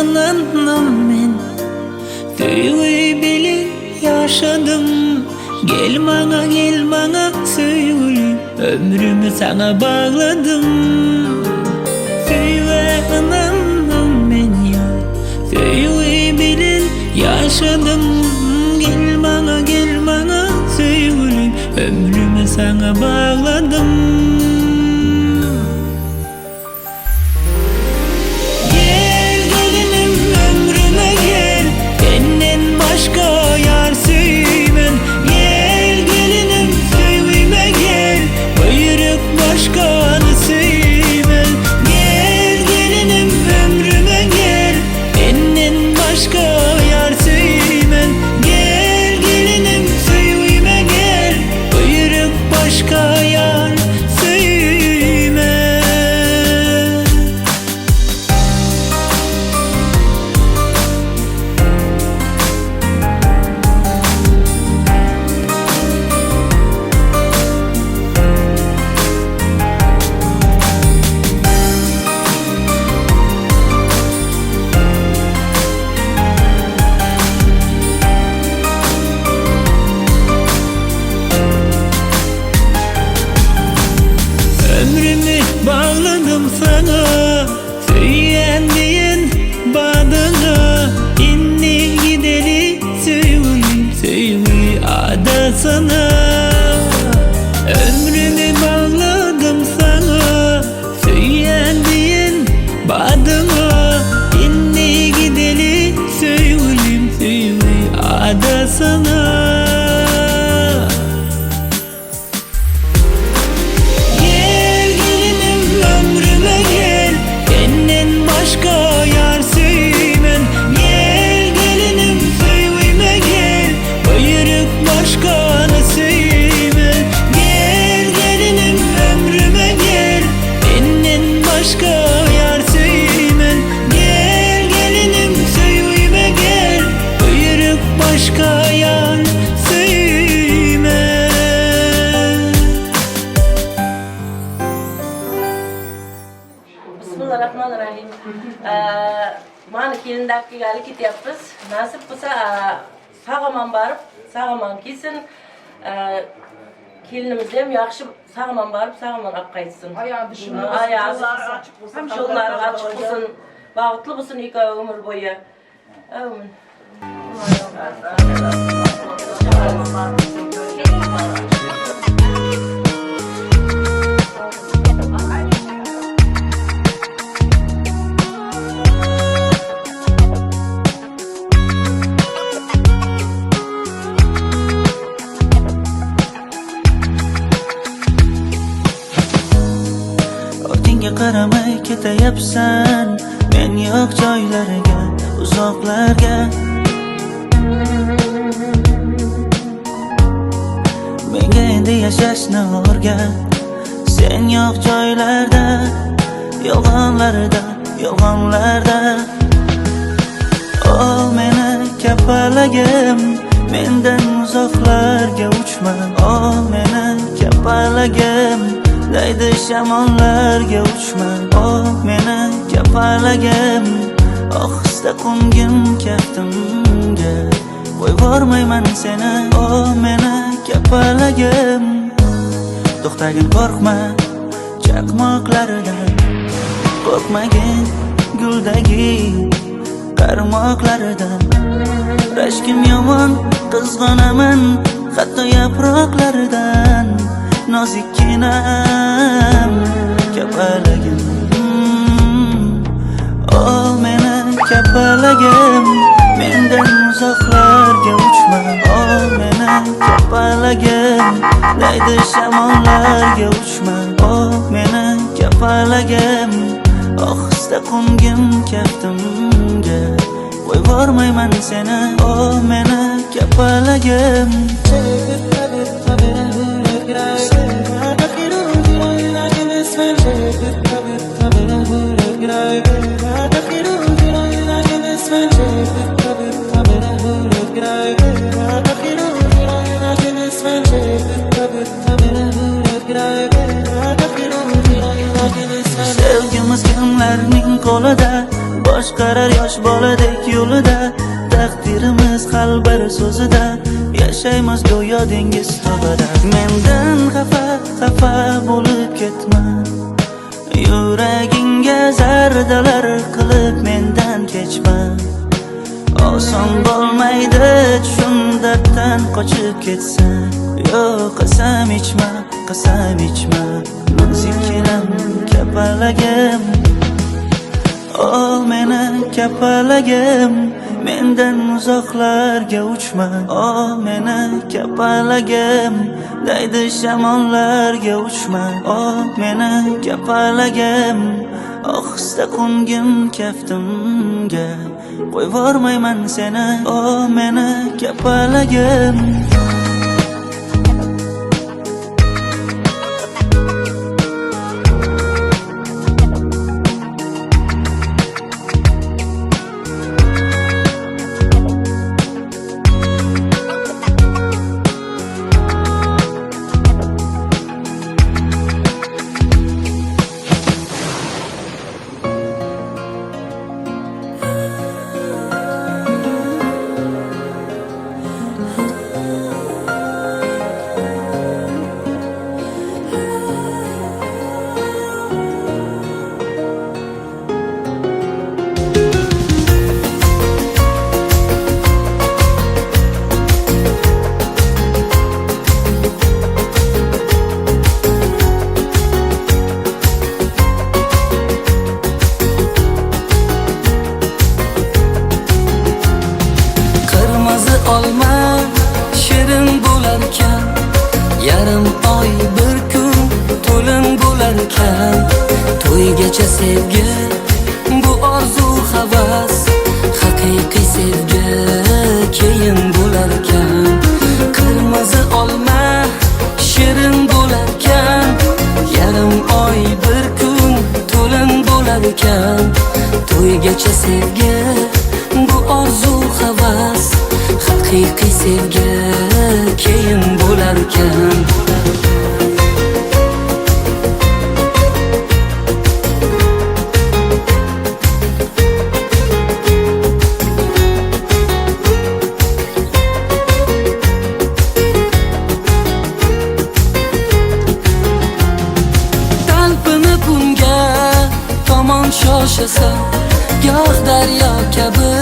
inandım men. Söýgü bilen ýaşadym. Gel maňa, gel maňa söýgülim, ömrümi saňa bagladym. Söýgä ynandym men ýar, söýgü bilen ýaşadym. Gel maňa, gel maňa söýgülim, ömrümi saňa bagladym. Gel gelinim ömrüme gel, senden başga ýar söýmen. Gel gelinim söýgüme gel, buýruk başgany söýmen. Gel gelinim ömrüme gel, senden başga ýar söýmen. Gel gelinim söýgüme gel, buýruk başga ýar söýmen. Ömrümü bağladım sana, söyleyen diyen badına. İnni gideli söygülüm, söygü adasına. Ömrümü bağladım sana, söyleyen diyen badına. İnni gideli söygülüm, söygü adasına. Gel gelinim ömrüme gel, senden başga ýar söýmen. Gel gelinim söýgüme gel, buýruk başgany söýmen. Gel gelinim ömrüme gel, senden başga ýar söýmen. Gel gelinim söýgüme gel, buýruk başga ýar söýmen. Bismillahirrahmanirrahim. Mani kelinni olib kelgali ketyapmiz. Nasib bo'lsa, sog' omon borib, sog' omon kelsin. Kelinimiz ham yaxshi sog' omon borib, sog' omon olib qaytsin. Ayağı dışında. Ayağı Yolları açık olsun. Yo'llari ochiq bo'lsin, baxtli bo'lsin ikkovi umr bo'yi. Amin. Ortingga qaramay ketayapsan, men yo'q joylarga, uzoqlarga. Menga endi yashashni o'rgat, sen yo'q joylarda, yolg'onlarda, yolg'onlarda. O meni kapalagim, mendan uzoqlarga uchma. O meni kapalagim, daydi shamollarga uchma. O meni kapalagim, ohista qo'ngin kaftimga, qo'yvormayman seni. O meni kapalagim, to'xtagin, qo'rqma chaqmoqlardan, qo'rqmagin guldagi qarmoqlaridan. Rashkim yomon, qizg'onaman hatto yaproqlaridan. Nozikkinam kapalagim, o meni kapalagim, mendan uzoqlarga uchma. O meni kapalagim, daydi shamollarga uchma. O meni kapalagim, ohista qo'ngin kaftimga, qo'yvormayman seni. O meni kapalagim. Sevgimiz kimlarning qo'lida? Boshqarar yosh boladek yo'lida, taqdirimiz hal bir so'zida, yashaymiz go'yo dengiz tubida. Mendan xafa xafa bo'lib ketma, yuragingga zardalar qilib mendan kechma. Oson bo'lmaydi tushun darddan qochib ketsa. Yo'q, qasam ichma, qasam ichma, nozik kelim kapalagim. Ol meni kapalagim, mendan uzoqlarga uchma. Ol meni kapalagim, daydi shamollarga uchma. Ol meni kapalagim, ohista qo'ngin kaftimga, qo'yvormayman seni. Ol meni kapalagim. Qirmizi olma shirin bo'larkan, yarim oy bir kun to'lin bo'larkan. To'ygacha sevgi bu orzu havas, haqiqiy sevgi keyin bo'larkan. Qirmizi olma shirin bo'larkan, yarim oy bir kun to'lin bo'larkan. To'ygacha sevgi bu orzu havas, haqiqiy sevgi keyin bo'larkan. Talpinib unga tomon shoshasan, goh daryo kabi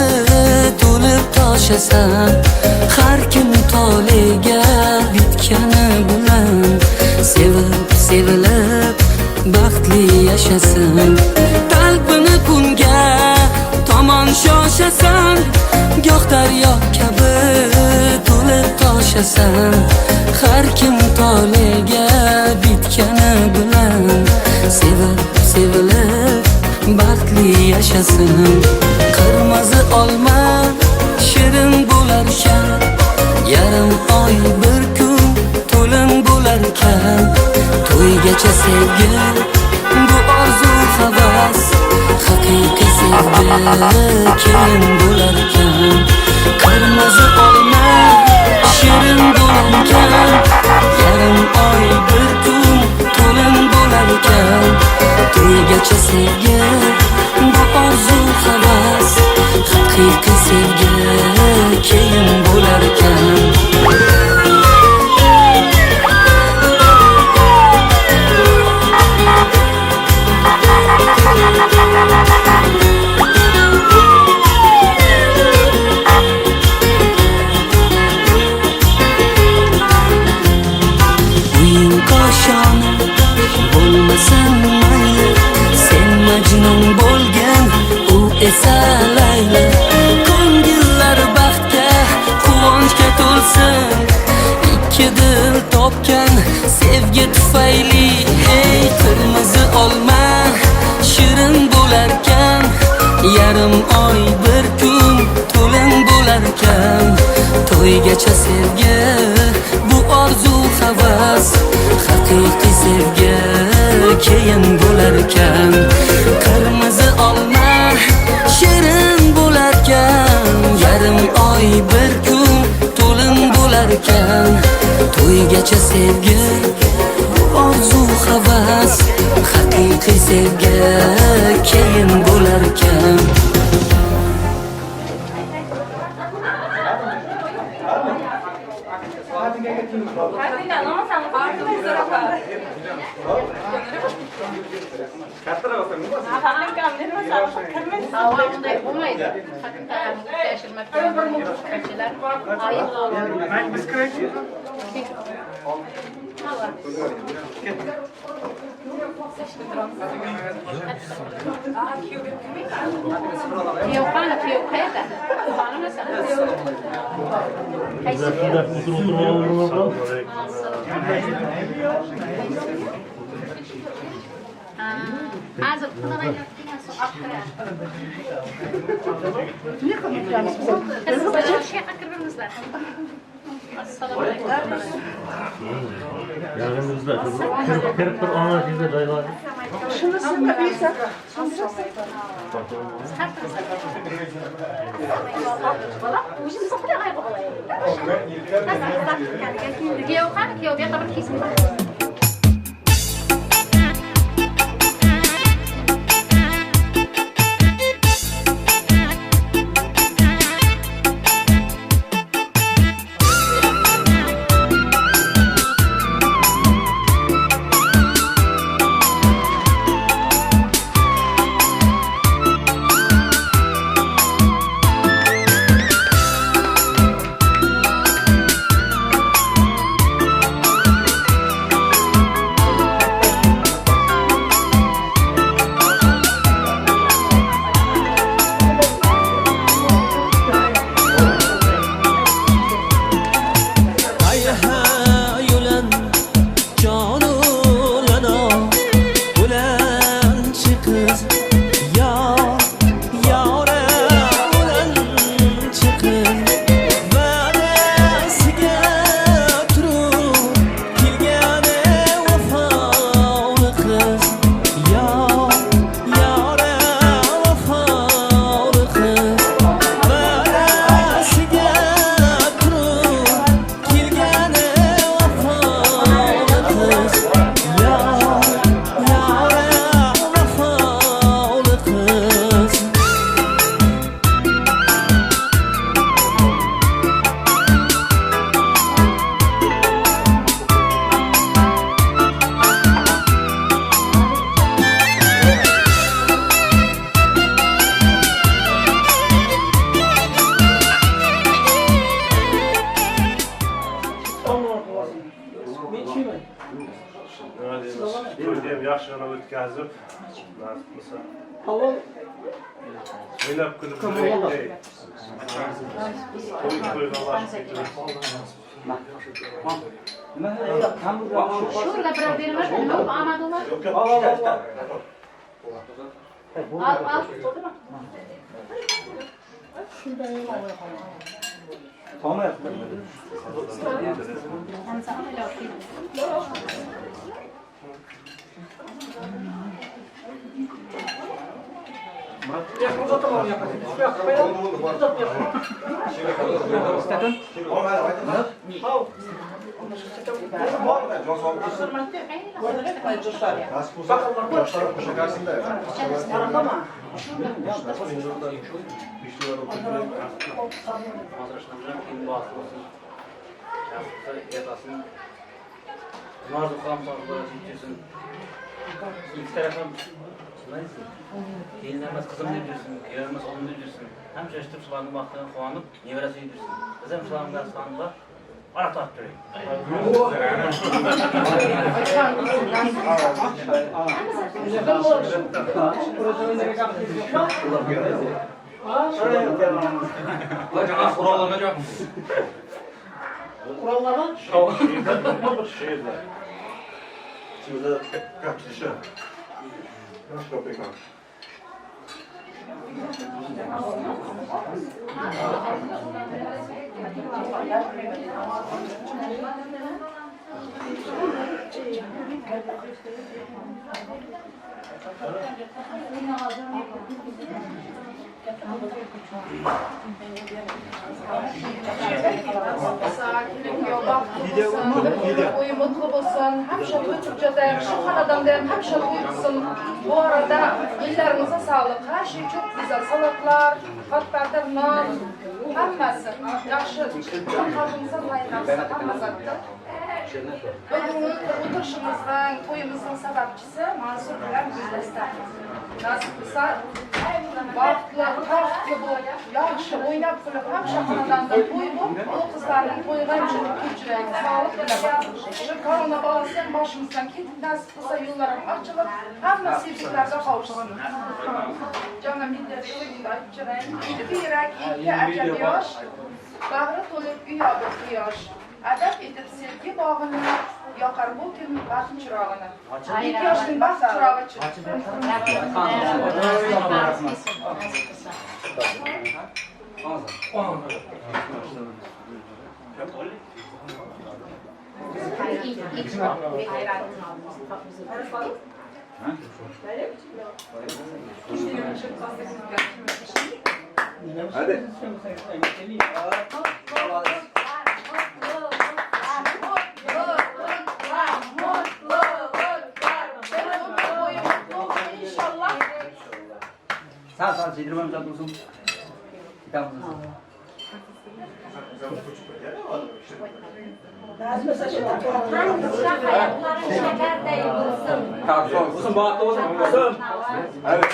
to'lib toshasan. Har kim toliga bitgani bilan sevib sevilib baxtli yashasin. Talpinib unga tomon shoshasan, goh daryo kabi to'lib toshasan. Har kim toliga bitgani bilan sevib sevilib baxtli yashasin. Qirmizi olma shirin bo'larkan, yarim oy bir kun to'lin bo'larkan. To'ygacha sevgi bu orzu havas, haqiqiy sevgi keyin bo'larkan. Qirmizi olma shirin bo'larkan, yarim oy bir kun to'lin bo'larkan. To'ygacha sevgi bu orzu havas, haqiqiy sevgi keyin bo'larkan. Uying koshona bo'lmasin mayli, sen Majnun bo'lgin, u esa Layli. Ko'ngillar baxtga, quvonchga to'lsin, ikki dil topgan sevgi tufayli. Ey qirmizi olma shirin bo'larkan, yarim oy bir kun to'lin bo'larkan. To'ygacha sevgi bu orzu havas, haqiqiy sevgi keyin bo'larkan. Qirmizi olma shirin bo'larkan, yarim oy bir kun to'lin bo'larkan. To'ygacha sevgi bu orzu havas, haqiqiy sevgi keyin bo'larkan. Uyu mutlu bo'lsin, hamisha to'y turjada, shu xonadonda ham hamisha to'y qilsin. Bu arada ellerimizə sağlık, her şey çok güzel. Salatlar, katmerler, nan, hammasi yaxshi. Qalbimizə layıqası, hammasi. Bugun o'tirishimizning, to'yimizning sababchisi Mansur bilan Guldasta. Nasib qilsa, baxtli, taxtli bo'lib, yaxshi o'ynab kulib, hamsha xonadonda to'y bo'lib, u qizlarning to'yiga ko'chiraylik, sog'lik bilan. Shu korona balosi ham boshimizdan ketib, nasib qilsa yo'llar ham ochilib, hamma sevgilarga qovushsin. Jonim videoda o'yinda aytib chiqayin. Ikki yurak, ikki ajab yosh, bag'ri to'lib go'yo bir quyosh. Adab etib sevgi bog'ini, yoqar bu kun baxt chirog'ini. Ikki yoshning baxt chirog'i. Hadi. İnşallah. Sağ sağ yedirmemiz olsun. Kitabımız olsun. Hayatların şekerdeyi olsun. Olsun, bahtlı olsun. Olsun. Evet.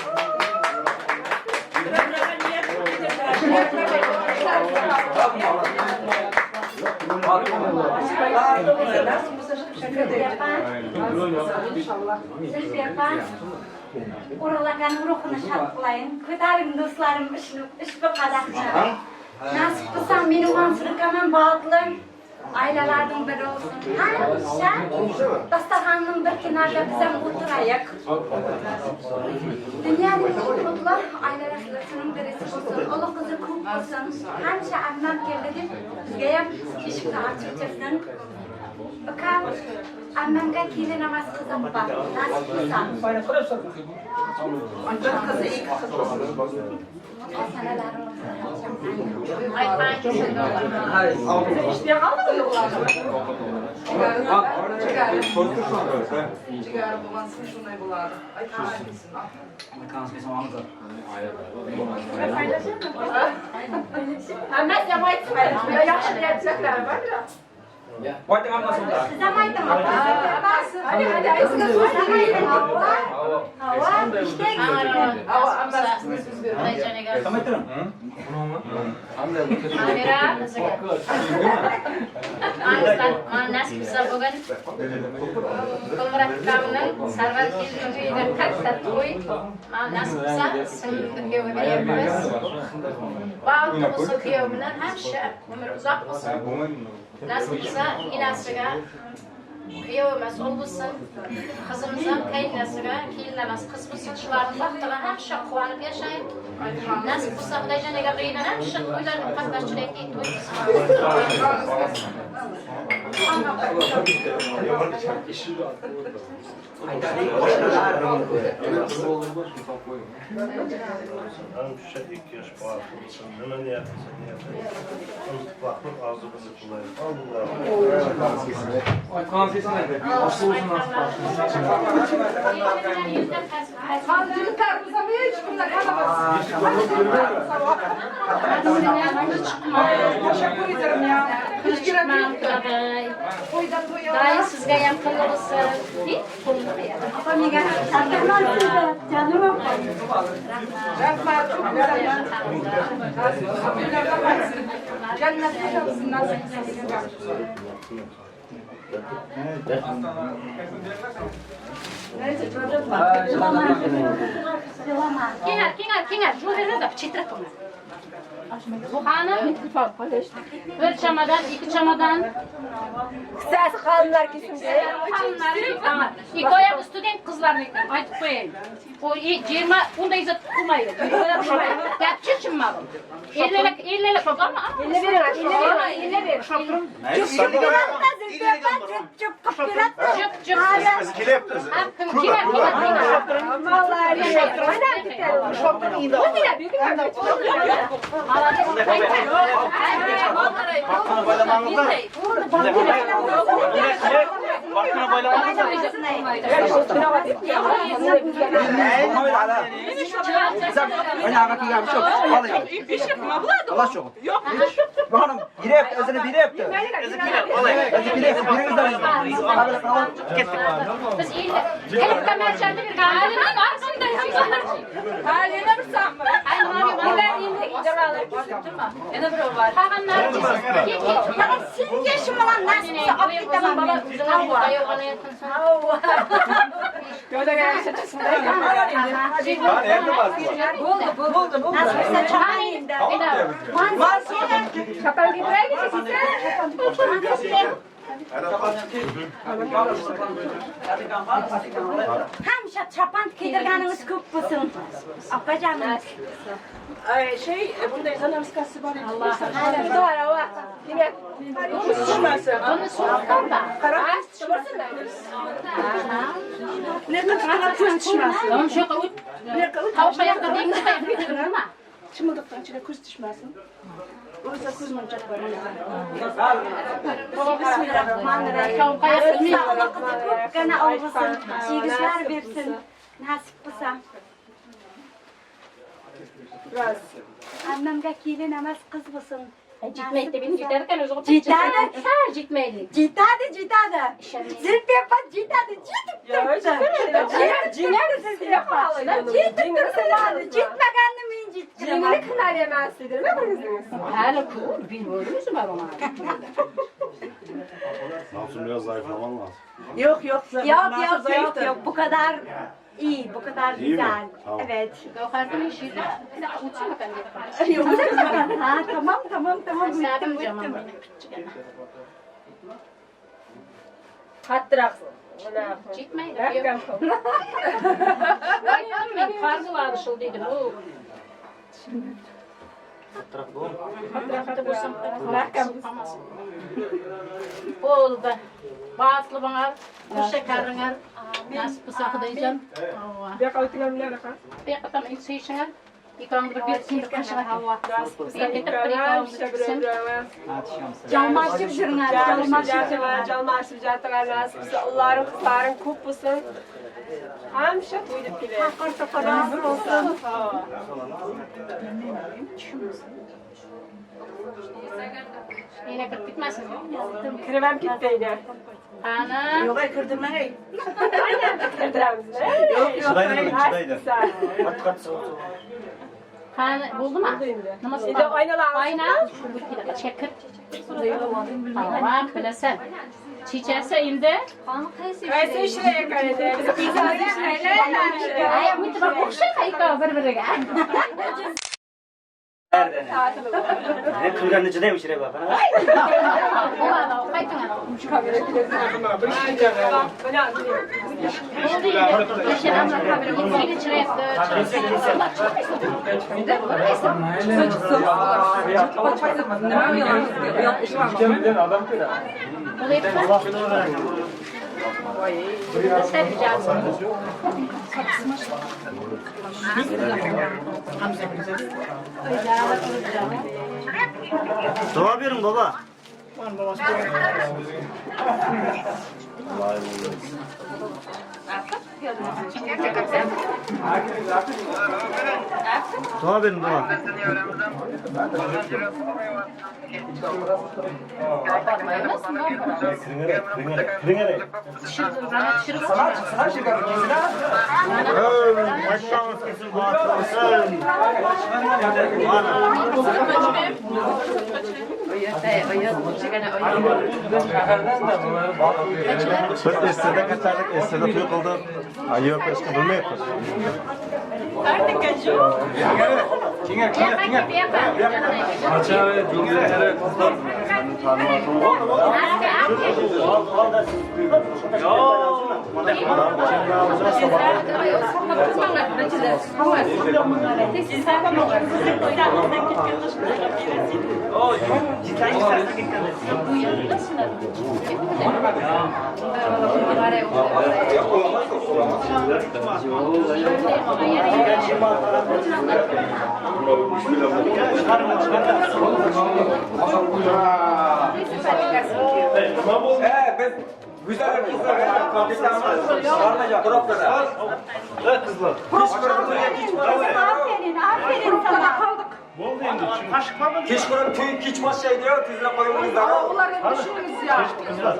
Urlagan ruhunu şad kılayın. Köterim dostlarım ışbı kadakçı. Nasip kılsam benim Mansur ukamın bahtlı ailelerden biri olsun. Hemşe dasturxonning bir kenarida biz ham o'tiraylik. Dünyanın en mutlu ailelerinin birisi olsun. Allah kızı ko'p bo'lsin. Hemşe ammam keldi deb bizga ham eshikni ochib chiqsin. Ukam ammamga kelin emas qizim bor. Nasib qilsa. Bir kızı, iki kız olsun. Jigar bo'lgan shunday bo'ladi. Yaxshi niyatlar bor. Nasib qilsa bugun Gulmurod ukamning Sarvar kelinning uyida katta to'y. Nasib qilsa singlimni kuyovga beryapmiz. Baxtli bo'lsin kuyov bilan hamisha umr uzoq bo'lsin. Nasib qilsa enasiga kuyov emas o'g'il bo'lsin. Qizimiz ham qaynonasiga kelin emas qiz bo'lsin. Shularning baxtiga hamisha quvonib yashaylik. Nasib qilsa Xudojon agar uyidan hamisha to'ylarga qatnashchilik to'y qilsin. Hemşe iki yaş baxtlı olsun. Nima niyat qilsa niyat. Baxtlı arzumuzu qilaylik. Allah. Yigitlarimiz ham hech kimdan qaramas. Teşekkür ederim ya. Hiç gerek yoktu. To'ydan to'ya. Dayı sizga ham qilli bo'lsin. Opam canım opam. Rahmat, çok güzel. Cennette yapsın nasip qilsa. Kenar, yo'l beradi, chetrat uni. Bu hanım bir çamadan, iki çamadan. Siz hanımlar kesin. Hanımlar, İki student kızlarını aytib qo'ying. O 20 unda izzat qilmaydi. Gapchi chiqmadi. 50 ama. 50 verin, 50 verin. Chup Chup. Biz endi tilibda marchanni bergan. Yana bir saqmi? Yana birov bor. Sizga shu bilan nasib qilsa olib ketaman men. Nasib qilsa chapan endi. Mansur. Chapan kiydiraylik sizga. Hamisha chapan kiydirganingiz ko'p bo'lsin. Opajonim. Şey, bunday zanamskasi bor edi. Demak, tushmasin. Buni so'qqa. Qarab tushmasin. Bunaqa qarab ko'z tushmasin. Tamam, shu yoqqa o't. Tovuq qayoqda, dengiz qayoqda nima? Chimildiqdan ichida ko'z tushmasin. O'zida ko'z munchoq bor. Bismillahirrohmanirrohim. Tovuq qayoqda? Ko'pgina olsin, yigitlar bersin. Nasib qilsa. Ammamga kelin emas qiz bo'lsin. Jetmaydi deb endi yetar ekan o'zi. Yetadi. Sal yetmaydi. Yetadi, yetadi. Zilfiya yetadi, yetib turibdi. Yetib turibdi. Yetmaganni men yetkiraman. Yengini qiynalmaysiz nima biringiz? Hali ko'p bilmaymiz bor. Samsun biraz zayıflaman lazım. Yok yok. Yok yok yok yok. Bu kadar iyi, bu kadar İyi mi? güzel. Tamam. Evet. Gavharning ishida o'tsin ekan. Ha, tamam tamam tamam. Bittim bittim. Qattiroq. Yetmaydi. Men qarz bo'ladi shu dedim. U qattiroq bo'lsin. Bo'ldi. Baxtli bo'lar, xush karingar. Nasib qilsa Xudoyjon. Bu yoqqa o'tganlar aka. Bu yoqqa tam suyishinglar. Ikkovingni bir bersin qoshiq. Jalmashib жүріңlar, jalmashib жүріңlar. Jalmashib жатыңlar, nasib qilsa ullaring, qizlaring ko'p bo'lsin. Hamisha to'y deb kelaylik. Faqir fuqarosi bo'lsin. Yana kirib ketmasin. Kirib ham ketmaydi. Qani? Yo'q, kirdirmang. Kirdiramiz. Yo'q, yo'q. Chidaydi. Qani bo'ldimi? Nima Endi oynalar. Oyna. Ichga kir. Tamam, bilasan. Chechasi endi Qaysi ishlar ekan endi? Biz ishlaylar. Ay, o'tib o'xshaydi ikkovi bir-biriga. Ne qilganni chidaymi chiray bak. Bo'ladi, qayting. Bo'ldi endi. Chiryapti. Dua verin baba. Dua verin dua. Biz Esse'de kaçardık, Esse'de to'y qildik. Yevropa hech kim bilmayapmiz. Aferin, aferin sana. Bo'ldi endi. Kechqurun to'y kech boshlaydi-yu, tezroq qo'yingizlar. Ular endi shunimiz ya. Qizlar.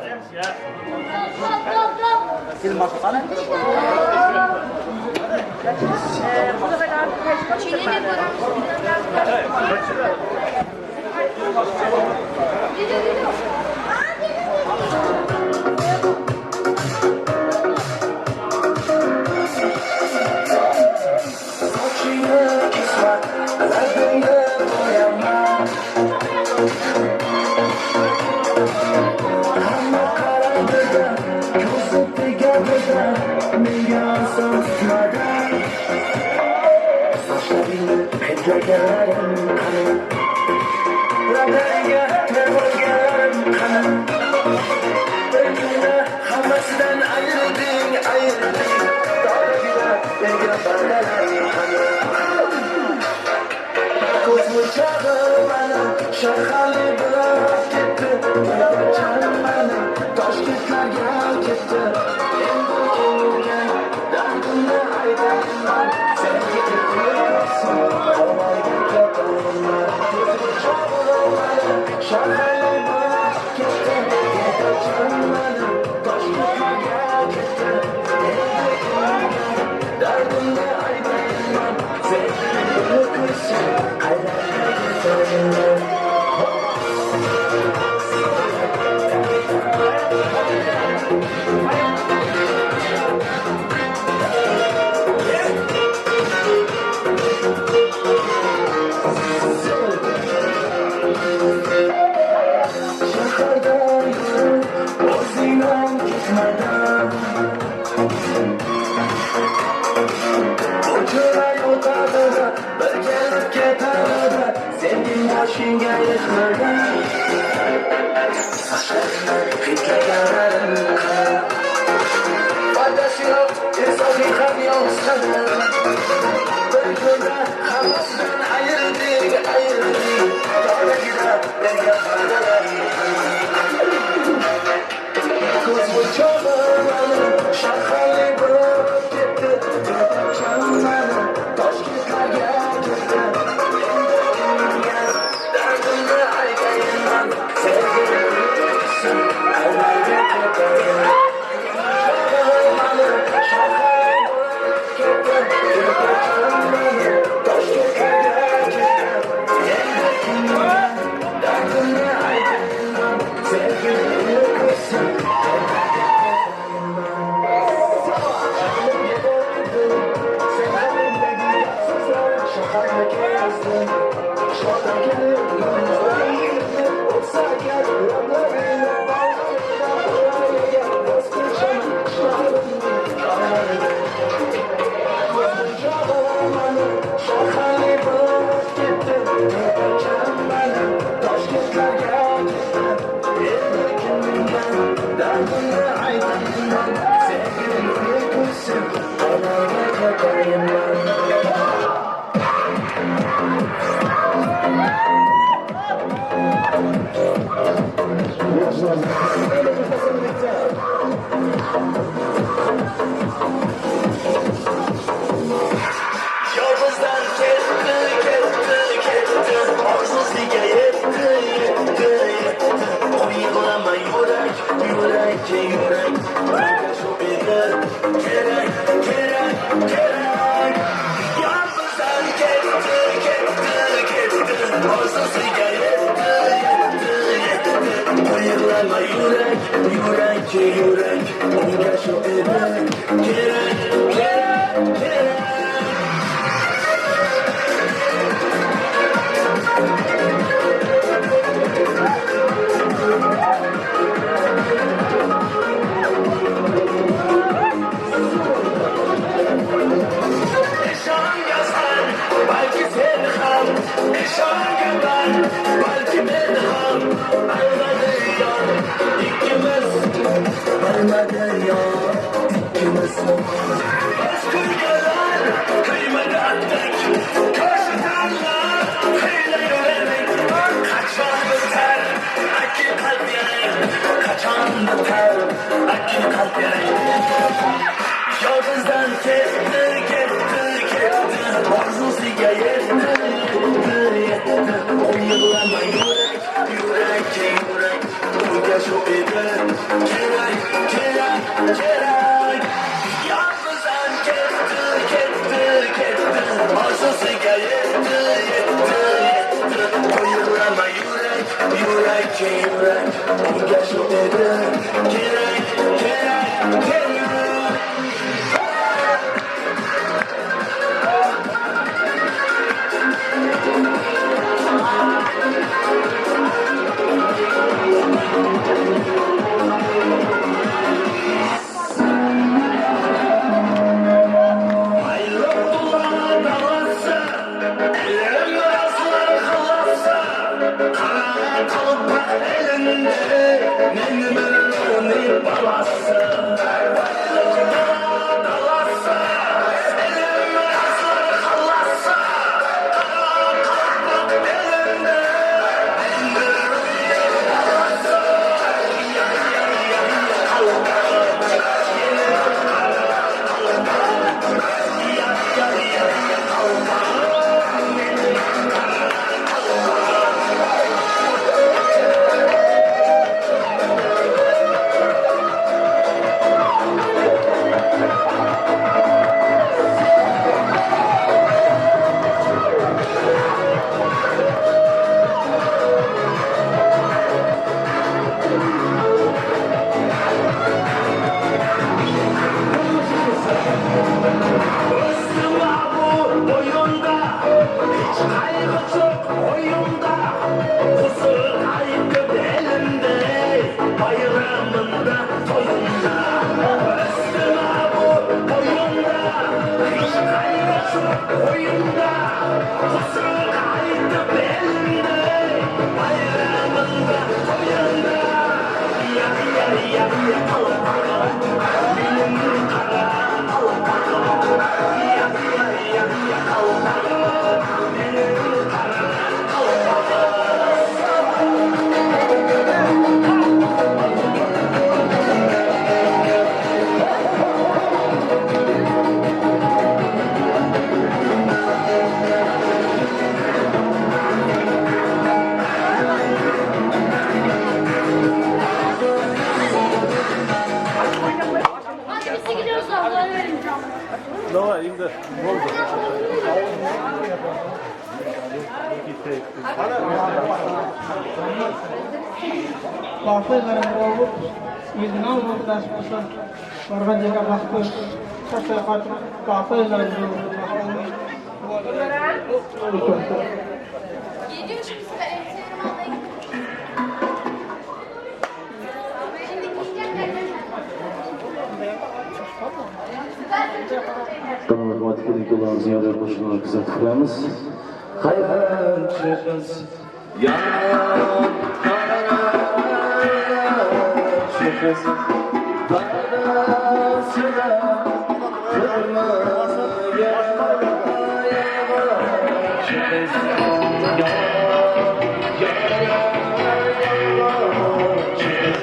edi. Kerak, kerak, kerak. Geliyor şimdi size elbiselerimi almaya gidiyorum. Şimdi giyecekler. Qo'shiqlarni kuzatib turamiz. Hayvanchi qiz, yomon qarachi qiz, dadasida turmagan yolg'onchi qiz, yolg'onchi qiz, dadasida turmagan yolg'onchi qiz,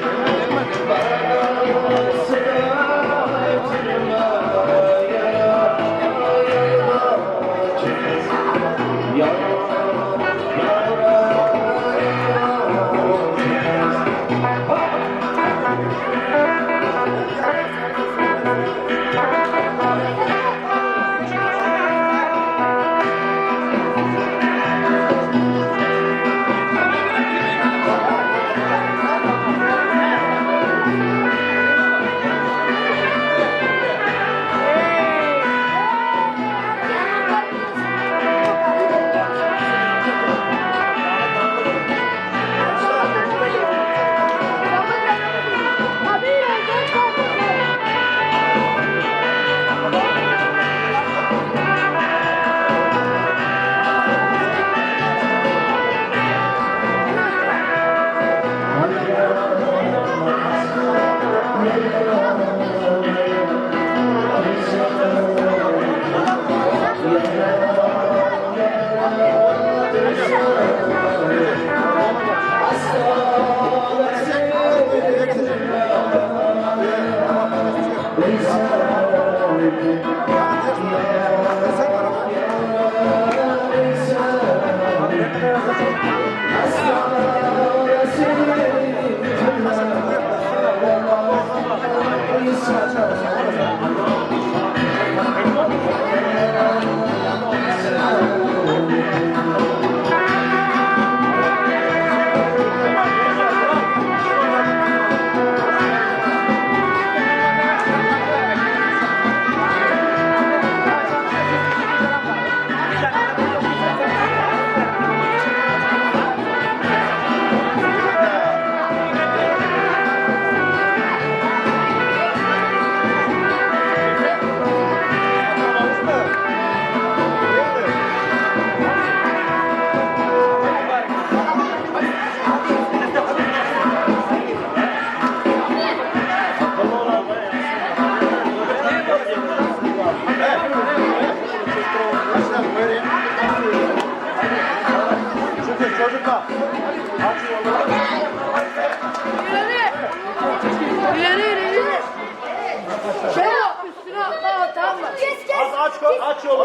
Kes kes. Aç aç yolu.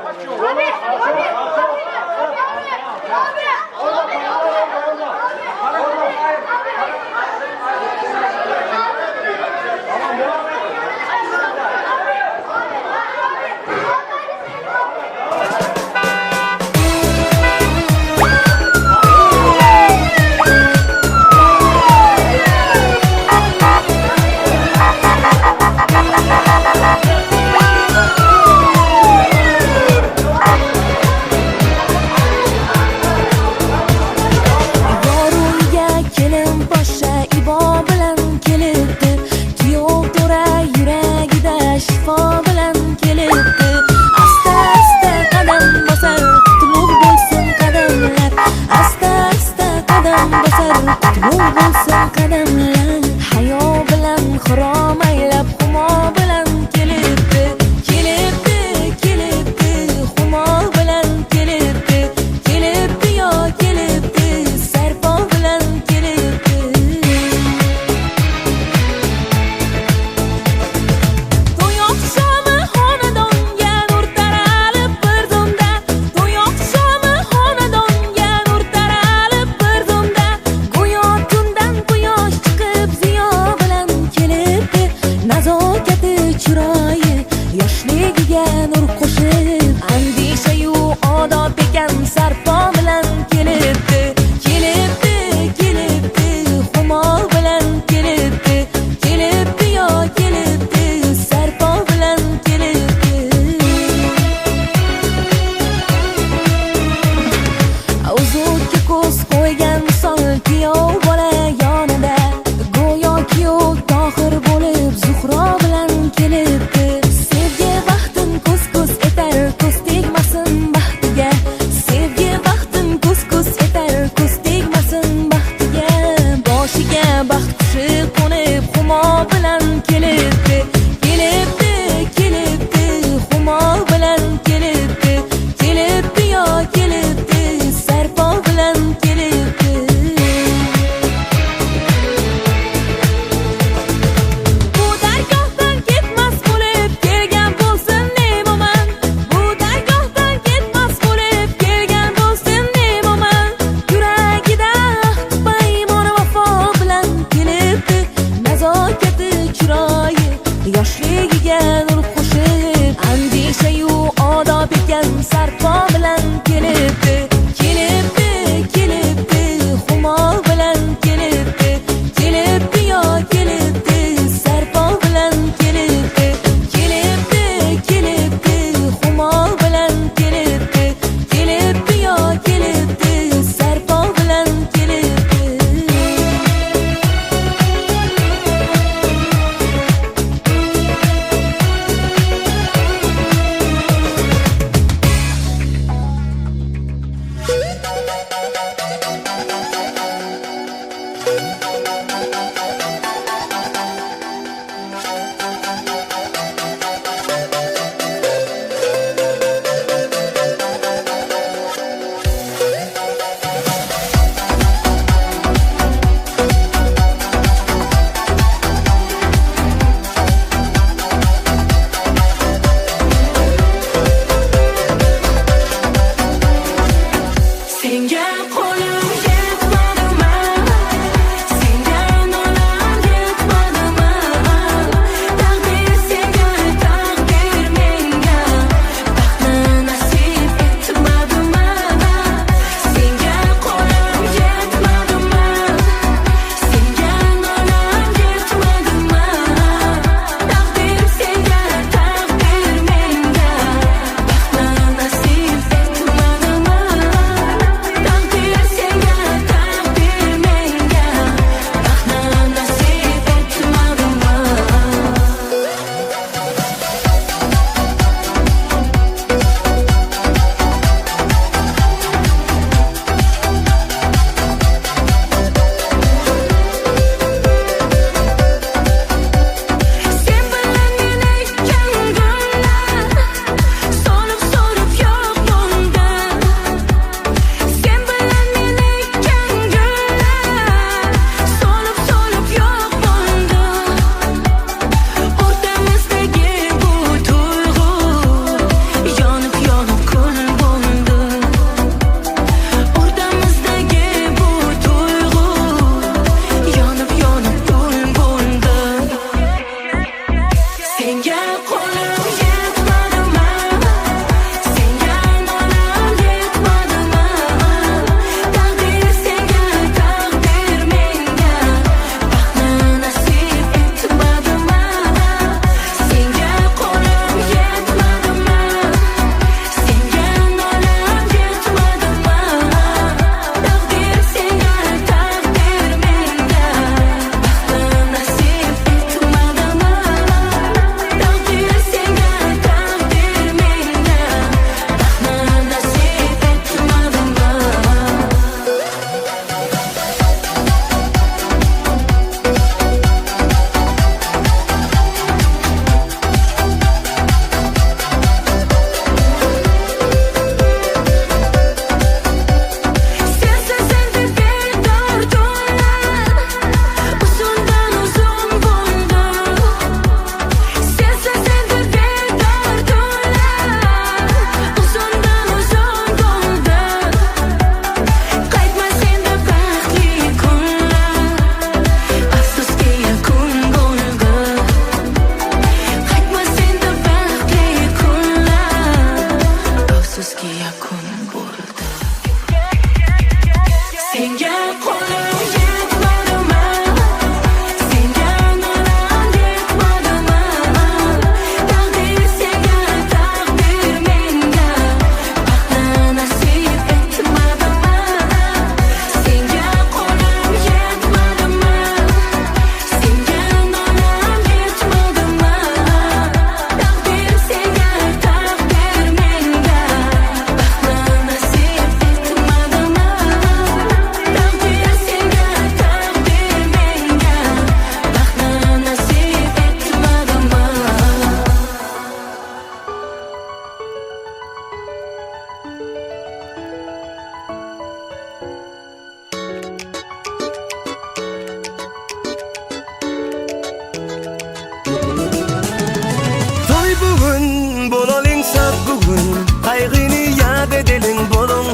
Aç yolu. Abi abi abi abi abi abi abi.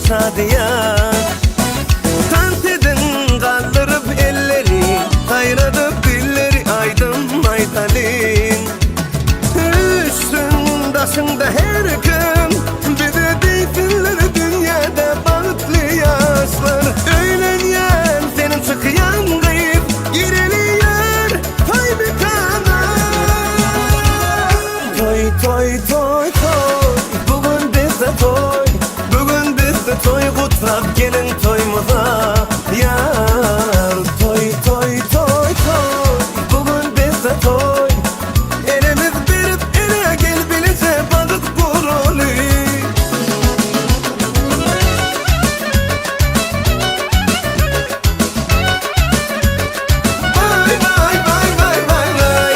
Şadiyan. Tant edin kaldırıp elleri, kayradıp dilleri aydın maytalin. Üstün taşında her gün, bize deysinler dünyada bahtlı yaşlar. Öğlenyen senin çıkyan kayıp, gireliyor toy mekana. Toy toy toy toy, bugün bizde toy. Bugün bizde toy kutlap gelin toyumuza. Yar toy toy toy toy, bugün bizde toy. Elimiz verip ele gel bilece balık kurulu. Vay vay vay vay vay vay.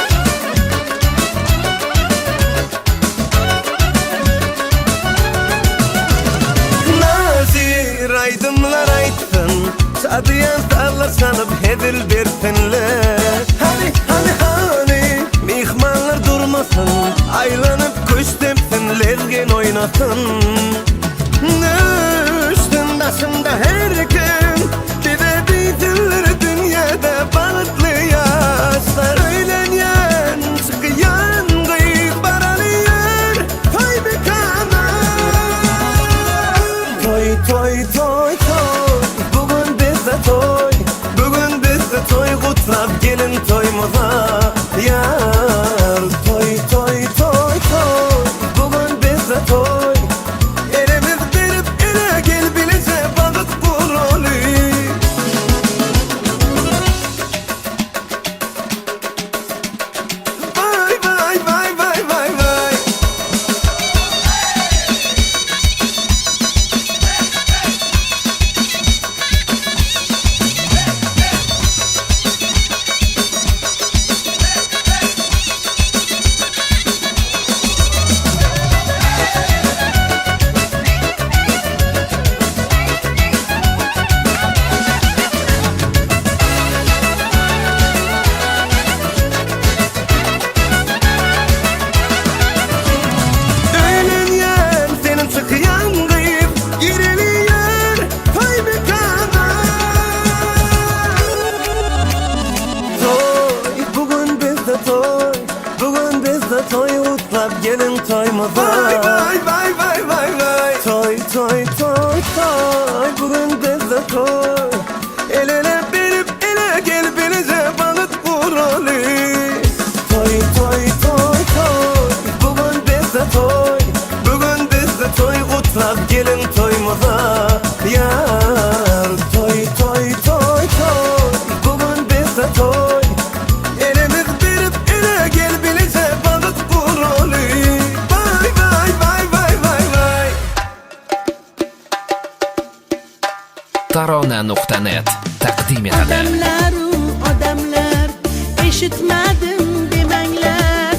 Nazir aydınlar aytsın, Şadiyan salla çalıp hezil bersinler. Hani hani hani mihmanlar durmasın, aylanıp kuş tepsin, lezgin oynasın. Üstün taşında her kim, bize deysinler dünyada bahtlı yaşlar. Öğlenyen çıkyan kıyık baralıyor toy mekana. Toy toy toy toy, bugün bizde toy. Bugün bizde toy kutlap gelin toyumuza. Yar toy toy toy toy, bugün bizde toy. Elimiz verip ele gel bilece balık kurulu. Vay vay vay vay vay vay. Öğlenyen senin çıkyan kıyıp, gireliyor toy mekana. Toy, bugün bizde toy. Bugün bizde toy utlap gelin toyumuza. Vay vay vay vay vay vay. Toy toy toy toy, bugün bizde toy. El ele verip ele gel bilece balık kurulu. Toy toy toy toy, bugün bizde toy. Bugün bizde toy kutlap gelin toyumuza. Yar toy toy toy toy, bugün bizde toy. Elimiz verip ele gel bilece balık kurulu. Vay vay vay vay vay vay. Tarona.net taqdim etadi. Odamlar u odamlar, eshitmadim demanglar.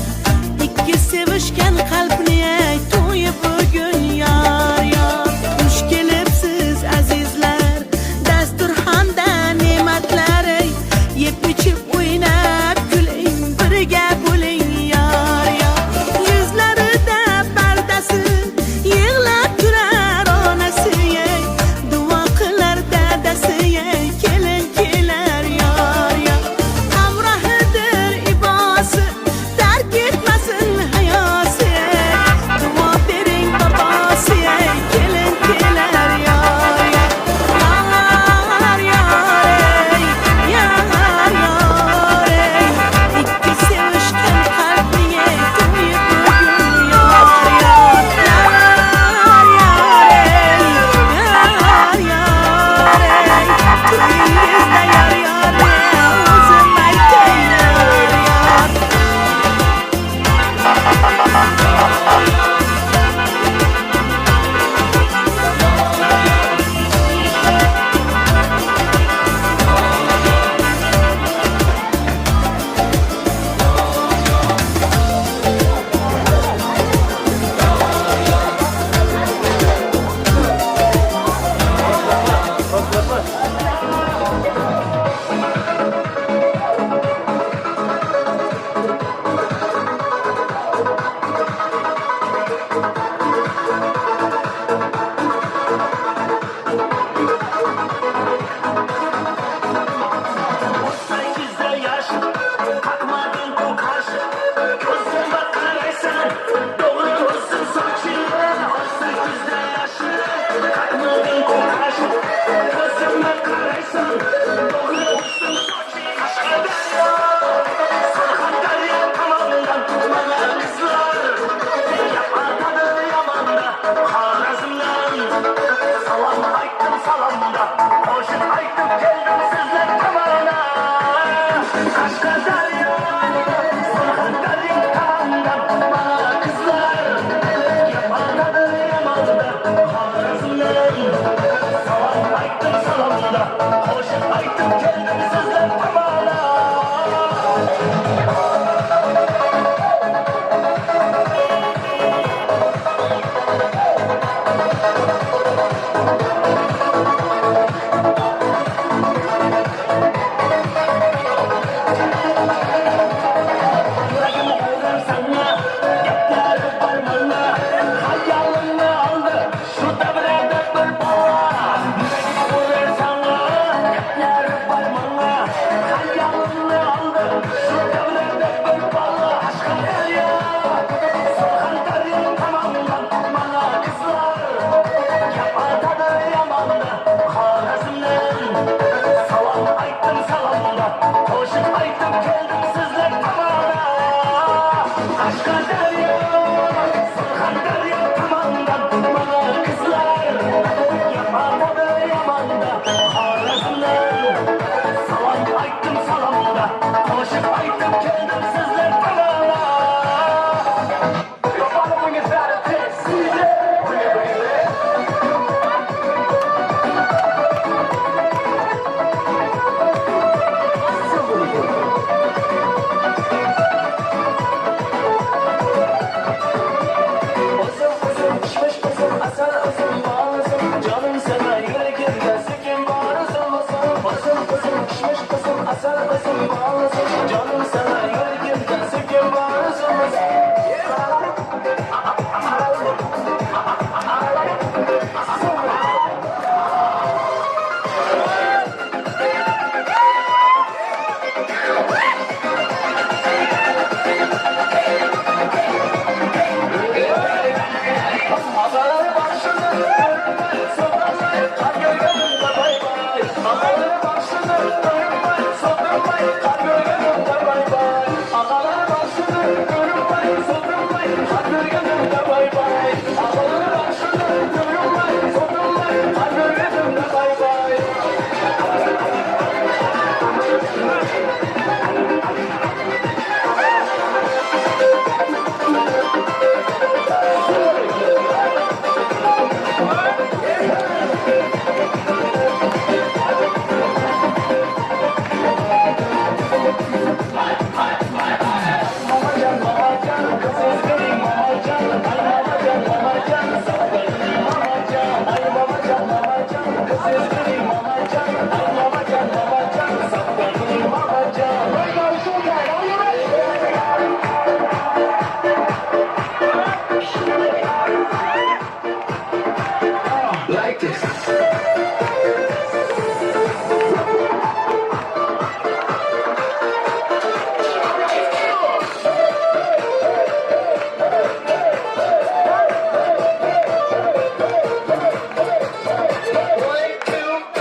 Ikki sevishgan qalbni ay to'yi bugun yor yor. Xush kelibsiz azizlar, dasturxonda ne'matlar ey. Yeb ichib o'ynab kuling, birga bo'ling yor yor. Yuzlarida pardasi, yig'lab turar onasi ey. Duo qilar dadasi ey, kelin kelar yor yor. Hamrohidir ibosi, tark etmasin hayosi. Salomda qo'shiq aytib keldim sizlar tomona. Qashqadaryo, Surxondaryo tomondan mana qizlar gap otadi yomonda. Xorazmdan salom aytdim salomda, qo'shiq aytib keldim sizlar tomona. Yuragim urar sanga, gaplari bor manga, xayolimni oldi shu davrada bir bola. Yuragim urar sanga, gaplari bor manga, xayolimni oldi shu davrada bir bola. Qashqadaryo, Surxondaryo tomondan mana qizlar gap otadi yomonda. Xorazmdan salom aytdim salomda, qo'shiq aytib keldim sizlar tomona. Qashqadaryo, Surxondaryo tomondan mana qizlar gap otadi yomonda. Xorazmdan salom aytdim salomda, qo'shiq aytib keldim sizlar tomona. O'zim o'zim pishmish qizim, asal o'zim, bol o'zim, jonim sana yuragimda sekin bor o'zim o'zim. O'zim o'zim pishmish qizim, asal o'zim, bol o'zim, jonim sana yuragimda sekin bor o'zim o'zim. Ağaları başını örtme, sokaklar, kar gölgemde bay bay. Ağaları başını örtme, sokaklar, kar gölgemde bay bay. Ağaları başını örtme, sokaklar, kar gölgemde bay bay. Ağaları başını örtme, sokaklar, kar gölgemde bay bay. Mamacan, mamacan, kızız benim mamacan. Ay mamacan, mamacan, sana benim mamacan. Ay mamacan, mamacan, kızız benim mamacan. Ay mamacan, mamacan, sana benim mamacan. Like this. One, two,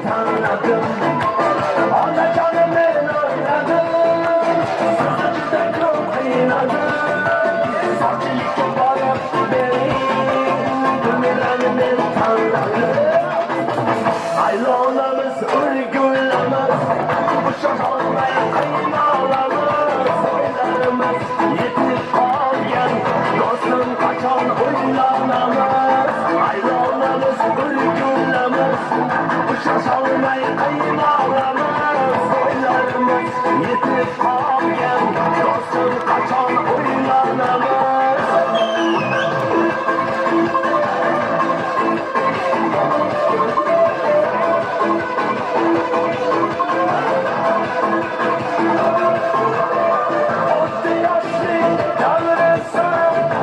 tanladim. Onajonim men o'yladim, sizni juda ko'p qiynadim. Sochilikka borib bering, Gulmirani men tanladim. Aylanamiz, o'rgulamiz, ushalmay qiynalamiz. O'ylarimiz yetib qolgan, do'stim qachon o'ylanamiz? Aylanamiz, o'rgulamiz, ushalmay qiynalamiz. O'ylarimiz yetib qolgan, do'stim qachon o'ylanamiz? O'tdi yoshlik davrisi,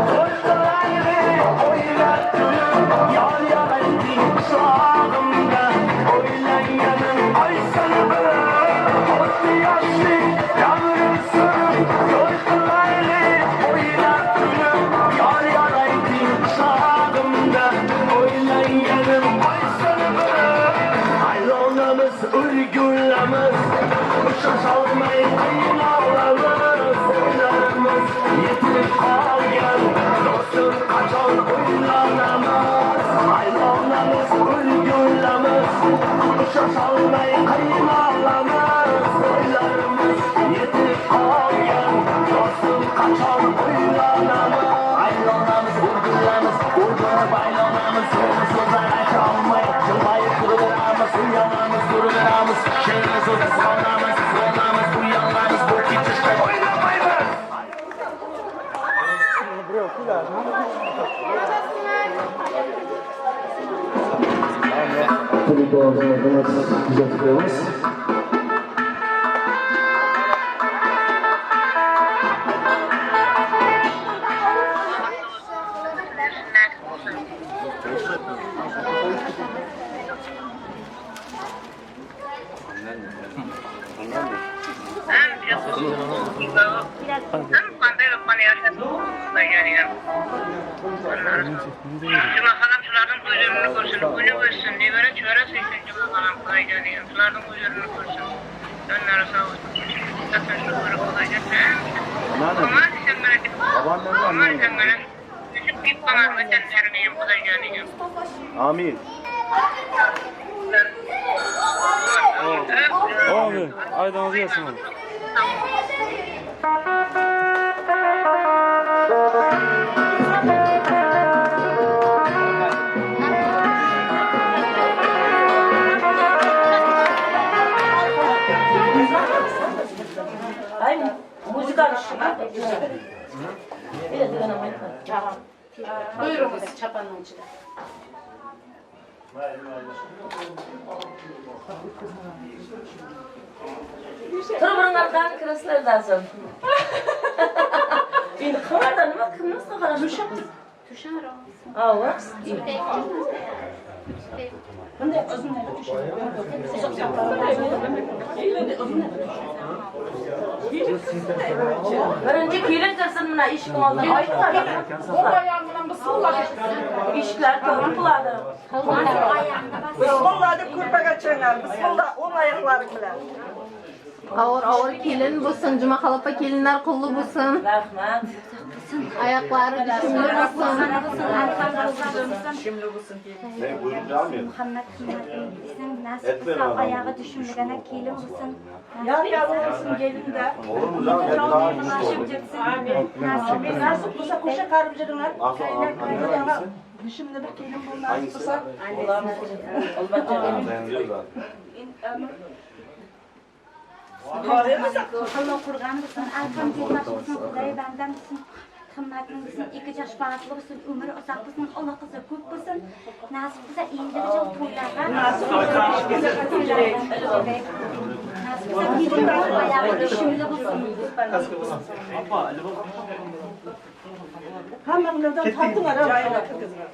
to'y qilaylik, o'ynab kulib, yor yaraydik qishlog'imda, o'ylanganim qaysini bilib. O'tdi yoshlik davrisi, to'y qilaylik, o'ynab kulib, yor yaraydik qishlog'imda, o'ylanganim qaysini bilib. Aylanamiz, o'rgulamiz, ushalmay qiynalamiz. O'ylarimiz yetib qolgan, do'stim qachon o'ylanamiz? Aylanamiz, o'rgulamiz, ushalmay qiynalamiz. O'ylarimiz yetib qolgan, do'stim qachon o'ylanamiz? Aylanamiz, o'rgulamiz, o'rgulib aylanamiz, so'zli so'zlar ayta olmay, jilmayib turaveramiz, uyanamiz, turaveramiz, shirin so'z qizg'onamiz, qizg'onamiz, uyanamiz, bu kechishda o'ylamaymiz. Kuzatib qo'yamiz. Jumaxonam shularning huzurini ko'rsin, kuni o'tsin, nevara chavara suysin Jumaxonam, Xudojonim. Shularning huzurini ko'rsin. Jonlari sog' bo'lsin. Tinchlik ko'rib Xudojon. Omon esanlar. Omon esanlar. Tushib ketib qolmar vatanlarini ham Xudojonim. Amin. Amin. Aydınız gelsin. Ay, muzika Buyurunuz chapanning ichida. Turib biringlardan kirasizlardan. Endi qamardan nima qilamiz qarash? Tushar. Ava. Bunday uzun. Birinchi kelin kirsin mana eshikning oldidan aytadi. O'ng oyog'i bilan bismillah. Eshiklar to'g'ri qiladi. Bismillah deb ko'rpaga chaynar. Bismillah o'ng oyoqlaring bilan. Ağır ağır kelin bo'lsin, Jumaxol opa kelinlar qullu bo'lsin. Rahmat. Ayakları düşümlü bo'lsin. Tushimli bo'lsin. Men buyruq almayman. Muhammad himmatim nasib Etmem qilsa adam. Oyog'i tushimligana kelin bo'lsin. Yar yar olsun gelin de. Olur mu canım? Hep daha güçlü olur. Amin. Nasip bo'lsa qo'sha qarib yuringlar. Nasıl Kaynana Tushimli bir kelin bo'l nasib qilsa. Benziyor zaten. Alloh qo'rg'an bo'lsin, arqon bermas bo'lsin, Xudoy bandam bo'lsin, himmating bo'lsin, ikki yosh baxtli bo'lsin, umri uzoq bo'lsin, Alloh qizi ko'p bo'lsin. Nasib qilsa endi bir to'ylarga nasib qilsa kelin oyog'i tushimli bo'lsin. Hamma bunlardan tortinglar. Joyina kirgizma.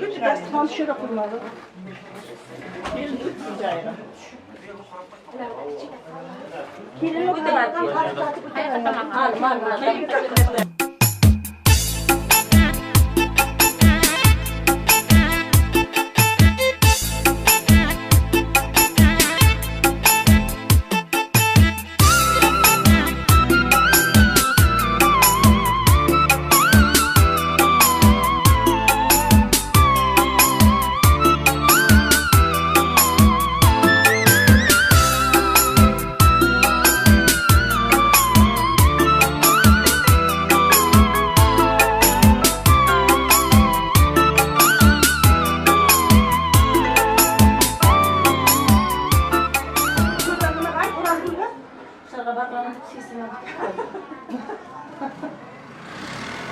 Uch dasturxon shu yerga qo'yiladi. Kelin o'tsin joyina. Kelinni o'tgan tortib o'tgan. Man.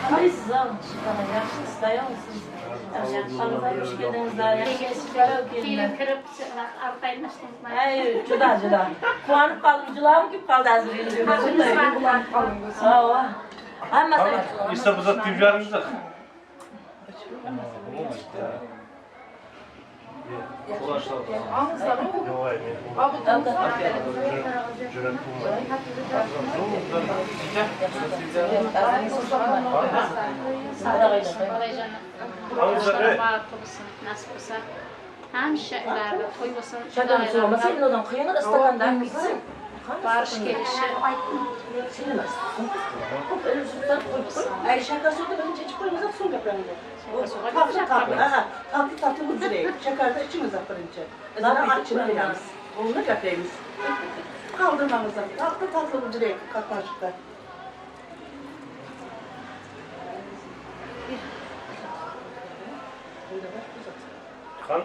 Qalaysiz, yaxshimisiz, tayyormisiz? Xush keldingizlar. Kelin kirib arqayinlashdingizmi? Ay, juda juda. Quvonib qoldim, jilog'im kelib qoldi hozir. Quvonib qoldingiz. Ha, hammasi. İsa bize tüccarımızdır. Nasip bo'lsa, hamisha ularga to'y bo'lsin. Borish kelishi. Ay, şeker suyunu birinci içip koymayız, so'ng gapiramiz. Tatlı tatlı, ha, tatlı tatlı buldurayım. Şeker de içimiz birinci. Zaten açını veremiz. Bunu gapiramiz. Kaldırmamız tatlı tatlı buldurayım katlaşıkta. Kan.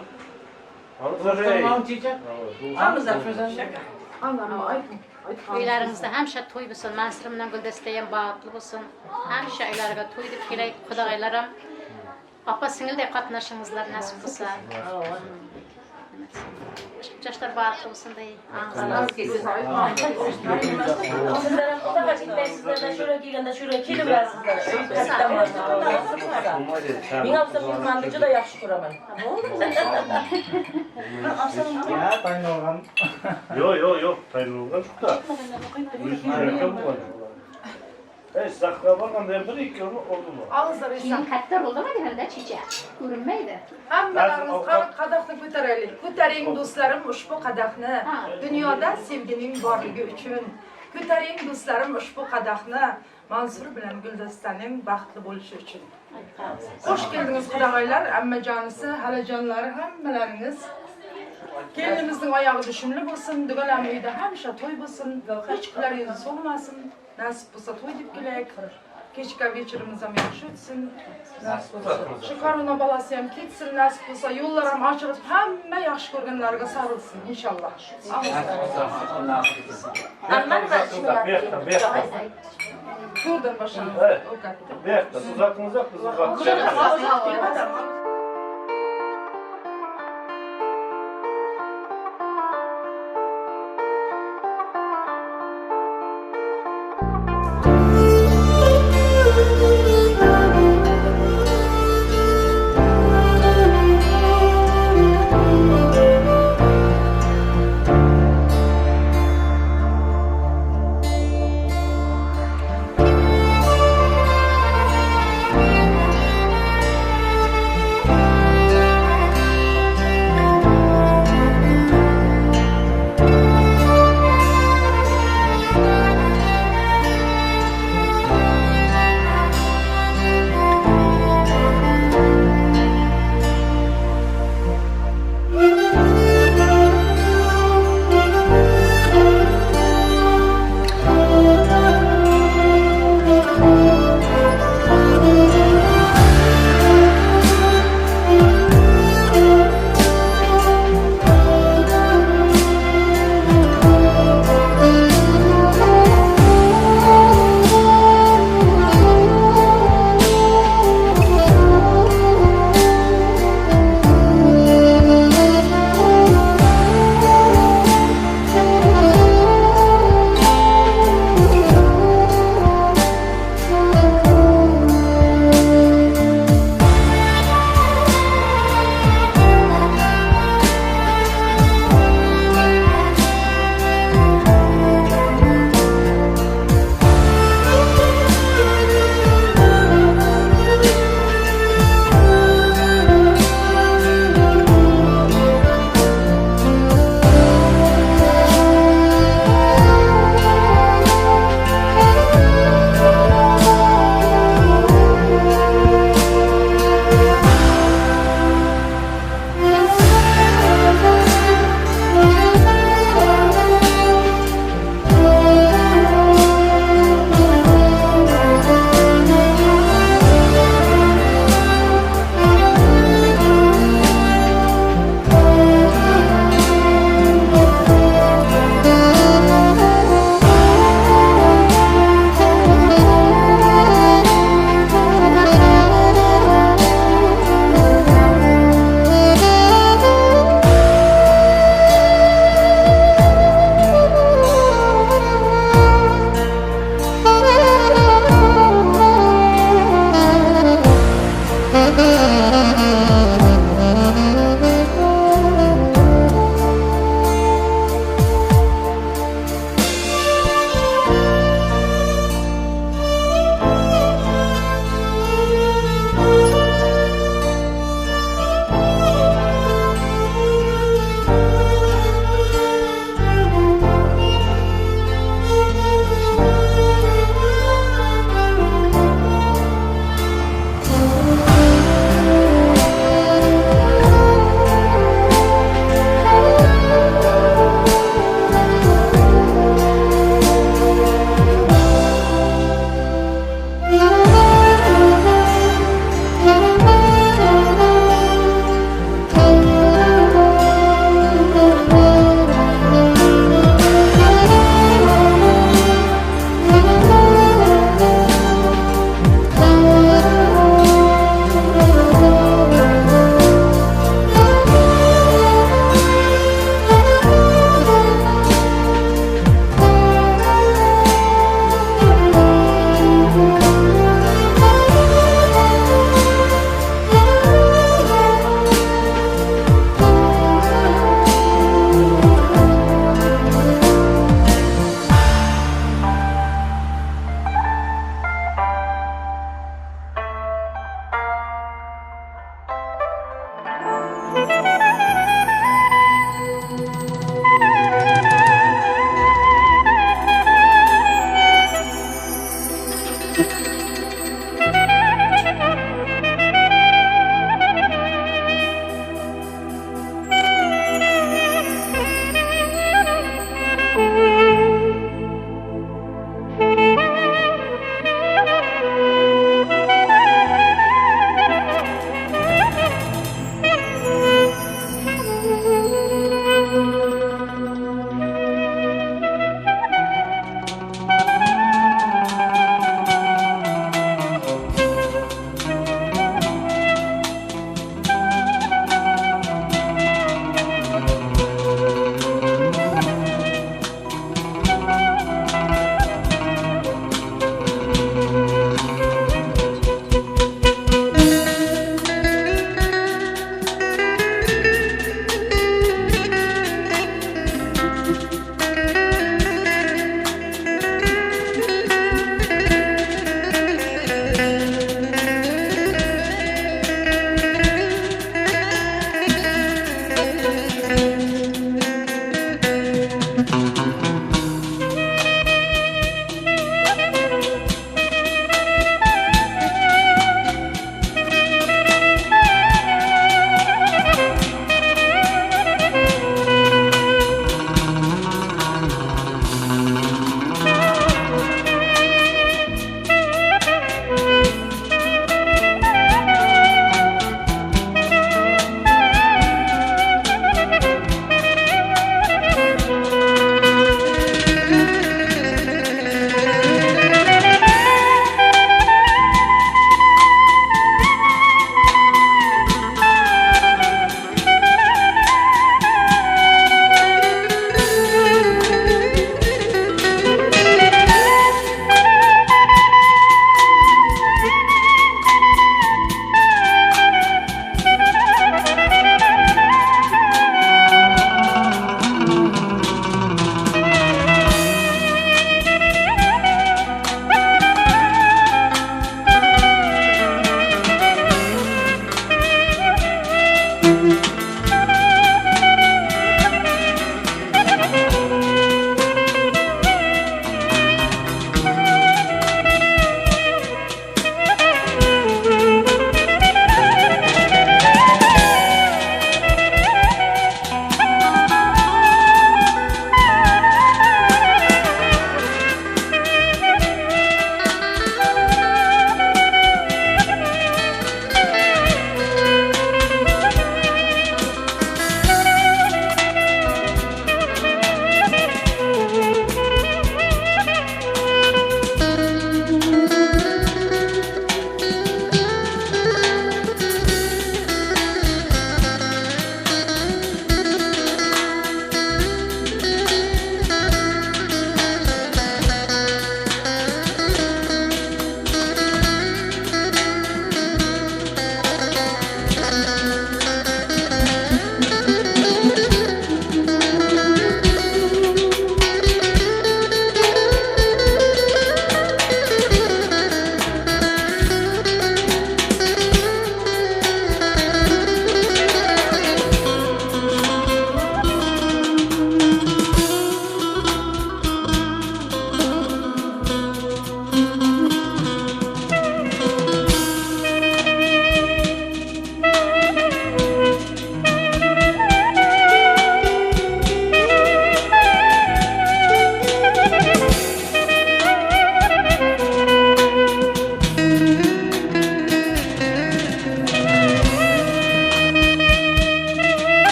Uylaringizda hamisha to'y bo'lsin, Mansur bilan Guldasta ham baxtli bo'lsin. Hamisha ularga to'y deb kelay, qudag'aylar ham opa singildek qatnashingizlar nasib bo'lsa. Yoshlar baxtli bo'lsin dey. Sizlar ham uzoqqa ketmaysizlar, shura kelganda shura kelaverasizlar. Men olsa mehmonni juda yaxshi ko'raman. Ya, tayin olgan. Yo'q, yo'q, yo'q, tayin olgan yo'q-da. Ey, saqlab olganda bir ikki oldu mu? Ağızlar esa. Keyin katta bo'ldimi deganda chicha ko'rinmaydi. Hammalarimiz qadahni ko'taraylik. Ko'taring do'stlarim ushbu qadahni. Dunyoda sevgining borligi uchun. Ko'taring do'stlarim ushbu qadahni. Mansur bilan Guldastaning baxtli bo'lishi uchun. Xush keldingiz qudag'aylar, ammajonisi, halajonlari hammalaringiz. Kelinimizning oyog'i dushumli bo'lsin, dugonam uyida hamisha to'y bo'lsin, hech kular yuzi so'lmasin. Nasib bo'lsa to'y deb kelaylik. Kechki вечерimiz ham yaxshi o'tsin. Shu korona balasi ham ketsin, nasib bo'lsa yo'llar ham ochilib, hamma yaxshi ko'rganlarga sarilsin inshaalloh. To'rdan boshlaymiz. Bu yoqda uzatınız yo'q, biz uzatacağız.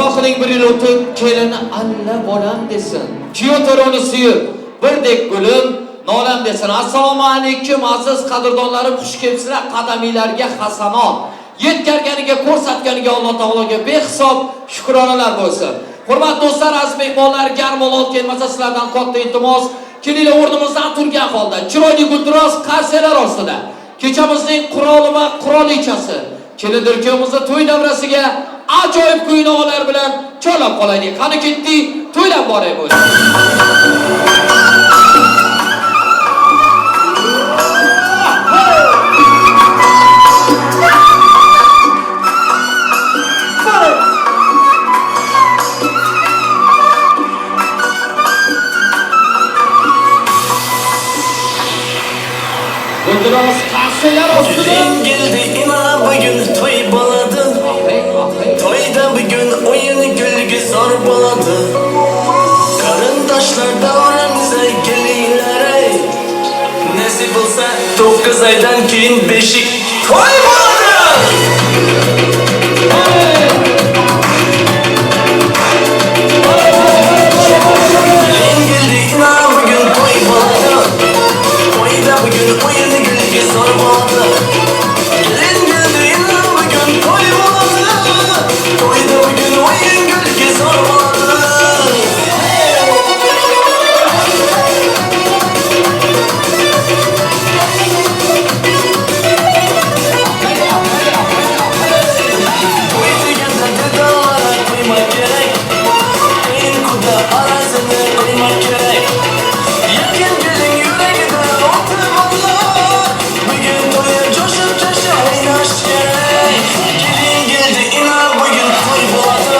Duo qiling bir yil o'tib kelin alla bolam desin. Kuyov to'roni suyib birdek gulim nolam desin. Assalomu alaykum aziz qadrdonlarim, xush kelibsizlar qadaminglarga hasanot. Yetkarganiga, ko'rsatganiga Alloh taologa behisob shukronalar bo'lsin. Hurmatli do'stlar, aziz mehmonlar, garm olov kelmasa sizlardan katta iltimos, kelinglar o'rnimizdan turgan holda chiroyli guldiroz qarsalar ostida kechamizning quroli va qurolichasi kelindir kuyovimizni to'y davrasiga ajoyib kuy-navolar bilan chorlab qolaylik. Qani ketdik, to'ylab boraylik. Guldiroz qarsalar ostida Geldi inan bugün toy boladı. Toyda bugün oyun gülgüzar boladı. Karındaşlar davremize gelirler ey. Nasip olsa 9 aydan keyin beşik toy boladı. Geldi inan bugün toy boladı. Toyda bugün oyun gülgüzar boladı. Gelin geldi inan bugün toy boladı. Toyda bugün oyun gülgüzar boladı. Toy deganda dedalara qo'ymak kerak. Eng quda arasini qo'ymak kerak. Yaqin kelin yuragida o'ti bor. Bugun to'ya jo'shib toshib o'ynash kerak. Kelin keldi inan bugun to'y bo'ladi.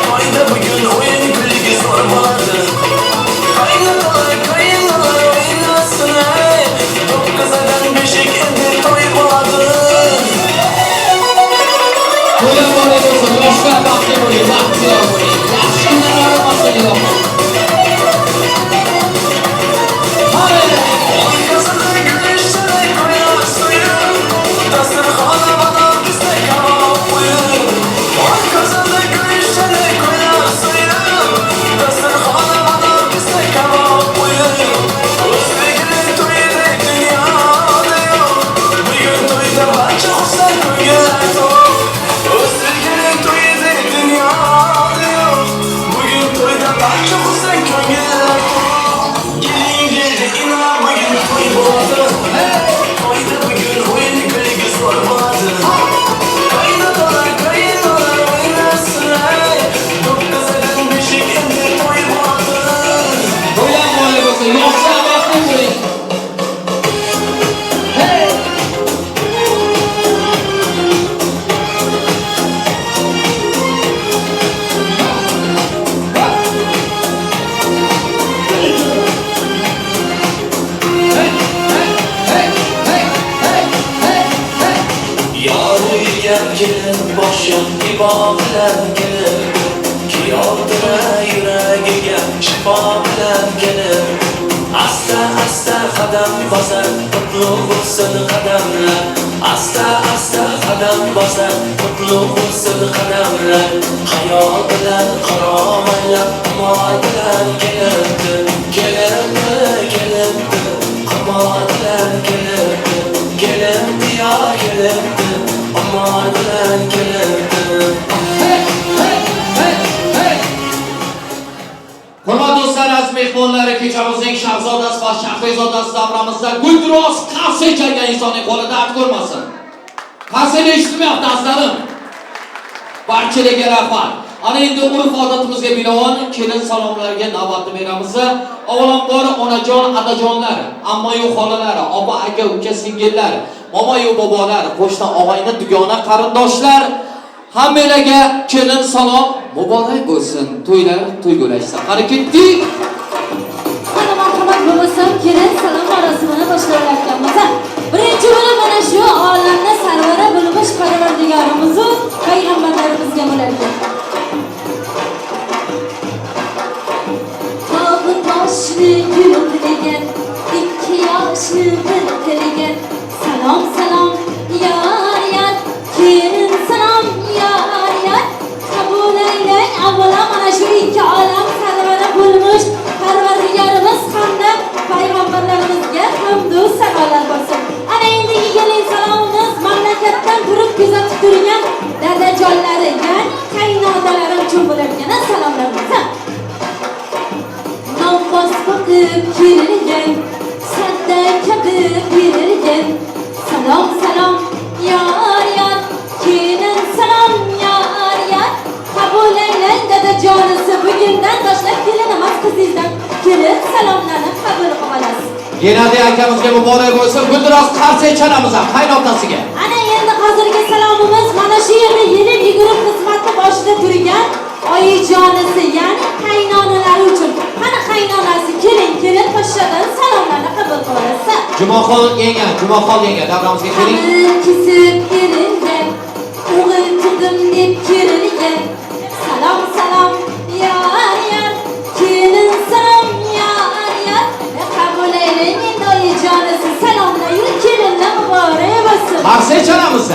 To'yda bugun o'yin kulgi zo'r bo'ladi. Qaynotalar qaynolar o'ynasin ey. 9 aydan beshik endi to'y bo'ladi. To'ylab boray bo'lsin, yoshlar baxtli bo'ling, baxtiyor bo'ling. Yaxshi kunlar ayirmasin ilohim. Orkasida gülüşleri koyar suyu. Dasturxona badal pista kabob qo'yib. Orkasida gülüşleri koyar suyu. Dasturxona badal pista kabob qo'yib. O'zbekning to'yidek dunyoda yo'q. Bugun to'yda barcha xursand ko'ngillar to'q. O'zbekning to'yidek dunyoda yo'q. Bugun to'yda barcha xursand ko'ngillar to'q. Gelin geldi inan bugün to'y bo'ladi. To'yda bugun o'yin kulgi zo'r bo'ladi. Qaynotalar qaynolar o'ynasin ey. 9 aydan beshik endi to'y bo'ladi. To'ylab boray bo'lsin, yoshlar baxtli bo'ling. Hey! Yor uyga kelin boshim ibo bilan kelibdi. Kuyovdira yuragiga shifo bilan kelibdi. Asta asta qadam bosar, qutlug' bo'lsin qadamlar. Asta asta qadam bosar, qutlug' bo'lsin qadamlar. Xayol bilan qaromallab, qimor bilan kelibdi. Kelibdi, kelibdi, qimor bilan kelibdi. Kelibdi yo kelibdi, qimor bilan kelibdi. Hey, hey, hey, hey! Hurmatli do'stlar, aziz mehmonlar, kechamizning shahzodasi va shahrizodasi davramizda guldiroz qarsak chalgan insonning qo'li dard ko'rmasin. Qarsaklar eshitilmayapti azizlarim. Barchalarga rahmat. Ana endi urf-odatimizga binoan kelin salomlarga navbatni beramiz. Avvalambor onajon, adajonlar, ammayu xolalar, opa, aka, uka, singillar, momoyu bobolar, qo'shni, og'ayni, dugona, qarindoshlar, hammalarga kelin salom muborak bo'lsin. To'ylar to'ygulashsin. Qani ketdik. Mana marhamat bo'lmasam kelin salom marosimini boshlayotganmiz. Birinchi bo'lib mana shu olamni sarvari bo'lmish Parvardigorimiz payg'ambarlarimizga bo'larkan. Tog'i toshni gul qilgan, ikki yoshni bir qilgan. Salom salom yor yor, kelin salom yor yor, qabul ayla. salomlarni qabul qilib olasiz. Gennadiy akamizga muborak bo'lsin. Guldiroz qarsak chalamiz qaynotasiga. Ana endi hozirgi salomimiz mana shu yerda yelib yugurib xizmatni boshida turgan oyijonisi, ya'ni qaynonalari uchun. Qani qaynonasi, keling, kelin poshshadan salomlarni qabul qilib olasiz. Jumaxon yenga, Jumaxon yenga davramizga keling. Qamir kesib eringan, o'g'il tug'dim deb kerilgan. Salom salom yor yor, kelin salom yor yor. Qabul aylang endi oyijonisi salomlar, kelinlar muborak bo'lsin. Qarsak chalamiz.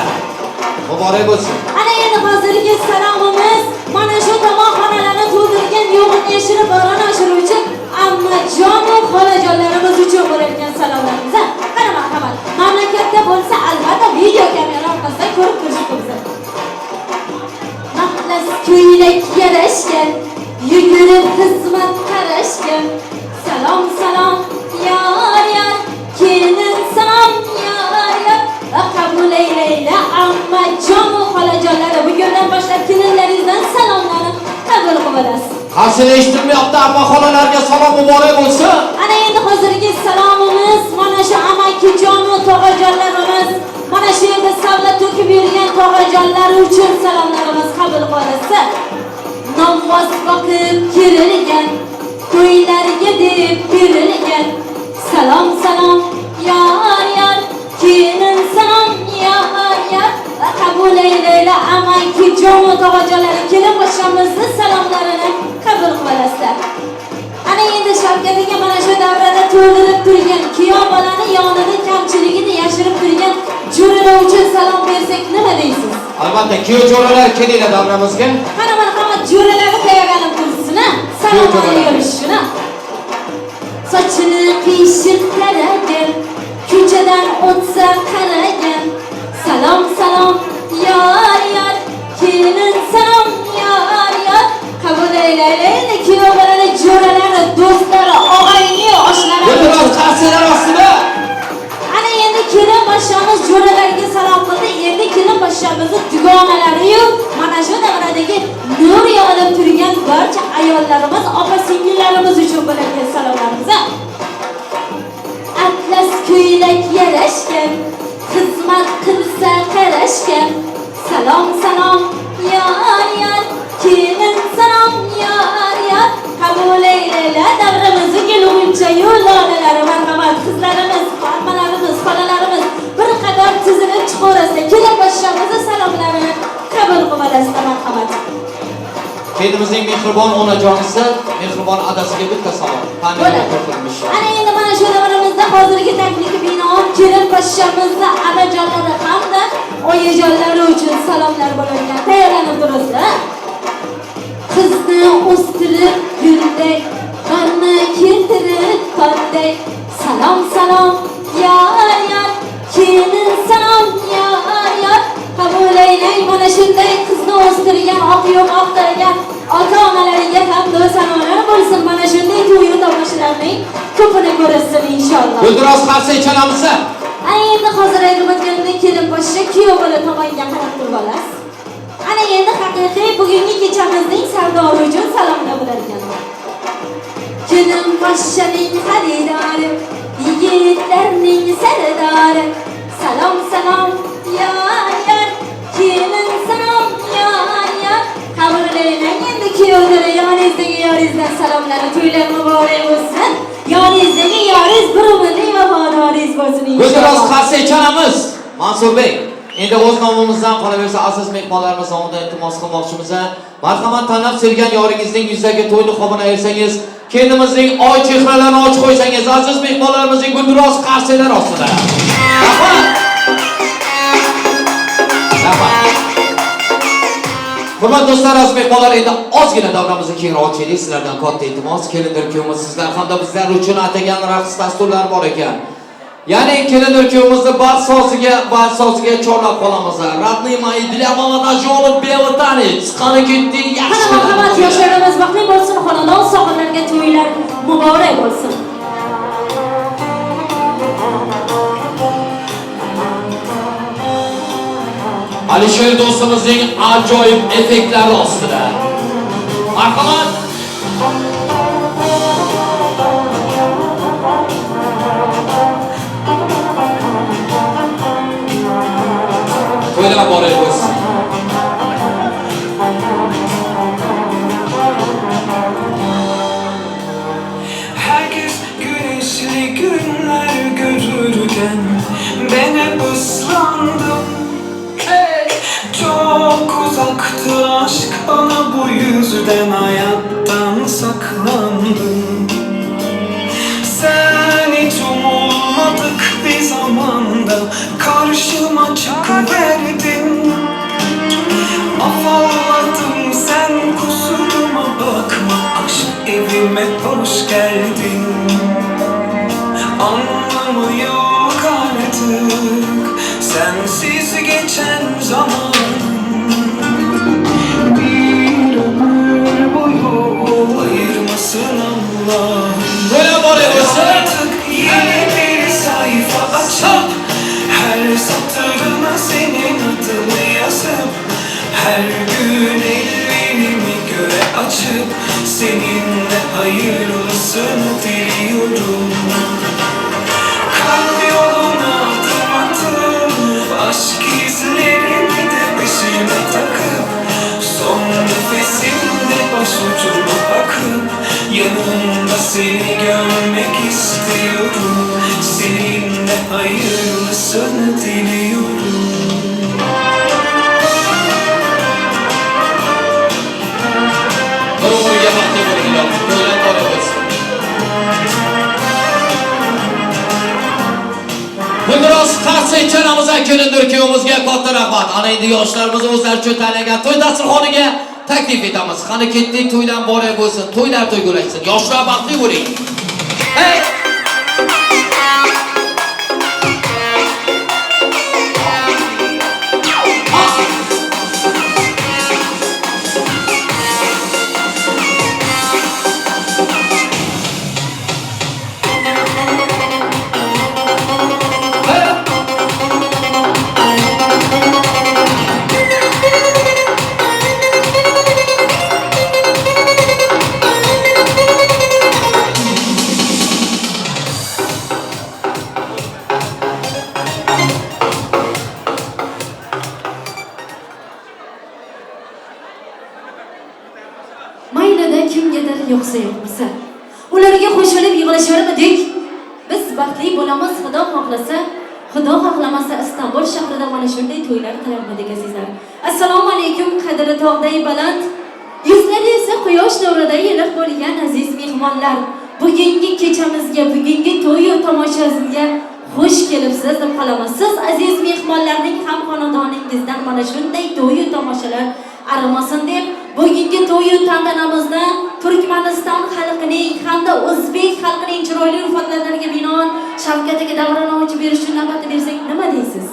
Muborak bo'lsin. Ana endi hozirgi salomimiz mana shu tomorxonalarni to'ldirgan yo'g'in yashirib boron oshiruvchi ammajon va xolajonlarimiz uchun bo'layotgan salomlarimiz. Qani marhamat. Mamlakatda bo'lsa albatta video kamera orqasidan ko'rib turishibdi bizni. Mahlas ko'ylak yarashgan, yugurib xizmat qarashgan. Salom salom yor yor, kelin salom yor yor. Qabul aylayla ammajon va xolajonlari, bugundan boshlab kelinlaringizdan salomlarni qabul qilib olasiz. Qarsini eshitilmayapti, amma xolalarga salom muborak bo'lsin. Ana endi hozirgi salomimiz mana shu amakijon va tog'ajonlarimiz, mana shu yerda savla to'kib yurgan tog'ajonlar uchun salomlarimiz qabul qilinsin. Namoz boqib kerilgan, to'ylarga deb berilgan. Salom salom yor yor, kelin salom yor yor. Qabul aylayla amakijon va tog'ajonlari, kelin poshshamizni salomlarini qabul qilib olasizlar. Ana endi Shavkat aka mana shu davrada to'ldirib turgan kuyov bolani yonida kamchiligini yashirib turgan jo'ralar uchun salom bersak nima deysiz? Albatta, kuyov jo'ralar kelinglar davramizga. Qani marhamat, jo'ralari tayyorlanib tursin, ha? Salom olishsin. Sochini qiyshiq taragan, ko'chadan o'tsa qaragan. Salom salom yor yor, kelin salom yor yor. Qabul aylayla kuyov bolani jo'ralari, do'stlari, og'ayni, oshnalari. Guldiroz qarsaklar ostida. Ana endi kelin poshshamiz jo'ralarga salom qildi. Endi kelin poshshamizni dugonalari-yu mana shu davradagi nur yog'ilib turgan barcha ayollarimiz, opa singillarimiz uchun bo'ladigan salomlarimiz. Atlas ko'ylak yarashgan, xizmat qilsa qarashgan. Salom salom yor yor, kelin salom yor yor. Qabul aylayla davramizni kelguncha yo'l olalari, marhamat qizlarimiz, ammalarimiz, xolalarimiz bir qator tizilib chiqaverasizlar. Kelin poshshamizni salomlarini qabul qilib olasizlar, marhamat. Kelinimizning mehribon onajonisi, mehribon adasiga bitta salom. Ana endi mana shu davramizda hozirgi taklifga binoan kelin poshshamizni adajonlari hamda oyijonlari uchun salomlar bo'larkan. Tayyorlanib turasizlar. Qizni o'stirib gulday, g'amni keltirib tonday. Salom salom yor yor, kelin salom yor yor. Qabul aylang mana shunday qizni o'stirgan, oq yo'q oqtirgan ota-onalariga hamd va sanolar bo'lsin. Mana shunday to'y tomoshalarning ko'pini ko'rasin inshaalloh. Guldiroz qarsak chalamiz. Ana endi hozir aytib o'tganimdek kelin poshsha kuyov bola tomonga qarab turib olasiz. Ana endi haqiqiy bugungi kechamizning sardori uchun salomlar bo'lar ekan. Kelin poshshaning xaridori, yigitlarning sardori. Salom salom yor yor, kelin salom yor yor. Qabul aylang endi kuyovlar yoningizdagi yoringizdan salomlarni, to'ylar muborak bo'lsin. Yoningizdagi yoringiz bir umrlik vafodoringiz bo'lsin inshaalloh. Guldiroz qarsak chalamiz. Mansurbek, endi o'z nomimizdan qolaversa aziz mehmonlarimiz nomidan iltimos qilmoqchimiz. Marhamat, tanlab sevgan yoringizning yuzidagi to'y niqobini ayirsangiz, kelinimizning oy chehralarini ochib qo'ysangiz, aziz mehmonlarimizning guldiroz qarsaklar ostida. Rahmat. Rahmat. Hurmatli do'stlar, aziz mehmonlar, endi ozgina davramizni kengroq ochaylik. Sizlardan katta iltimos, kelindir kuyovimiz sizlar hamda bizlar uchun atagan raqs dasturlari bor ekan. Ya'ni kelindir kuyovimizni baxt soziga chorlab qolamiz. Родные мои, для молодоженов белый танец. Qani ketdik, yaxshi. Qani marhamat, yoshlarimiz baxtli bo'lsin, xonadon sohiblariga to'ylar muborak bo'lsin. Alisher do'stimizning ajoyib effektlari ostida. Marhamat. Gülerken ben hep ıslandım. Çok uzaktı aşk bana, bu yüzden hayattan saklandım. Sen hiç umulmadık bir zamanda karşıma çıkıverdin. Afalladım, sen kusuruma bakma, aşk evime hoş geldin. Anlamı yok artık sensiz geçen zaman. Bir ömür boyu ayırmasın Allah'ım. Artık yeni bir sayfa açıp her satırına senin adını yazıp her gün ellerimi göğe açıp seninle hayırlısını diliyorum. Kalp yoluna adım atıp aşk izlerini de peşime takıp son nefesimde başucuma bakıp yanımda seni görmek istiyorum. Seninle hayırlısını diliyorum. Bir umrga baxtli bo'ling ilohim, to'ylar to'ylar bo'lsin. Guldiroz qarshi ikkalamiz kelindir kuyovimizga katta rahmat. Ana endi yoshlarimizni o'zlari uchun tayinlangan to'y dasturxoniga taklif etamiz. Qani ketdik, to'ylar muborak bo'lsin, to'ylar to'yga ulashsin. Yoshlar baxtli bo'ling. Hey! Maylida kimgadir yo'qsa yo'qmasa, ularga qo'shilib yig'lasharmidik. Biz baxtli bo'lamiz, Xudo xohlasa, Xudo xohlamasa Istanbul shahrida mana shunday to'ylar qilarmidik azizlar. Assalomu alaykum, qadri tog'day baland, yuzlari esa quyosh nurida yiliq bo'lgan aziz mehmonlar. Bugungi kechamizga, bugungi to'y tomoshasiga xush kelibsiz deb qolaman. Siz aziz mehmonlarning ham xonadoningizdan mana shunday to'y tomoshalar arimasin deb bugungi to'y tantanamizda Turkmaniston xalqining hamda o'zbek xalqining chiroyli urf-odatlariga binoan Shavkat aka davrani ochib berish uchun navbatni bersak nima deysiz?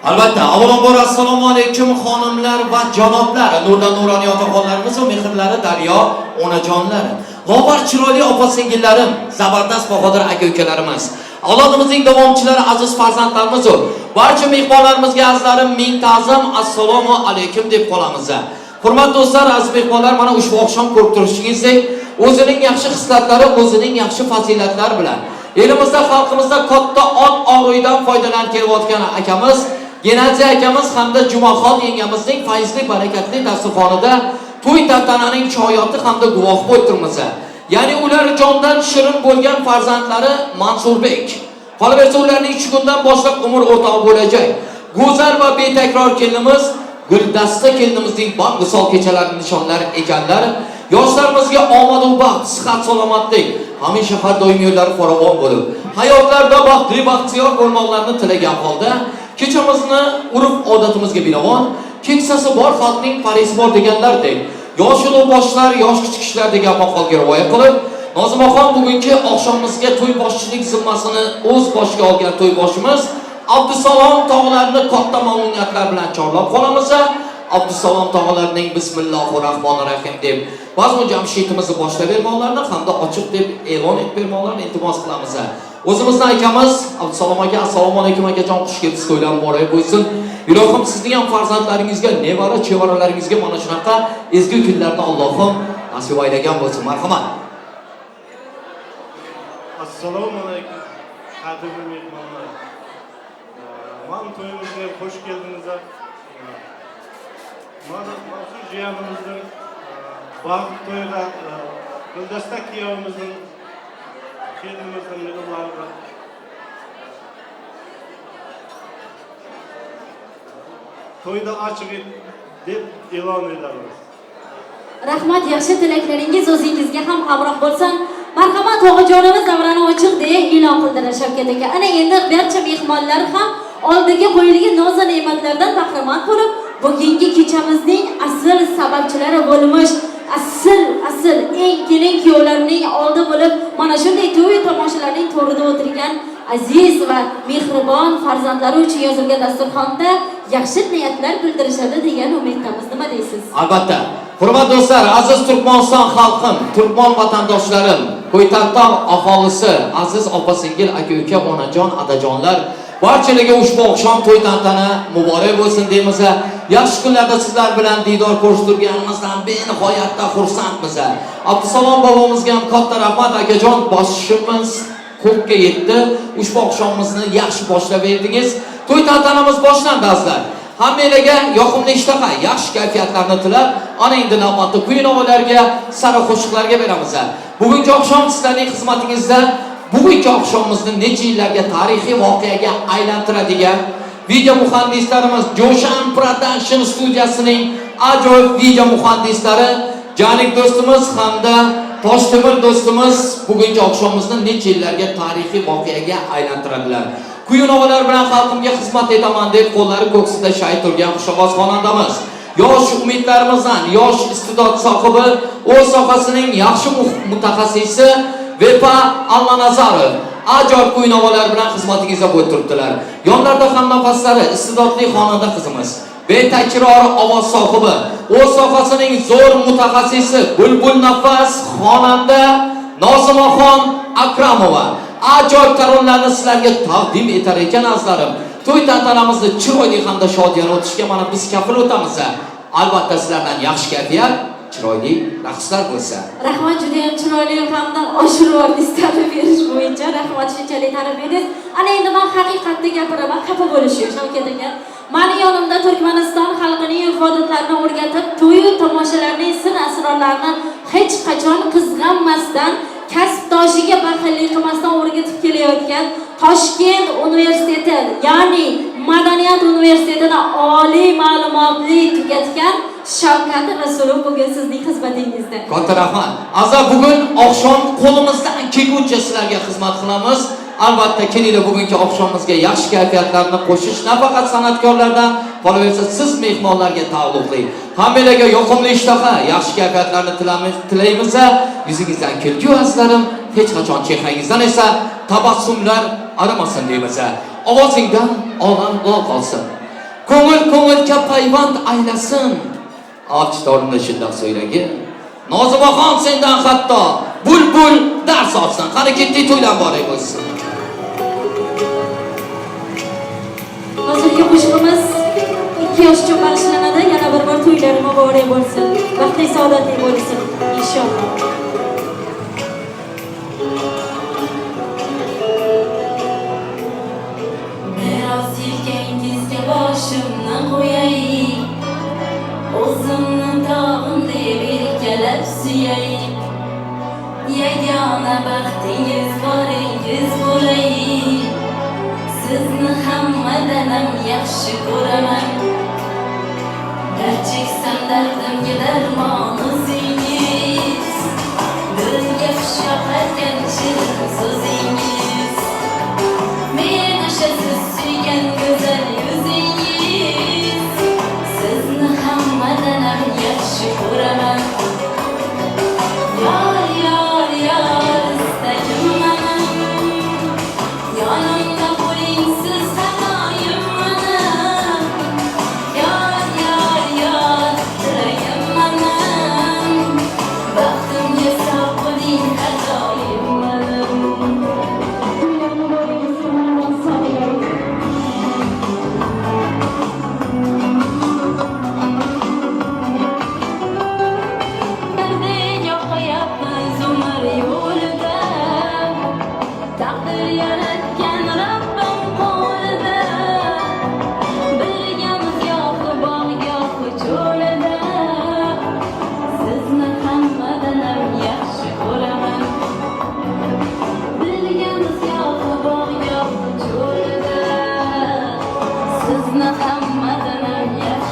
Albatta, avvalambor assalomu alaykum xonimlar va janoblar, nurdan nuroniy otaxonlarimiz va mehrlari daryo onajonlar. Lobar chiroyli opa-singillarim, zabardast bahodir aka-ukalarimiz, avlodimizning davomchilari, aziz farzandlarimiz, barcha mehmonlarimizga azizlarim ming ta'zim, assalomu alaykum deb qolamiz. Hurmatli do'stlar, aziz mehmonlar, mana ushbu oqshom ko'rib turishingizdek, o'zining yaxshi xislatlari, o'zining yaxshi fazilatlari bilan elimizda, xalqimizda katta ot obro'yidan foydalanib kelayotgan akamiz Gennadiy akamiz hamda Jumaxon yengamizning fayzli barakatli dasturxonida to'y tantananing choyoti hamda guvohi bo'lib turibmiz. Ya'ni ular jondan shirin bo'lgan farzandlari Mansurbek. Qolaversa ularning shu kundan boshlab umr o'rtog'i bo'lajak go'zal va betakror kelinimiz Guldasta kelinimizning baxt visol kechalari nishonlar ekanlar. Yoshlarimizga omad va baxt, sihat, salomatlik, hamisha har doim yo'llari farovon bo'lib, hayotlarda baxtli baxtiyor bo'lmoqlarini tilagan holda kechamizni urf odatimizga binoan keksasi bor xalqning parisi bor deganlardek, yosh ulug' boshlar, yosh kichik kishilar degan maqolga rioya qilib, Nozimaxon bugungi oqshomimizga to'y boshchilik zimmasini o'z boshiga olgan to'y boshimiz Abdusalom tog'larini katta mamnuniyatlar bilan chorlab qolamiz. Abdusalom tog'larining Bismillahirrohmanirrohim deb bazmi jamshidimizni boshlab bermoqlarini hamda ochiq deb e'lon etib bermoqlarini iltimos qilamiz. O'zimizni akamiz Abdusalom aka, assalomu alaykum akajon, xush kelibsiz, to'ylar muborak bo'lsin. Ilohim sizning ham farzandlaringizga, nevara chevaralaringizga mana shunaqa ezgu kunlarni Allohim nasib aylagan bo'lsin. Marhamat. Assalomu alaykum qadrli mehmonlar. Man to'yimizga xush keldingizlar. Mana Mansur jiyanimizning baxt to'yiga Guldasta kuyovimizning kelinimizning yig'inlariga To'yni ochiq deb e'lon etamiz. Rahmat, yaxshi tilaklaringiz o'zingizga ham hamroh bo'lsin. Marhamat, tog'ajonimiz davrani ochiq deya e'lon qildilar Shavkat aka. Ana endi barcha mehmonlar ham oldiga qo'yilgan noz ne'matlardan bahramand bo'lib, bugungi kechamizning asl sababchilari bo'lmish, asl eng kelin kuyovlarning oldi bo'lib, mana shunday to'y tomoshalarning to'rida o'tirgan aziz va mehribon farzandlari uchun yozilgan dasturxonda yaxshi niyatlar bildirishadi degan umiddamiz. Nima deysiz? Albatta. Hurmatli do'stlar, aziz Turkmaniston xalqim, turkman vatandoshlarim, Ko'ytantog' aholisi, aziz opa-singil, aka-uka, onajon, adajonlar, barchalarga ushbu oqshom to'y tantana muborak bo'lsin deymiz. Yaxshi kunlarda sizlar bilan diydor ko'rishtirganimizdan benihoyatda xursandmiz. Abdusalom bobomizga ham katta rahmat, akajon, boshimiz ko'kka yetdi. Ushbu oqshomimizni yaxshi boshlab berdingiz. To'y tantanamiz boshlandi azizlar. Hammanglarga yoqimli ishtaha, yaxshi kayfiyatlarni tilab, ana endi navbatni kuy-navolarga, sara qo'shiqlarga beramiz. Bugungi oqshom sizlarning xizmatingizda, bugungi oqshomimizni necha yillarga tarixiy voqeaga aylantiradigan video muhandislarimiz Jo'shan Production studiyasining ajoyib video muhandislari Janik do'stimiz hamda Toshtemir do'stimiz bugungi oqshomimizni necha yillarga tarixiy voqeaga aylantiradilar. Kuy-navolar bilan xalqimga xizmat etaman deb qo'llari ko'ksida shay turgan xushovoz xonandamiz, yosh umidlarimizdan yosh iste'dod sohibi, o'z sohasining yaxshi mutaxassisi Vepa Allanazarov ajoyib kuy-navolar bilan xizmatingizda bo'lib turibdilar. Yonlarda hamnafaslari iste'dodli xonanda qizimiz, betakror ovoz sohibi, o'z sohasining zo'r mutaxassisi Bulbul nafas xonanda Nozimaxon Akramova ajoyib taronalarni sizlarga taqdim etar ekan azizlarim. To'y tantanamizni chiroyli hamda shodiyona o'tishga mana biz kafil o'tamiz. Albatta sizlardan yaxshi kayfiyat, chiroyli raqslar bo'lsa. Rahmat, juda ham chiroyli hamda oshirib yubordingiz ta'rif berish bo'yicha. Rahmat, shunchalik ta'rif berdingiz. Ana endi men haqiqatni gapiraman, xafa bo'lish yo'q Shavkat aka. Mani yonimda Turkmaniston xalqining urf-odatlarini o'rgatib, to'y tomoshalarning sir asrorlarini hech qachon qizg'anmasdan, kasbdoshiga baxillik qilmasdan o'rgatib kelayotgan Toshkent universiteti, ya'ni Madaniyat universitetini oliy ma'lumotli tugatgan Shavkat Rasulov bugun sizning xizmatingizda. Katta rahmat. Azizlar, bugun oqshom qo'limizdan kelguncha sizlarga xizmat qilamiz. Albatta kelinglar bugungi oqshomimizga yaxshi kayfiyatlarni qo'shish nafaqat san'atkorlardan, qolaversa siz mehmonlarga taalluqli. Hammanglarga yoqimli ishtaha, yaxshi kayfiyatlarni tilaymiz. Yuzingizdan kulgi azizlarim, hech qachon chehrangizdan esa tabassumlar arimasin deymiz. Ovozingdan olam lol qolsin. Ko'ngil ko'ngilga payvand aylasin. Avj torni shundoq so'ylagin. Nozimaxon sendan hatto bulbul dars olsin. Qani ketdik, to'ylar muborak bo'lsin. Hozirgi qo'shig'imiz 2 yosh uchun bag'ishlanadi. Yana bir bor to'ylar muborak bo'lsin. Baxtli saodatli bo'lsin inshaalloh. Biroz yelkangizga boshimni qo'yay, o'zimni tog'im deb erkalab suyay. Yagona baxtingiz boringiz bo'lay. Sizni hammadan ham yaxshi ko'raman. Dard cheksam dardimga darmon o'zingiz. Dilga xush yoqarkan shirin so'zingiz. Men o'sha siz suygan go'zal yuzingiz. Sizni hammadan ham yaxshi ko'raman. Yor, yor, yor istagim menim. Yonimda bo'ling siz xatoyim menim. Yor, yor, yor tilagim menim. Baxtimga sog' bo'ling har doim menim. Birdek oqayapmiz umr yo'lida. Taqdir yaratgan Rabbim qo'lida. Birgamiz gohi bog', gohi cho'lida. Sizni hammadan ham yaxshi ko'raman. Birgamiz gohi bog', gohi cho'lida. Sizni hammadan ham yaxshi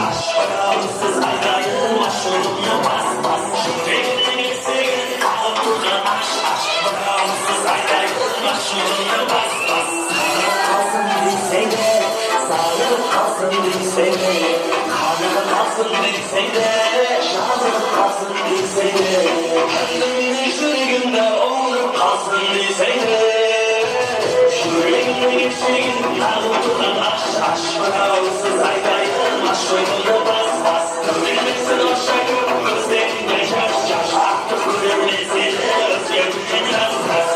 ash, birovsiz aytayin mash'uqni bas bas. Yuragimning eshigin qag'ib turgan ash ash, birovsiz aytayin mash'uqni bas bas. Qolsin desang-de, sog'inib qolsin desang-de, qonib qolsin desang-de, yozib qolsin desang-de, qandimning yuragimda o'rib qolsin desang-de. Yuragimning eshigin qag'ib turgan ash ash, birovsiz aytayin mash'uqni bas bas. Bilmaysan osha ko'p ko'zingda yosh yosh, aql ko'rolmay seni o'zga ras ras.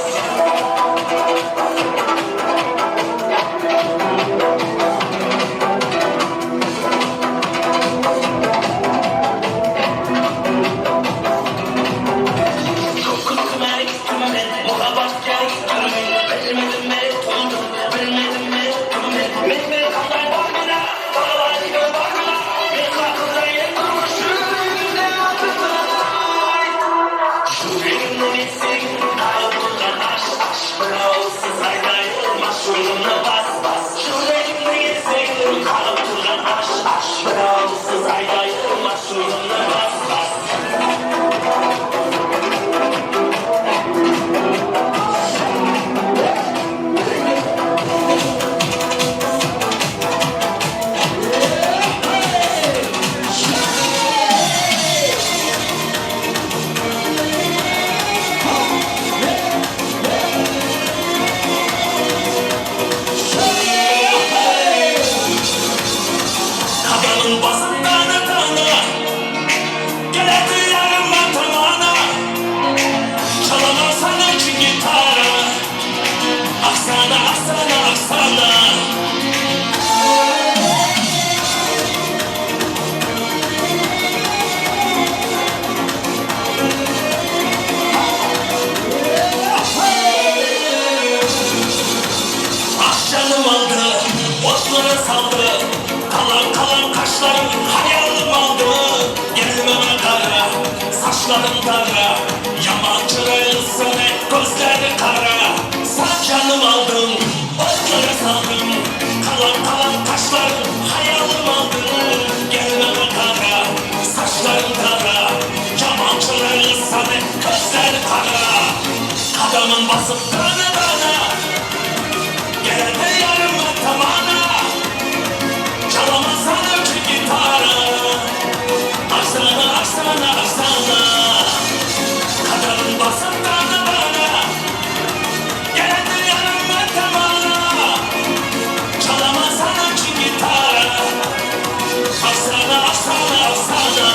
Saçların kara, yaman çıraylısın, gözleri kara. Sen canım aldın, otlara saldın, kalan kalan taşların hayalım aldın. Gelmeme kara, saçların kara, yaman çıraylısın, gözleri kara. Adamın basıp dana dana, geldi yarıma tamana, çalamazsan öpü gitarı. Aksana, aksana, aksana, kadın basıp dana dana, geldi yanıma tamana, çalamazsan öpü gitarı. Aksana, aksana, aksana.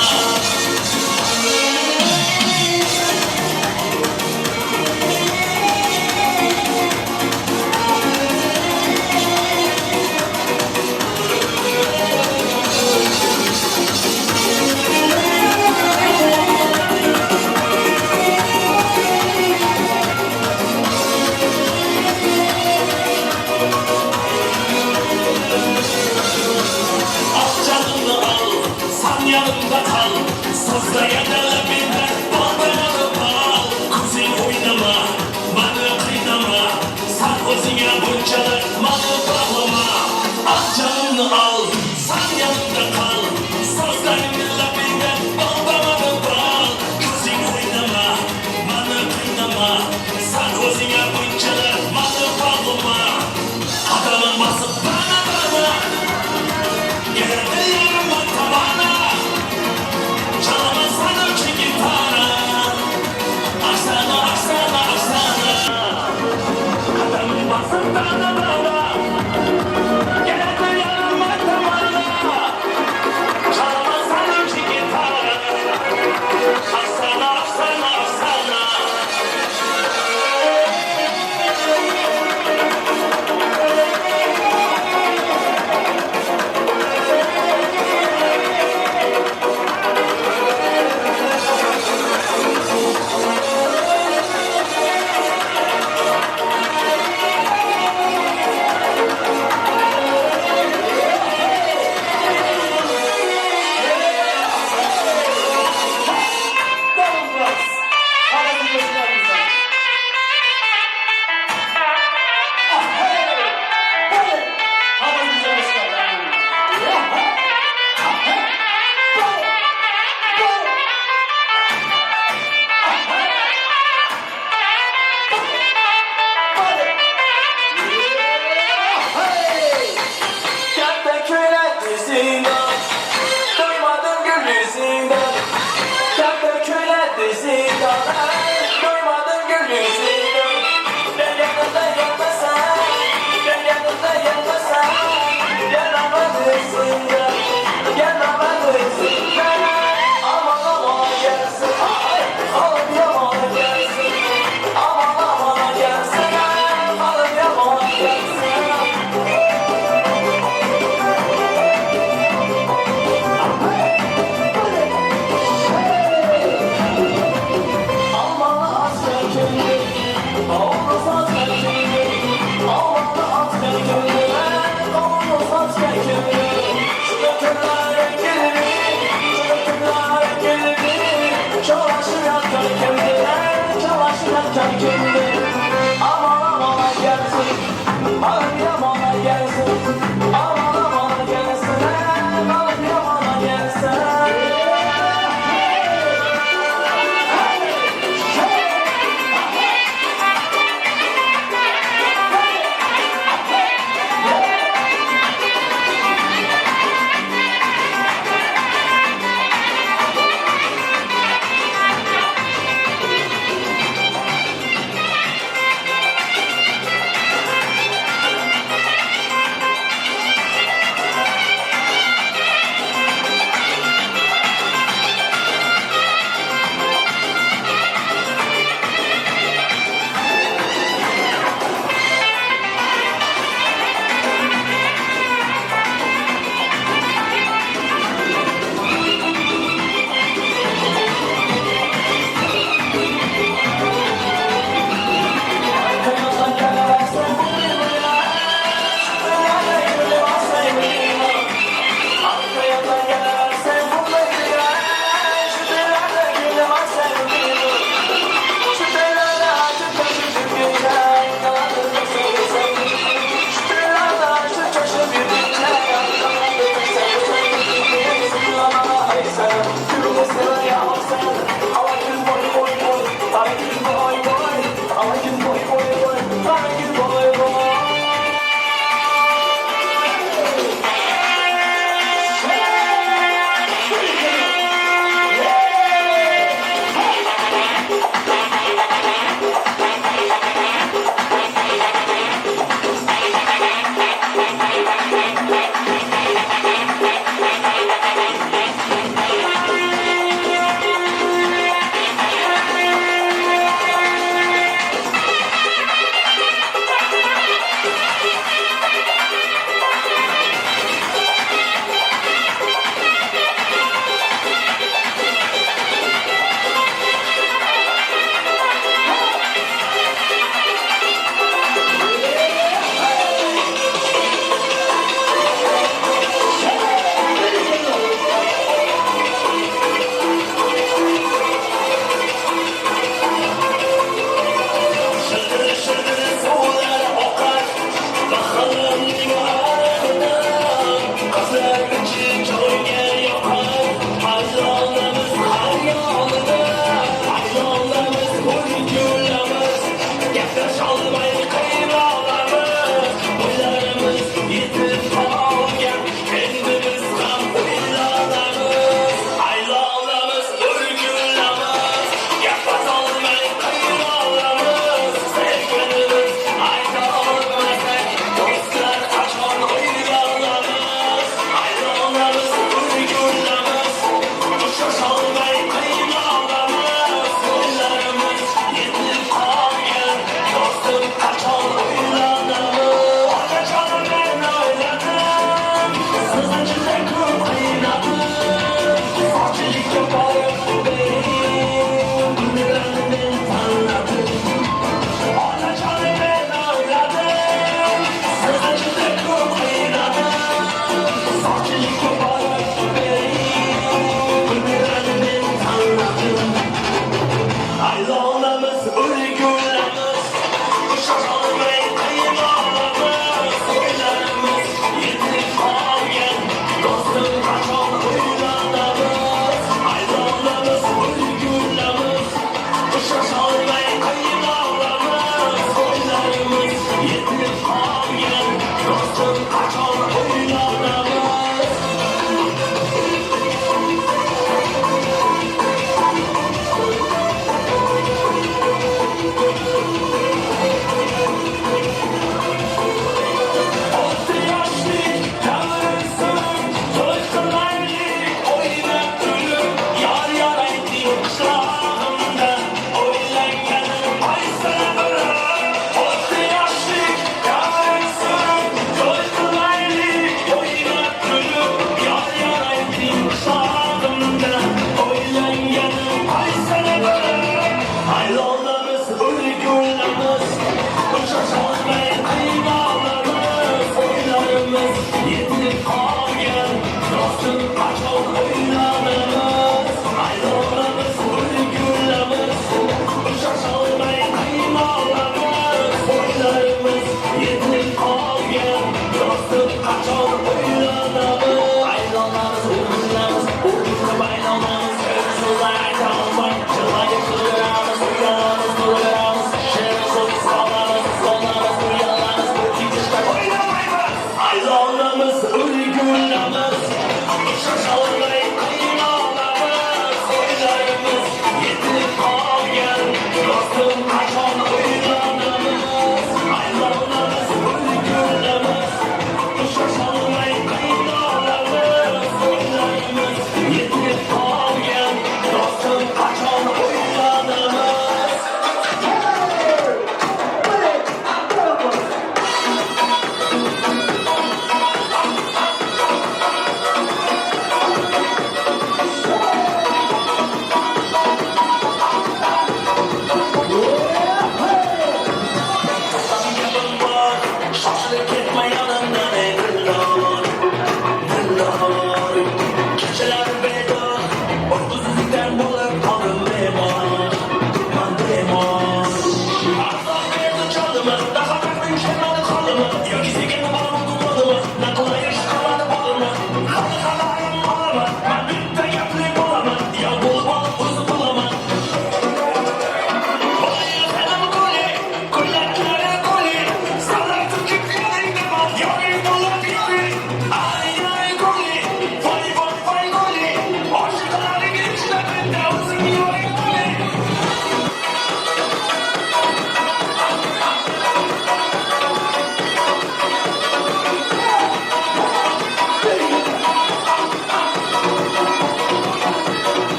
Yanımda kal, sazda yanalı biter, baldalı bal. Kuzey oynama, bana kıynama, sen özüne buncalar malı bağlama. Ah canını al, sen yanımda kal, sazda yanalı biter, baldalı bal. Kuzey oynama, bana kıynama, sen özüne buncalar malı bağlama. Adamın basıp bana bana, geldi yanıma tabana. Çalamazsan öpü gitarı. Esinler, gelme esinler. Aman aman gelsin, ay alım yaman gelsin. Aman aman gelsin, alım yaman gelsin. Almalı at kekilli, oğlu sat kekilli. Almalı at kekilli, oğlu sat kekilli. Şu dökümler gelini,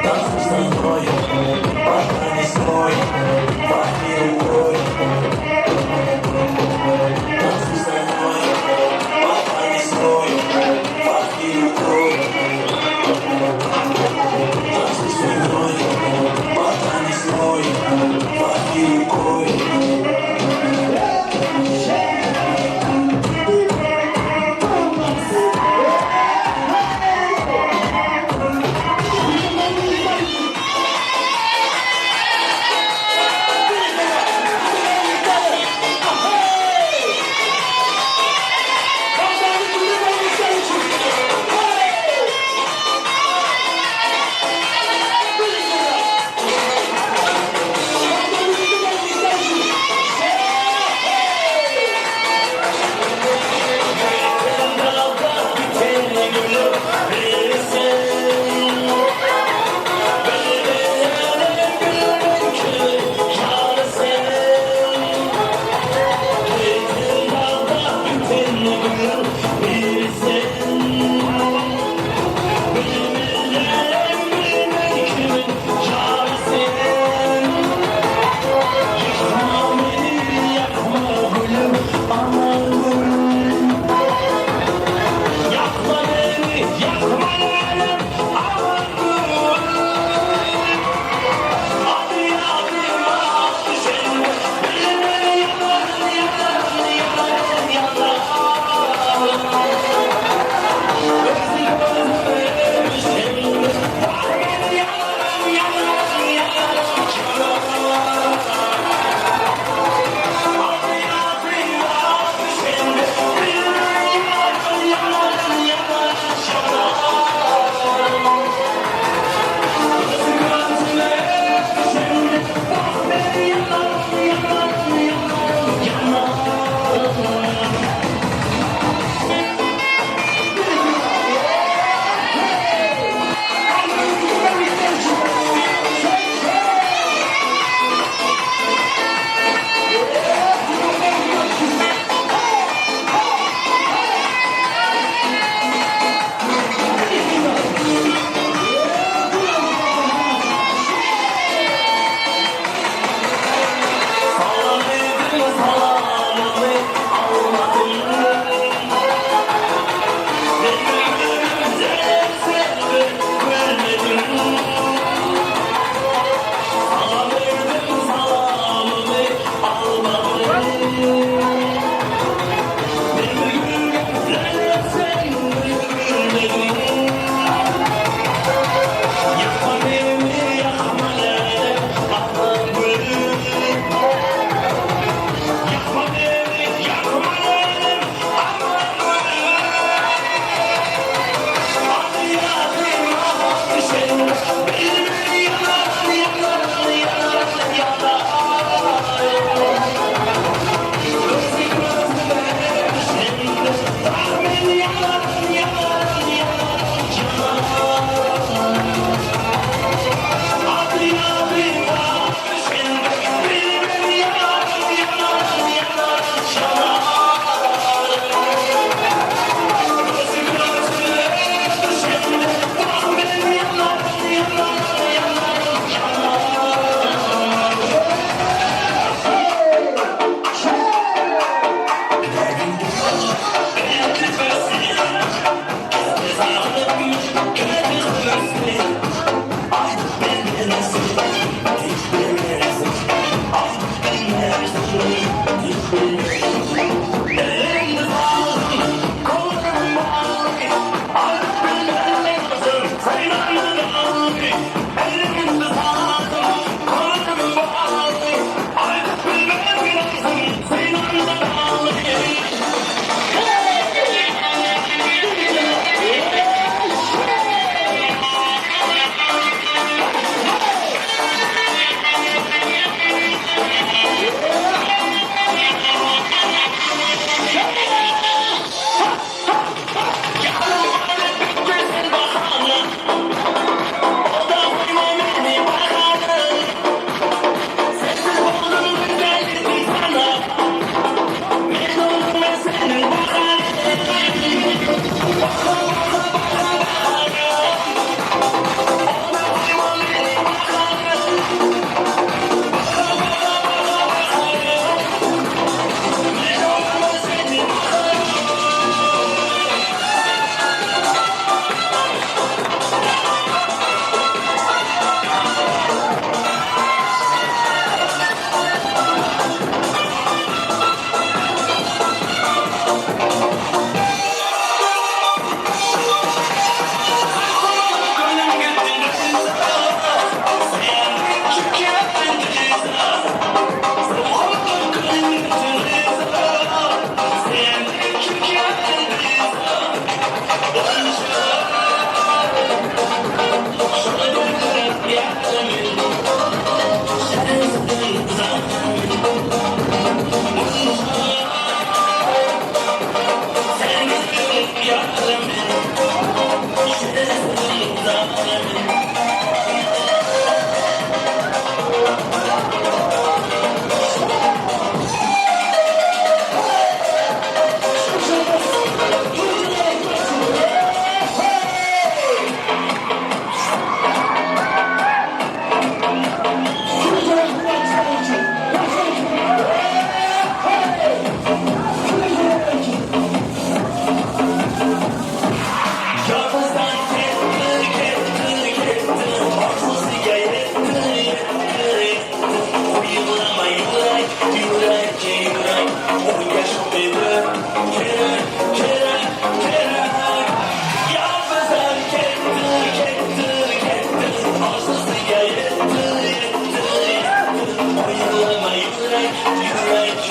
Танцуй со мной, пока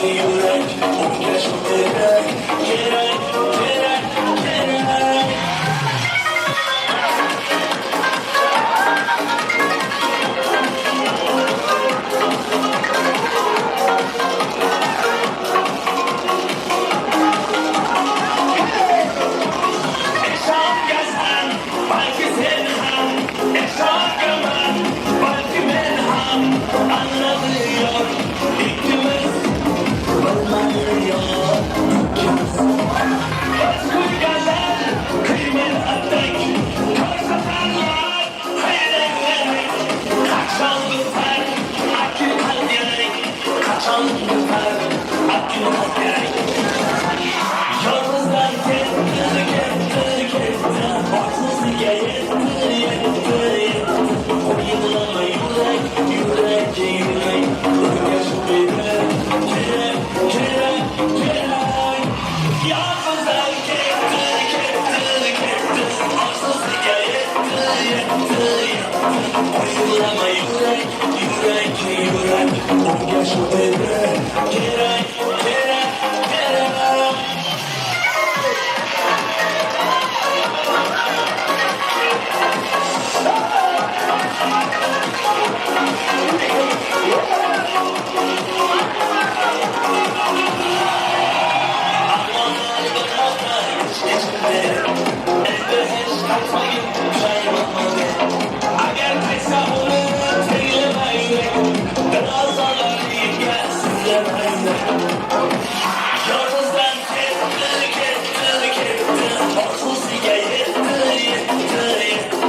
yurak o'rgash kerak, kerak, kerak, kerak. Ishongasan, balki sen ham, ishongaman, balki men ham. Anlamıyor ikimiz, bilmiyor ikimiz. Biz ko'rganlar qiymatdek, ko'rsatanlar hayratdek. Qachon bizlar akl kerak, qachon bizlar akl kerak. Yolg'izdan ketdi, ketdi, ketdi, orzusiga yetdi, yetdi, yetdi. O'yinlama yurak, yurak, yurak, o'rgash kerak, kerak, kerak, kerak. Yolg'izdan ketdi, ketdi, ketdi, orzusiga yetdi, yetdi, yetdi. O'yinlama yurak, yurak, yurak, o'rgash kerak, kerak, kerak, kerak. Agar qaytsa uni tinglama yurak, dilozorlar yetkazma yurak. Yolg'izdan ketdi, ketdi, ketdi, orzusiga yetdi, yetdi, yetdi.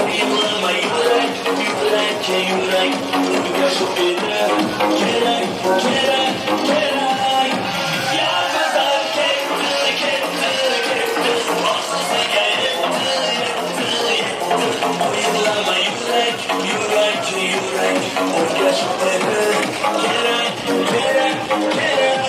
O'yinlama yurak, yurak, yurak, o'rgash kerak, kerak, kerak, kerak. Yolg'izdan ketdi, ketdi, ketdi, orzusiga yetdi, yetdi, yetdi. O'yinlama yurak, yurak, yurak, o'rgash kerak, kerak, kerak, kerak.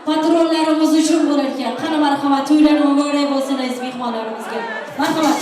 patronlarimiz uchun bo'lar ekan. Qani marhamat, to'ylar muborak bo'lsin aziz mehmonlarimizga. Marhamat.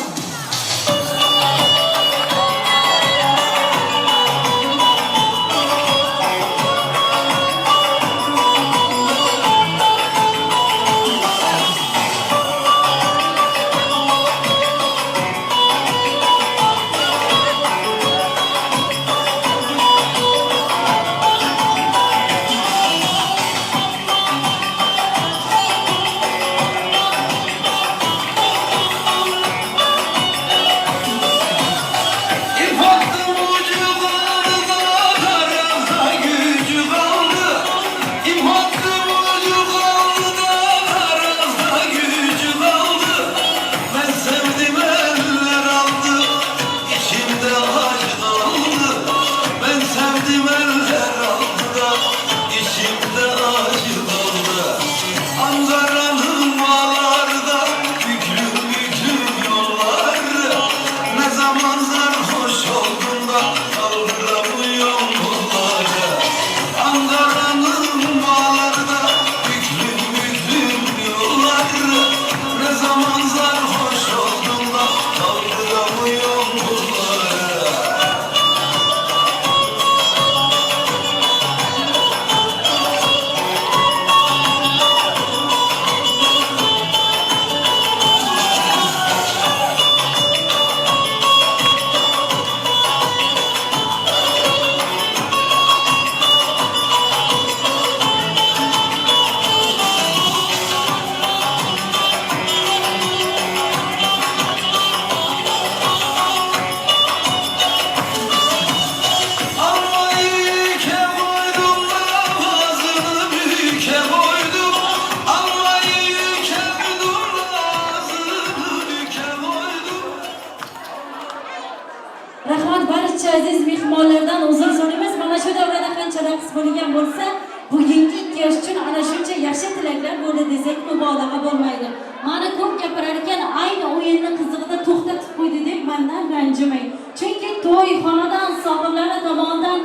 Rahmat barcha aziz mehmonlardan uzr so'raymiz. Mana shu davrada qancha raqs bo'lgan bo'lsa, bugungi ikki yosh uchun ana shuncha yaxshi tilaklar bo'ldi desak mubolag'a bo'lmaydi. Mana ko'p gapirar ekan, ayni o'yinni qizig'ida to'xtatib qo'ydi deb mendan ranjimang. Chunki to'y xonadon sohiblari tomonidan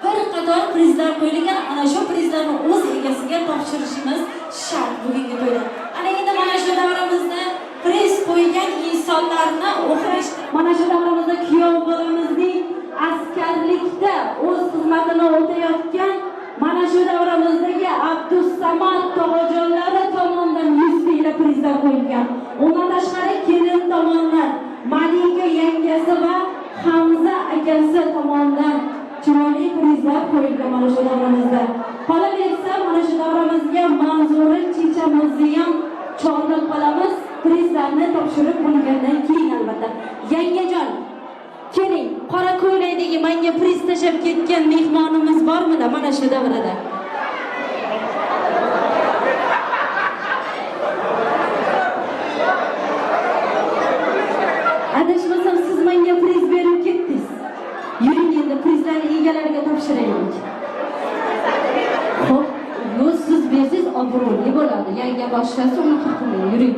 bir qator prizlar qo'yilgan, ana shu prizlarni o'z egasiga topshirishimiz shart bugungi to'yda. Ana endi mana shu davramizda priz qo'ygan insonlarni o'qish, mana shu davramizda kuyov bolamizning askarlikda o'z xizmatini o'tayotgan mana shu davramizdagi Abdusamad tog'ajonlari tomonidan 100 mingla prizlar qo'yilgan. Undan tashqari kelin tomonidan Malika yangasi va Hamza akasi tomonidan chiroyli prizlar qo'yilgan mana shu davramizda. Qolaversa mana shu davramizga Manzura chechamizni ham chorlab qolamiz. Prizlarni topshirib bo'lgandan keyin albatta. Yangajon, keling, qora ko'ylakdagi menga priz tashlab ketgan mehmonimiz bormidi mana shu davrada? Adashmasam siz menga priz berib ketdingiz. Yuring endi prizlarni egalariga topshiraylik. Xo'p, yo'q, siz bersangiz obro'li bo'ladi. Yanga boshqasi uni qilmang, yuring.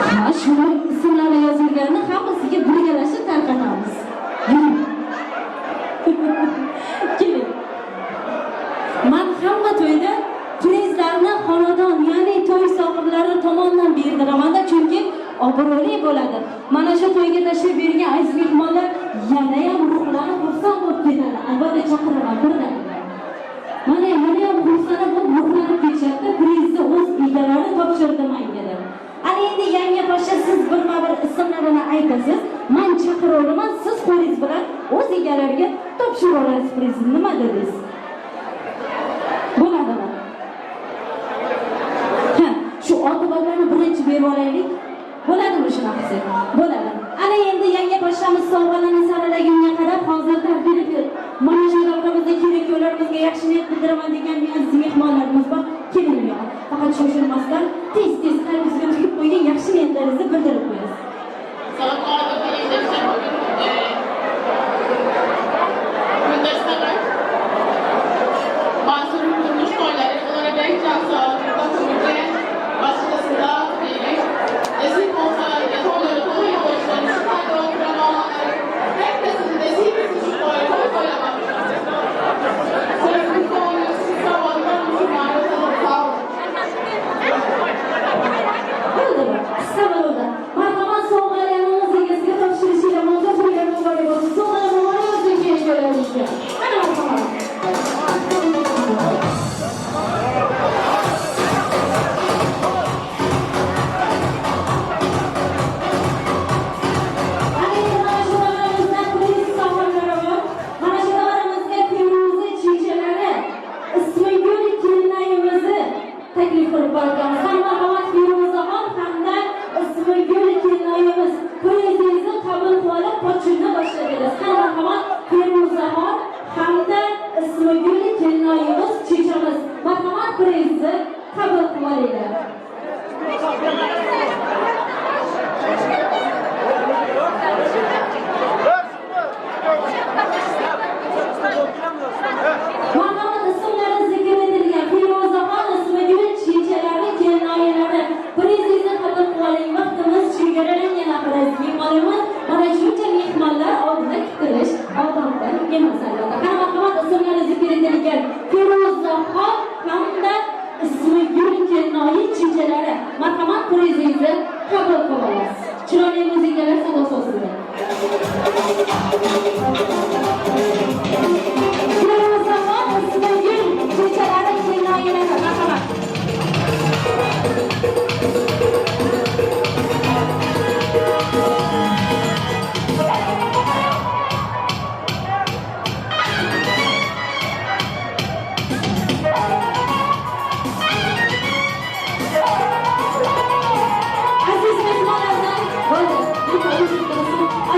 Ha, shuni ismlari yozilganini hammasiga birgalashib tarqatamiz. Yuring. Keling. Men hamma to'yda prizlarni xonadon, ya'ni to'y sohiblari tomonidan berdiraman-da, chunki obro'li bo'ladi. Mana shu to'yga tashrif buyurgan aziz mehmonlar yana ham ruhlanib xursand bo'lib ketadi. Albatta chaqiraman birdan. Mana yana ham xursand bo'lib ruhlanib ketishadi. Prizni o'z egalari topshirdi menga deb. Ana endi yangi poshsha siz birma-bir ismlarini aytasiz, men chaqiraveraman, siz qo'lingiz bilan o'z egalariga topshiraverasiz prizni. Nima dedingiz? Bo'ladimi? Ha, shu otibarlarni birinchi berib olaylik. Bo'ladimi shunaqasi? Bo'ladi. Ana endi yangi poshshamiz sovg'alarni saralagunga qarab hozir tartib mana shu davramizda kerak-yo'llarimizga yaxshi niyat bildiraman degan aziz mehmonlarimiz bor. Keling bu yoqqa. Faqat shoshilmasdan tez-tez qalbingizga tugib qo'ygan yaxshi niyatlaringizni bildirib qo'yasiz. Mansur'un turmuş toyları, onlara can sağlık, başkasında değil. Nesip olsa toyları, toy yoldaşları, şu kayda oturan olanları, herkesin nesip etsin şu toyu, toy toylamak. Sözümüzde oluyoruz. qo'yamiz. Marhamat, Feruzaxon hamda Ismigul kelinoyimiz prizingizni qabul qilib pochini boshlab berasiz. Marhamat, Feruzaxon hamda Ismigul kelinoyimiz chechamiz. Marhamat, prizni qabul qilib olinglar. Marhamat, ismlari zikr etilgan Feruzaxon, Ismigul chechalari, kelinoyilari prizingizni qabul qilib oling. Vaqtimiz chegaralangan, axir mehmonimiz mana shuncha mehmonlar oldida kutilish odobdan emas albatta. Qani marhamat, ismlari zikr etilgan Feruzaxon hamda Ismigul kelinoyi chechalari, marhamat, prizingizni qabul qilib olasiz. Chiroyli muzikalar sadosi ostida. Feruzaxon, Ismigul chechalari, kelinoyilari, marhamat.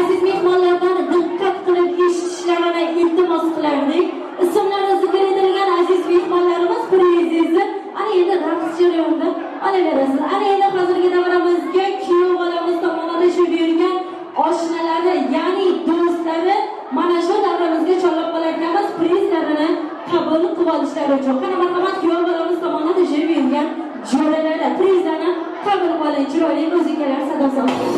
Aziz mehmonlardan diqqat qilib eshitishlarini iltimos qilardik. Ismlari zikr etilgan aziz mehmonlarimiz prizingizni ana endi raqs jarayonida olaverasiz. Ana endi hozirgi davramizga kuyov bolamiz tomonidan tashrif buyurgan oshnalari, ya'ni do'stlari mana shu davramizga chorlab qolarkanmiz prizlarini qabul qilib olishlari uchun. Qani marhamat, kuyov bolamiz tomonidan tashrif buyurgan jo'ralari prizlarni qabul qilib oling. Chiroyli muzikalar sadosi ostida.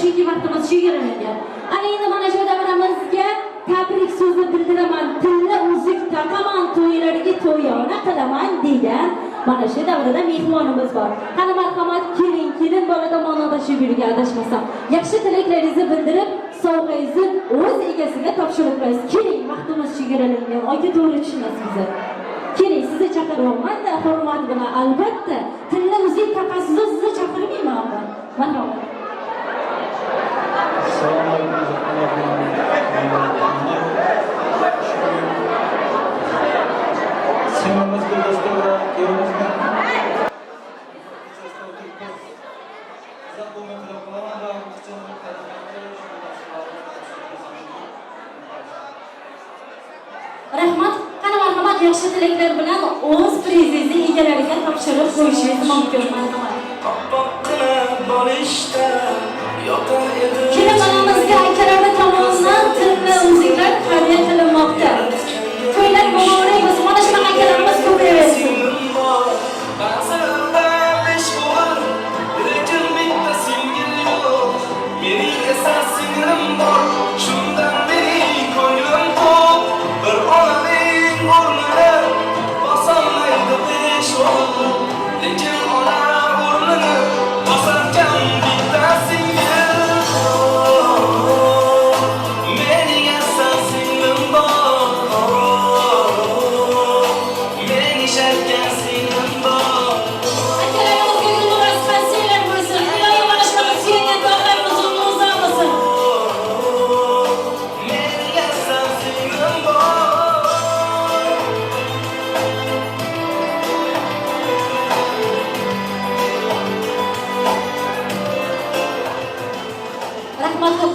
Chunki vaqtimiz chegaralangan. Ana endi mana shu davramizga tabrik so'zi bildiraman, tilla uzuk taqaman, to'ylarga to'yona qilaman degan mana shu davrada mehmonimiz bor. Qani marhamat, keling, kelin bola tomonidan tashrif buyurgan adashmasam. Yaxshi tilaklaringizni bildirib, sovg'angizni o'z egasiga topshirib qo'yasiz. Keling, vaqtimiz chegaralangan. Aka to'g'ri tushunasiz bizni. Keling, sizni chaqiryapman-da, hurmat bilan albatta. Tilla uzuk taqasiz, sizni chaqirmayman. Marhamat. Singlimiz Guldasta bilan kuyovimizni Rahmat. Qani marhamat, yaxshi tilaklar bilan o'z prizingizni egalariga topshirib qo'yishingiz mumkin. Marhamat. Kelin bolamizga akalari tomonidan tilla uzuklar hadya qilinmoqda. To'ylar muborak bo'lsin. Mana shunaqa akalarimiz ko'payaversin. Mening esa singlim bor, shundan beri ko'nglim to'q. Bir ona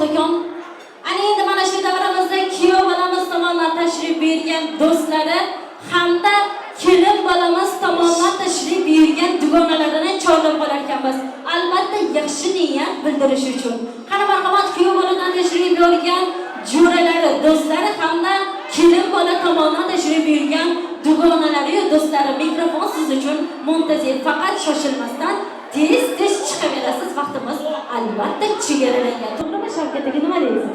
kattakon. Ana endi mana shu davramizda kuyov bolamiz tomonidan tashrif buyurgan do'stlari hamda kelin bolamiz tomonidan tashrif buyurgan dugonalarini chorlab qolar ekanmiz. Albatta yaxshi niyat bildirish uchun. Qani marhamat, kuyov boladan tashrif buyurgan jo'ralari, do'stlari hamda kelin bola tomonidan tashrif buyurgan dugonalari, do'stlari, mikrofon siz uchun muntazir. Faqat shoshilmasdan tez-tez chiqaverasiz, vaqtimiz albatta chegaralangan. To'g'rimi Shavkat aka, nima deysiz?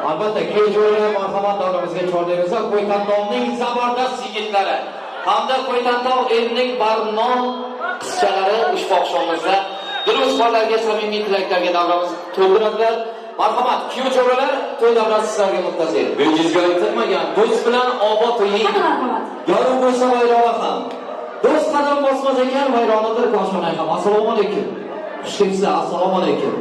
Albatta, kuyov jo'ralar marhamat davramizga chorlaymiz. Ko'ytantovning zabardast yigitlari hamda Ko'ytantov elining barno qizchalari ushbu oqshomimizda dilozkorlarga samimiy tilaklarga davramiz to'ldiradilar. Marhamat, kuyov jo'ralar, to'y davrasi sizlarga muntazir. Bejizga aytilmagan do'st bilan obod uying. Yorug' bo'lsa vayrona ham. Do'st qadam bosmas ekan vayronadir koshona ham. Assalomu alaykum. Xush kelibsizlar, assalomu alaykum.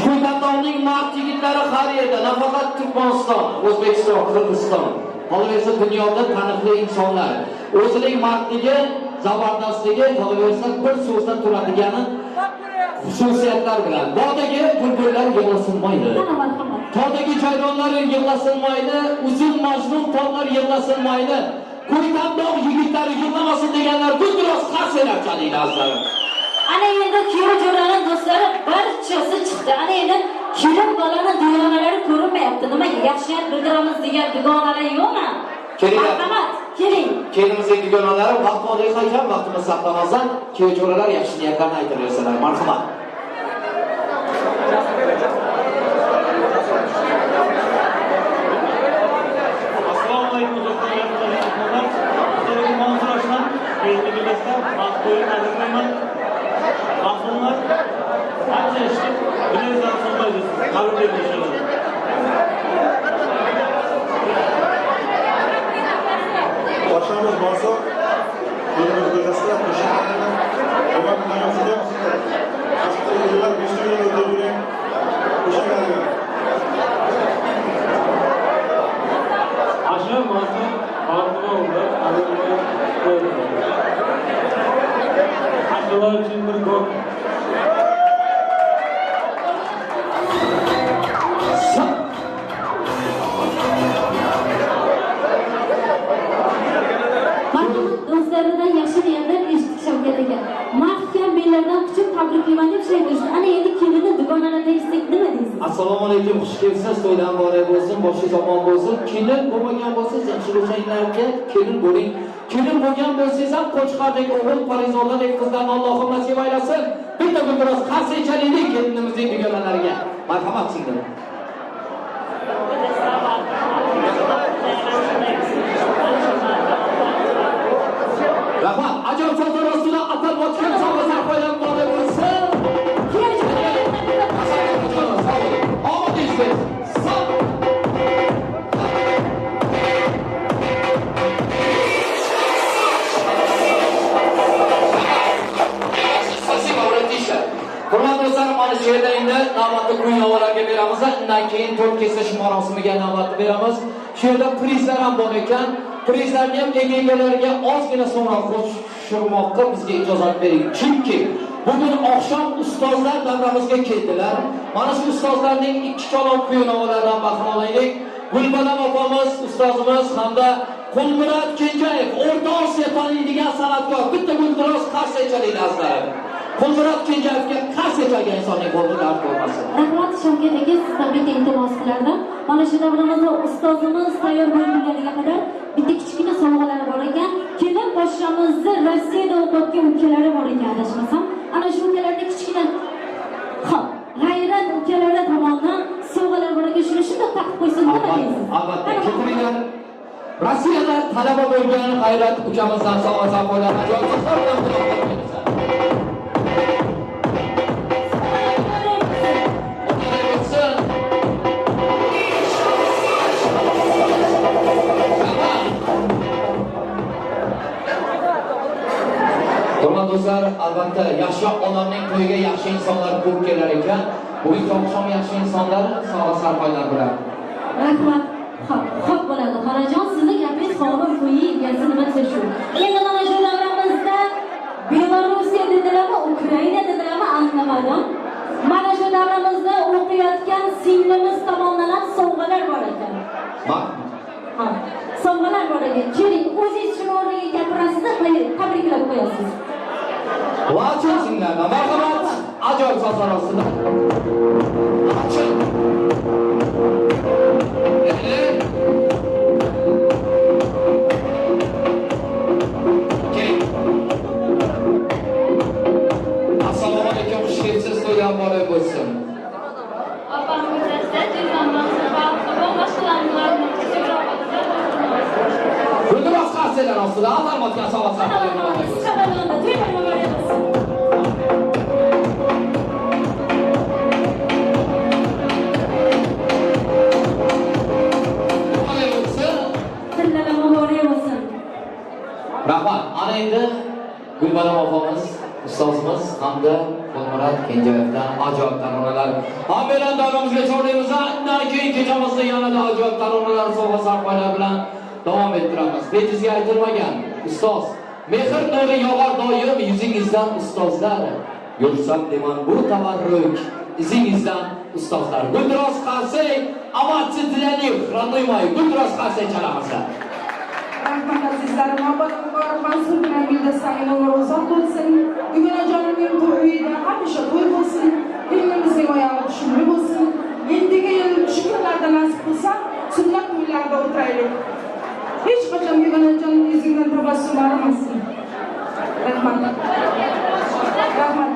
Ko'ytantovning mard yigitlari har yerda, nafaqat Turkmaniston, O'zbekiston, Qirg'iziston, qolaversa dunyoda taniqli insonlar. O'zining mardligi, zabardastligi, qolaversa bir so'zdan turadigani xususiyatlar bilan. Bog'dagi bulbullar yig'lasinmaydi. Tog'dagi jayronlar yig'lasinmaydi, uzun majnun tog'lar yig'lasinmaydi. Ko'ytantog' yigitlari yig'lamasin deganlar gulduros qarsalar chalinglar azizlarim. Ana endi kuyov jo'raning do'stlari barchasi chiqdi. Ana endi kelin bolani dugonalari ko'rinmayapti. Nimaga yaxshi niyat bildiramiz degan dugonalar yo'qmi? Kelinglar. Marhamat, keling. Kelinimizning dugonalari vaqt oliy ekan, vaqtimiz saqlamasdan kuyov jo'ralar yaxshi niyatlarni aytaversalar. Marhamat. Assalomu alaykum do'stlar. Mansur Aşlan, kelinni Güldasta, baxt to'yini tabriklayman. Mahzunlar ancha eshitib, bilimizdan so'raymiz. Qabul inshaalloh. Boshimiz Mansur, kelinimiz Güldasta, qo'shnilarini hurmat bilan yillar 5 yil o'tib qo'shnilarga. Aşağı Mansur baxtli bo'ldi, Aşılar uchun bir gol. Marhamat, do'stlaridan yaxshi niyatlar eshitdik Shavkat aka. Mahkam bellardan quchib tabriklayman deb shay berishdi. Ana endi kelinni dugonalardan eshitsak nima deysiz? Assalomu alaykum, xush kelibsiz, to'ydan muborak bo'lsin, boshingiz omon bo'lsin. Kelin bo'lmagan bo'lsangiz, yaxshi bo'lsanglarga kelin bo'ling. Kelin bo'lgan bo'lsangiz ham Qo'chqordek o'g'il, Parizodadek qizlarni Allohim nasib aylasin. Bitta gulduros qarsak chalaylik kelinimizning dugonalariga. Marhamat singlim. Rahmat. Ajoyib chodir ustida atal o'tgan sovg'a sarpoylar muborak bo'lsin. Omad istaysiz. Hurmatli do'stlar, mana shu yerda endi navbatni kuy-navolarga beramiz. Undan keyin to'rt kesish marosimiga navbatni beramiz. Shu yerda prizlar ham bor ekan. Prizlarni ham egalariga ozgina so'ngra qo'shirmoqqa bizga ijozat bering. Chunki bugun oqshom ustozlar davramizga keldilar. Mana shu ustozlarning ikki kalom kuy-navolardan bahra olaylik. Gulbalam opamiz, ustozimiz hamda Qulmurat Kenjayev, O'rta Osiyo taniydigan san'atkor. Bitta gulduros qarsak chaling azizlarim. Qulmurat Kenjayevga qarsak chalgan insonning qo'lida dard bo'lmasin. Rahmat Shavkat aka, sizdan bitta iltimos qilardim. Mana shu davramizda ustozimiz tayyor bo'lgunlariga qadar bitta kichkina sovg'alari bor ekan. Kelin poshshamizni Rossiyada o'qiyotgan ukalari bor ekan, adashmasam. Ana shu ukalarni kichkina, xo'p, G'ayrat ukalari tomonidan sovg'alar bor ekan. Shuni shundoq taqib qo'ysin, nima deysiz? Albatta, keltiringlar. Rossiyada talaba bo'lgan G'ayrat ukamizdan sovg'a sarpoylar ajoyib so'zlar bilan qutlab. Hurmatli do'stlar, albatta yaxshi odamning to'yiga yaxshi insonlar ko'p kelar ekan. Bugun oqshom yaxshi insonlar sovg'a sarpoylar bilan. Rahmat. Xo'p, xo'p bo'ladi. Xolajon, sizni gapingiz xonim to'yi egasi nima desa shu. Endi mana shu davramizda Belorussiya dedilarmi, Ukraina dedilarmi, anlamadim. Mana shu davramizda o'qiyotgan singlimiz tomonidan ham sovg'alar bor ekan. Ha, sovg'alar bor ekan. Keling, o'zingiz shuni o'rniga gapirasiz-da, tabriklab qo'yasiz. Va achilsinlardan marhamat, ajoyib sozlar ostida. Achil. Keling. Assalomu alaykum, xush kelibsiz, to'ylar muborak bo'lsin. Opam Guldasta, Jizon Mansur baxtli bo'l, boshqalarni Guldiroz qarsalar ostida atarmatgan sovg'a sarpoylar muborak bo'lsin. Qadamda to'ylar muborak bo'lsin. Muborak bo'lsin. Tillalar muborak bo'lsin. Rahmat. Ana endi Gulbadan opamiz, ustozimiz hamda Qo'lmurod Kenjayevdan ajoyib taronalar. Hammalar davramizga chorlaymiz. Undan keyin kechamizni yanada ajoyib taronalar, sovg'a sarpoylar bilan davom ettiramiz. Bejizga aytilmagan ustoz, mehr nuri yog'ar doim yuzingizdan ustozlar. Yursam deman bu tabarruk izingizdan ustozlar. Guldiroz qarsak, avatsi dilani, родной мой, Guldiroz qarsak chalamiz. Rahmat azizlarim, avvalambor Mansur bilan Guldastaning umri uzoq bo'lsin. Dugonajonimning to'y uyida hamisha to'y bo'lsin. Kelinimizning oyog'i tushumli bo'lsin. Endigi yil shu kunlarda nasib qilsa, sunnat to'ylarida o'tiraylik. Hech qachon Dugonajonning yuzingdan tabassum arimasin. Rahmat. Rahmat.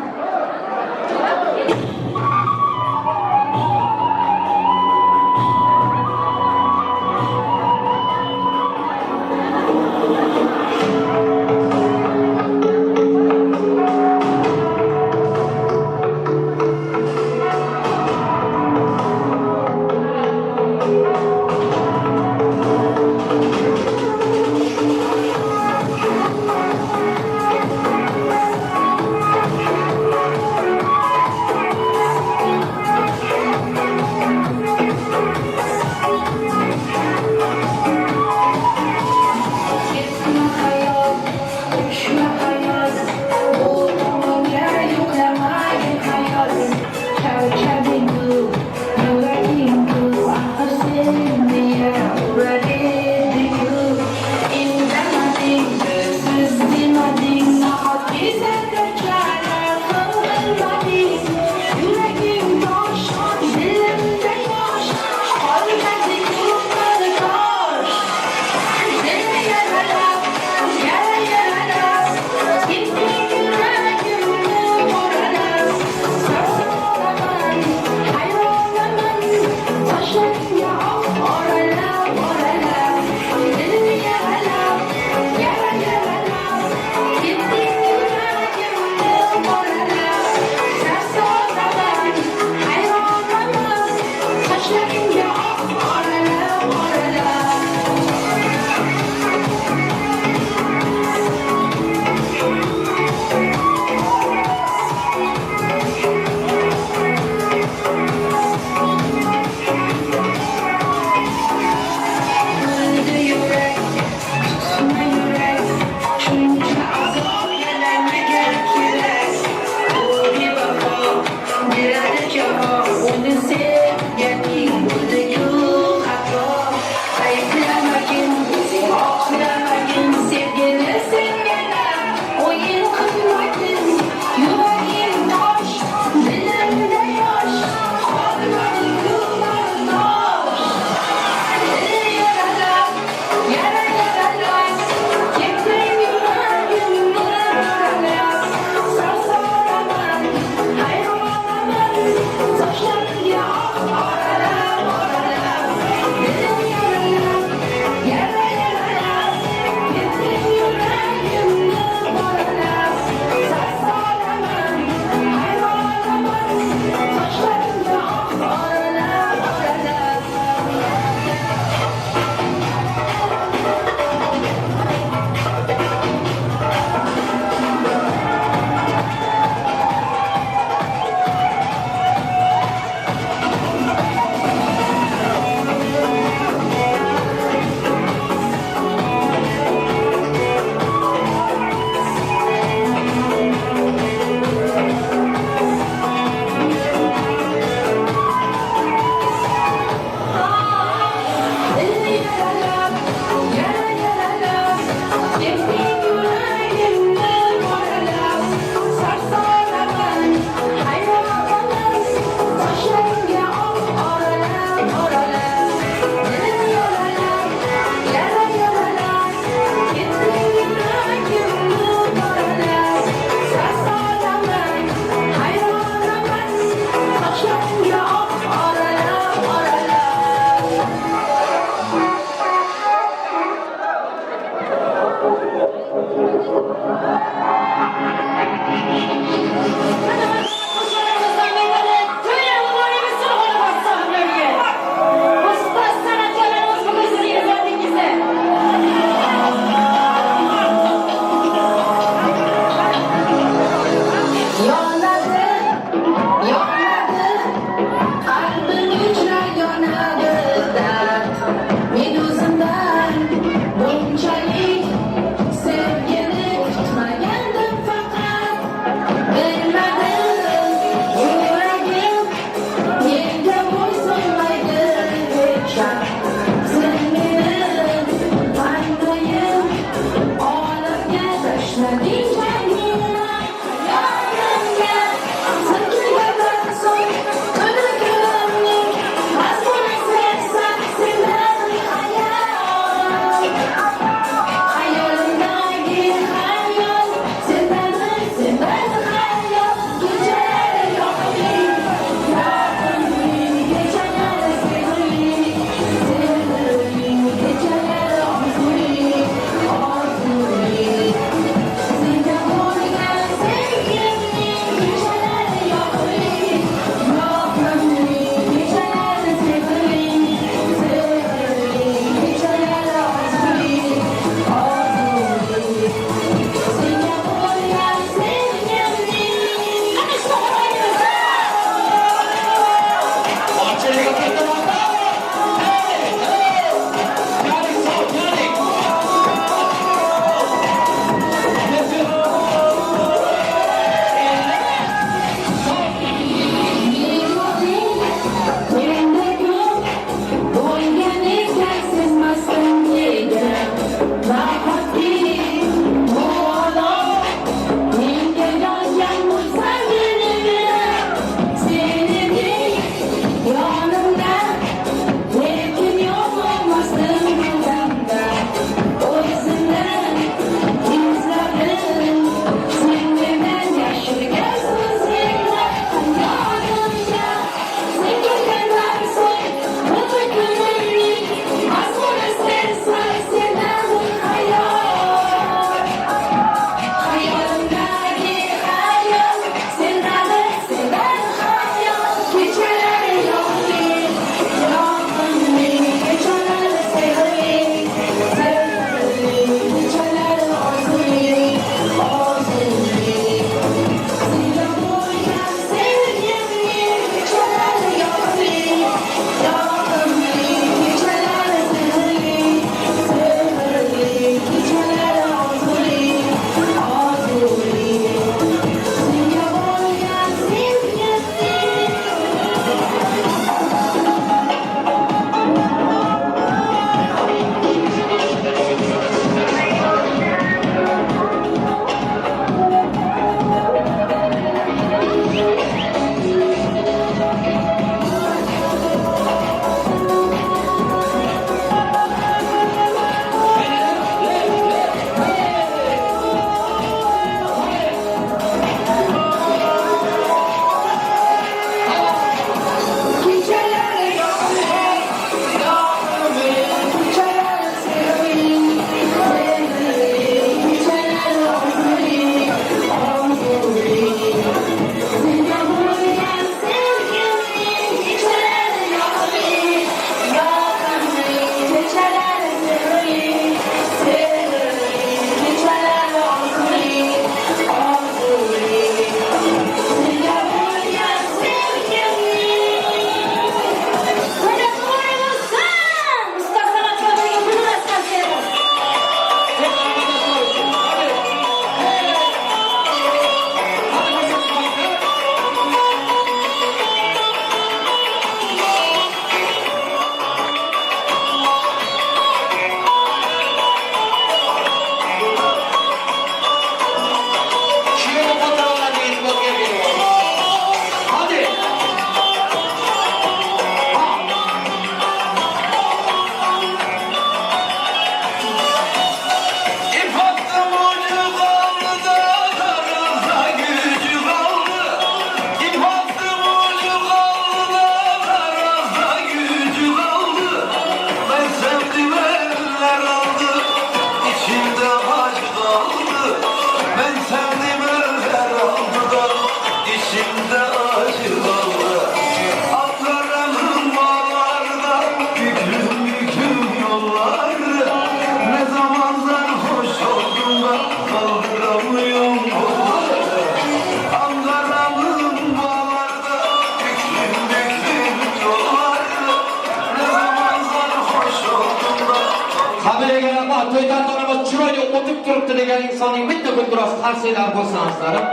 Qabilaga rahmat, to'y tantanamiz chiroyli o'tib turibdi degan insonning bitta gulduros qarsaklar bo'lsin azizlarim.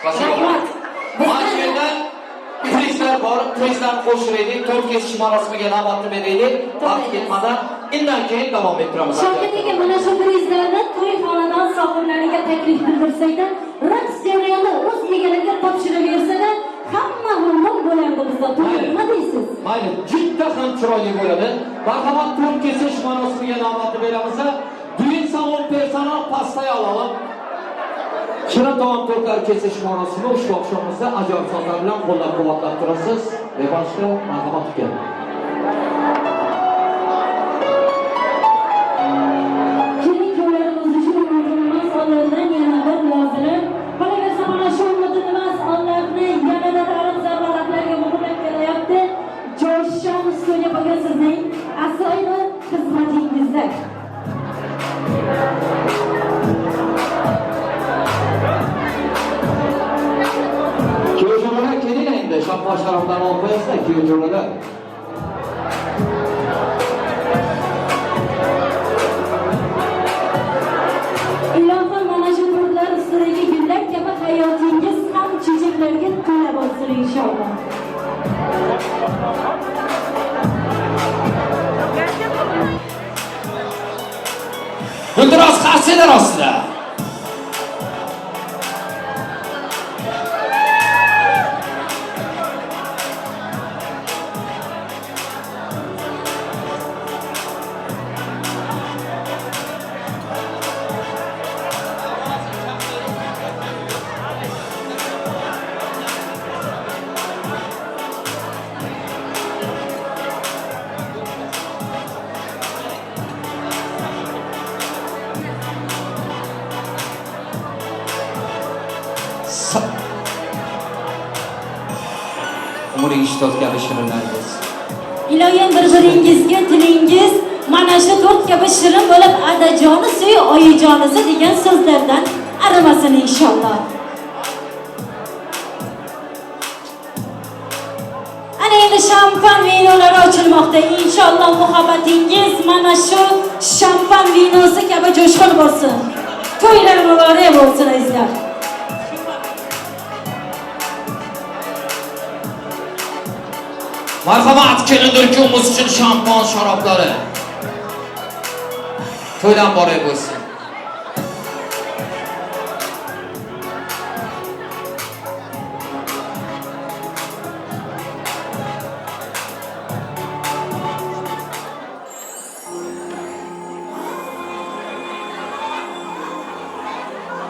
Rahmat. Mana shu yerda prizlar bor, prizlarni qo'shiraylik, to'rt kesish marosimiga navbatni beraylik. Vaqt ketmadan undan keyin davom ettiramiz. Shavkat aka, mana shu prizlarni to'y xonadon sohiblariga taklif bildirsakda, raqs jarayoni o'z egalariga topshiraversada hamma mamnun bo'lardi bizda. To'y nima deysiz? Mayli, juda ham chiroyli bo'ladi. Marhamat, to'rt kesish marosimiga navbatni beramiz. Düğün salon personal pastayı alalım. Shirin taom to'rtlar kesish marosimi ushbu oqshomimizda ajoyib sozlar bilan qo'llab-quvvatlab turasiz. Beboshqa marhamat uka. Kelin kuyovlarimiz uchun unutilmas onlardan yana bir yozilib, qolaversa mana shu unutilmas onlarni yanada tarix zarbalablarga muhrlab kelyapti. Jo'shon studiya bugun sizning astoydil xizmatingizda. Kuyov jo'ralar kelinglar endi, shampon sharoblarni olib qo'yasizlar, kuyov jo'ralar. Ilohim mana shu to'rtlar ustidagi gullar kabi hayotingiz ham chechaklarga to'la bo'lsin inshaalloh. Gulduros qarsaklar ostida. Umring ishtotga shirinlar bo'lsin. Iloyim bir-biringizga tilingiz mana shu to'rt kabi shirin bo'lib, adajonisi, oyijonisi degan so'zlardan arimasin inshaalloh. Ana endi shampan vinolari ochilmoqda. Inshaalloh muhabbatingiz mana shu shampan vinosi kabi jo'shqin bo'lsin. To'ylar muborak bo'lsin azizlar. Marhamat, kelindir kuyovimiz uchun shampon sharoblari. To'ydan muborak bo'lsin.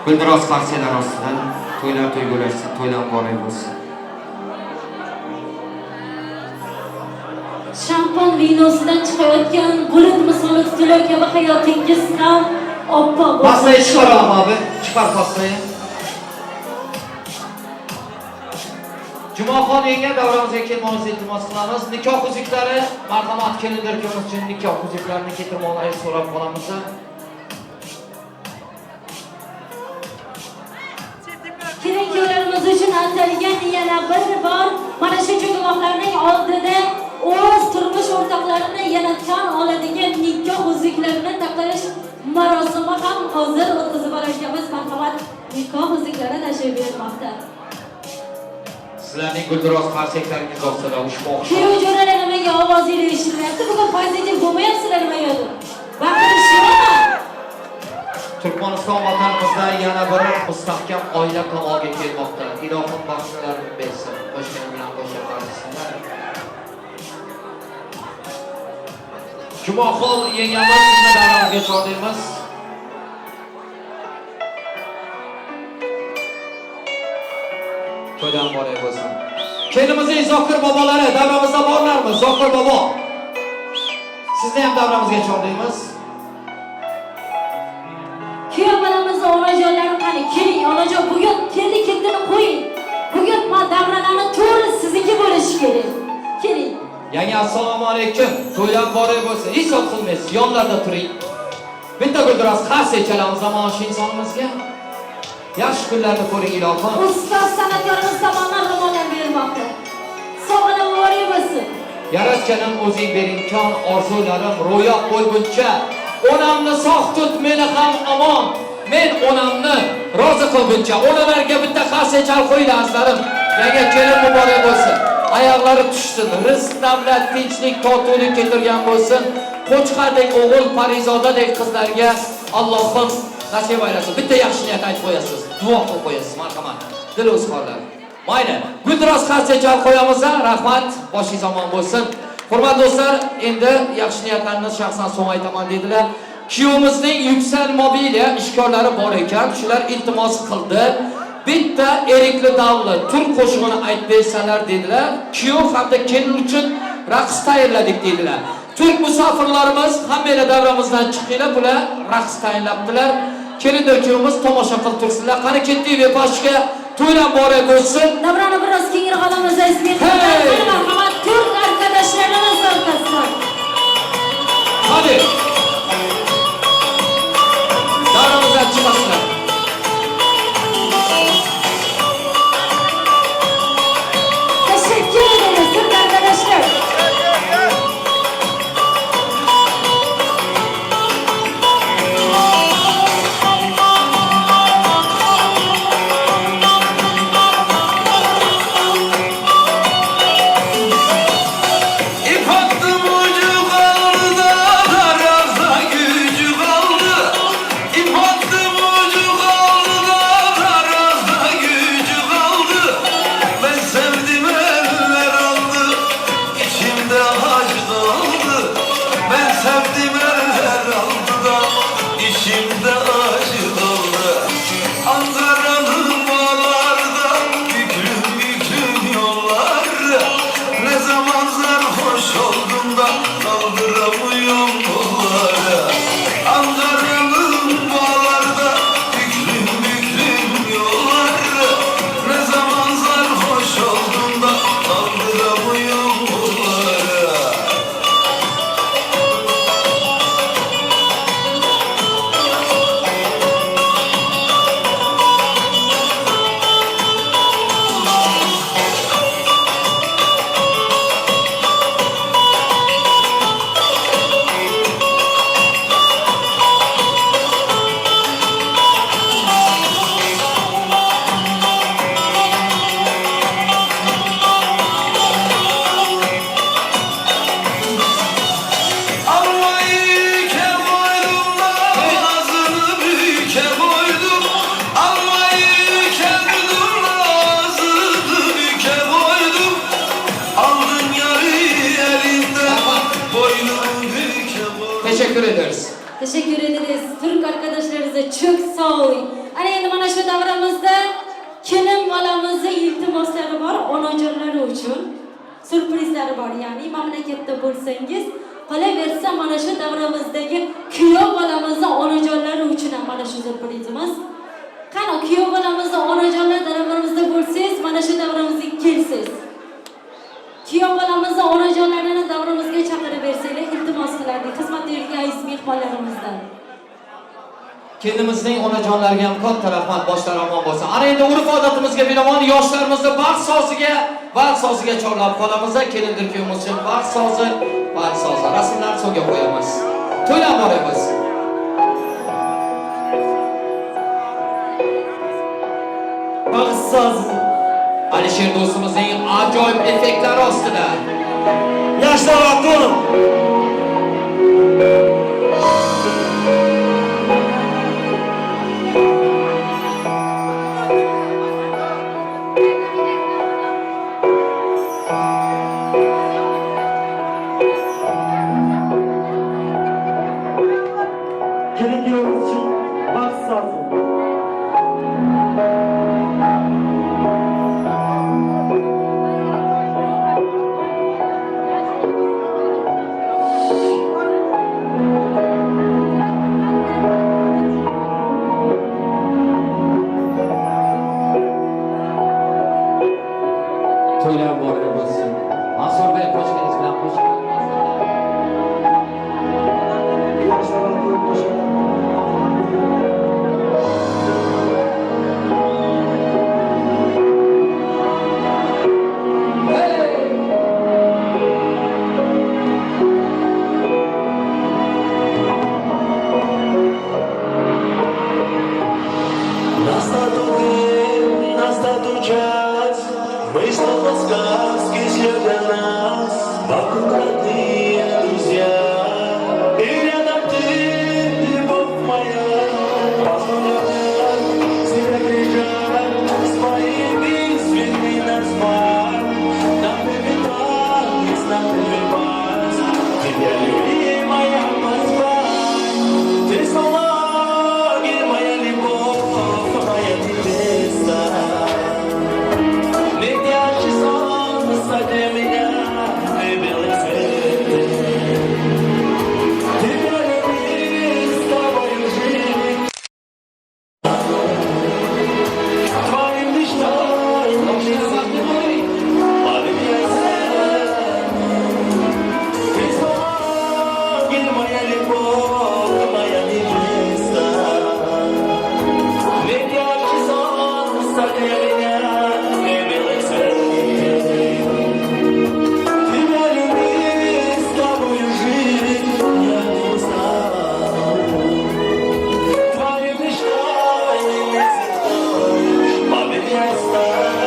Guldiroz qarsaklar ostida to'ylar to'y bo'larsin, to'ydan muborak bo'lsin. Şampan vinosidan chiqayotgan bulut misoli tutilar kabi hayotingiz ham oppoq bo'lsin. Pastayı chiqaralım abi. Chiqar pastayı. Jumaxon yenga davramizga kelmoqni iltimos qilamiz. Nikoh uzuklari, marhamat kelindir kuyovimiz uchun nikoh uzuklarini keltirmoqlaringizni so'rab qolamiz. Kelin kuyovlarimiz uchun atalgan yana bir bor mana shu guvohlarning oldida o'z turmush o'rtoqlarini yana tan oladigan nikoh uzuklarini taqish marosimi ham hozir o'tkazib olarkanmiz. Marhamat, nikoh uzuklari tashrif buyurmoqda. Sizlarning gulduros qarsaklaringiz ostida ushbu oqshom. Kuyov jo'ralar nimaga ovozingiz eshitilmayapti? Bugun pozitiv bo'lmayapsizlar nimagadir? Baqirish yo'qmi? Turkmaniston vatanimizda yana bir mustahkam oila kamolga kelmoqda. Ilohim baxtlarini bersin. Qo'shgan bilan qo'sha qarasinlar. Jumaxon yengamiz sizni davramizga chorlaymiz. To'ydan muborak bo'lsin. Kelinimizning Zokir bobolari davramizda borlarmi? Zokir bobo. Sizni ham davramizga chorlaymiz. Kuyov bolamizni onajonlari qani? Keling onajon, bugun keldi ketdini qo'ying. Bugun davralarni to'g'ri sizniki bo'lishi kerak. Keling. Yangi assalomu alaykum. To'ylar muborak bo'lsin. Hisob qilmaysiz, yonlarda turing. Bitta gulduros qarsak chalamiz mana shu insonimizga. Yaxshi kunlarni ko'ring ilohim. Ustoz san'atkorimiz tomonidan ro'mollar berilmoqda. Sog'lig'i muborak bo'lsin. Yaratganim o'zing ber imkon, orzularim ro'yob bo'lguncha. Onamni sog' tut, meni ham omon. Men onamni rozi qilguncha. Onalarga bitta qarsak chalib qo'yinglar azizlarim. Yangi kelin muborak bo'lsin. Oyoqlari tushsin, rizq, davlat, tinchlik, totuvlik keltirgan bo'lsin. Qo'chqardek o'g'il, parizodadek qizlarga Allohim nasib aylasin. Bitta yaxshi niyat aytib qo'yasiz, duo qilib qo'yasiz, marhamat. Dil o'zxorlar. Mayli, guldiroz qarsak chalib qo'yamiz, rahmat. Boshingiz omon bo'lsin. Hurmatli do'stlar, endi yaxshi niyatlarni shaxsan so'ng aytaman dedilar. Kuyovimizning Yüksel Mobilya ishkorlari bor ekan, shular iltimos qildi. Bitta Erikli Davli turk qo'shig'ini aytib bersalar dedilar. Kuyov hamda kelin uchun raqs tayyorladik dedilar. Turk musofirlarimiz hammanglar davramizdan chiqinglar, bular raqs tayyorlabdilar. Kelindir kuyovimiz tomosha qilib tursinlar. Qani ketdik Vepashga, to'ylar muborak bo'lsin. Davrani biroz kengroq olamiz aziz mehmonlar. Marhamat, turk arkadaşlarimiz orkasidan. Hadi. Davramizdan chiqasizlar. Teşekkür ederiz Türk arkadaşlar. İp attım ucu kaldı da tarazda gücü kaldı. İp attım ucu kaldı da tarazda gücü kaldı. Ben sevdim eller aldı, içimde acı kaldı. Ben sevdim eller aldı da içimde acı kaldı. Ankara'nın bağlarda büklüm büklüm yollar. Ne zaman sarhoş oldum da kaldıramıyorum kolları. Ankara'nın bağlarda büklüm büklüm yollar. Ne zaman sarhoş oldum da kaldıramıyorum kolları. Almayı ike koydum da ağzını büke koydum. Almayı ike koydum da ağzını büke koydum. Aldın yarı elinden, boynumu büke koydum. Teşekkür ederiz. Teşekkür ederiz. Türk arkadaşlarımıza çok sağ olun. Ana endi mana shu davramizda kelin bolamizni iltimoslari bor onajonlari uchun. Surprizlari bor. Ya'ni mamlakatda bo'lsangiz, qolaversa mana shu davramizdagi kuyov bolamizni onajonlari uchun ham mana shu surprizimiz. Qani kuyov bolamizni onajonlar davramizda bo'lsangiz, mana shu davramizga kelsangiz. Kuyov bolamizni onajonlarini davramizga chaqirib bersanglar, iltimos qilardik xizmatda yurgan aziz mehmonlarimizdan. Kelinimizning onajonlariga ham katta rahmat, boshlari omon bo'lsin. Ana endi urf-odatimizga binoan yoshlarimizni baxt soziga chorlab qolamiz. Kelindir kuyovimiz uchun baxt sozi, baxt sozi. Rasmlarni so'ngga qo'yamiz. To'ylar muborak bo'lsin. Baxt sozi. Alisher do'stimizning ajoyib effektlari ostida. Yoshlar otin. Kelin kuyovimiz uchun baxt sozi. Тебя, любимая позвать. Ты лагерь, моя любовь, моя невеста. Ведь ярче солнца для меня ты белый цвет. Тебя любить, с тобою жить. Твоим мечтой Ты лагерь, моя любовь, моя невеста. Ведь ярче солнца для меня ты белый цвет. Тебя любить, с тобою жить я не устану. Твоей мечтой неземной, поверь, я стану.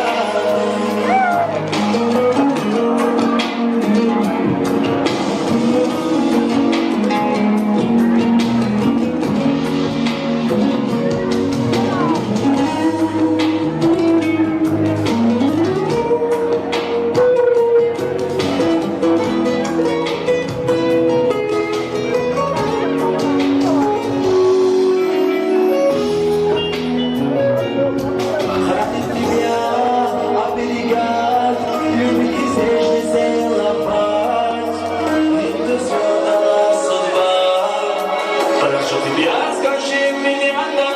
Хранит тебя, оберегать, любить и нежно целовать. Это все дала судьба. Прошу тебя, скажи мне она,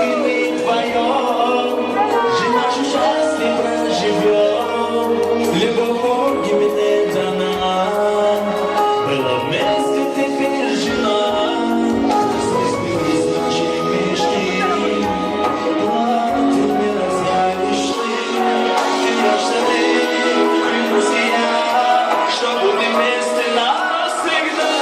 ты мы вдвоем, жизнь нашу счастье проживем. Любовь Богом мне дана, была вместе теперь жена. Сбылись наши мечты. Ты не разъявишь ты, ты клянусь я, что будем вместе навсегда.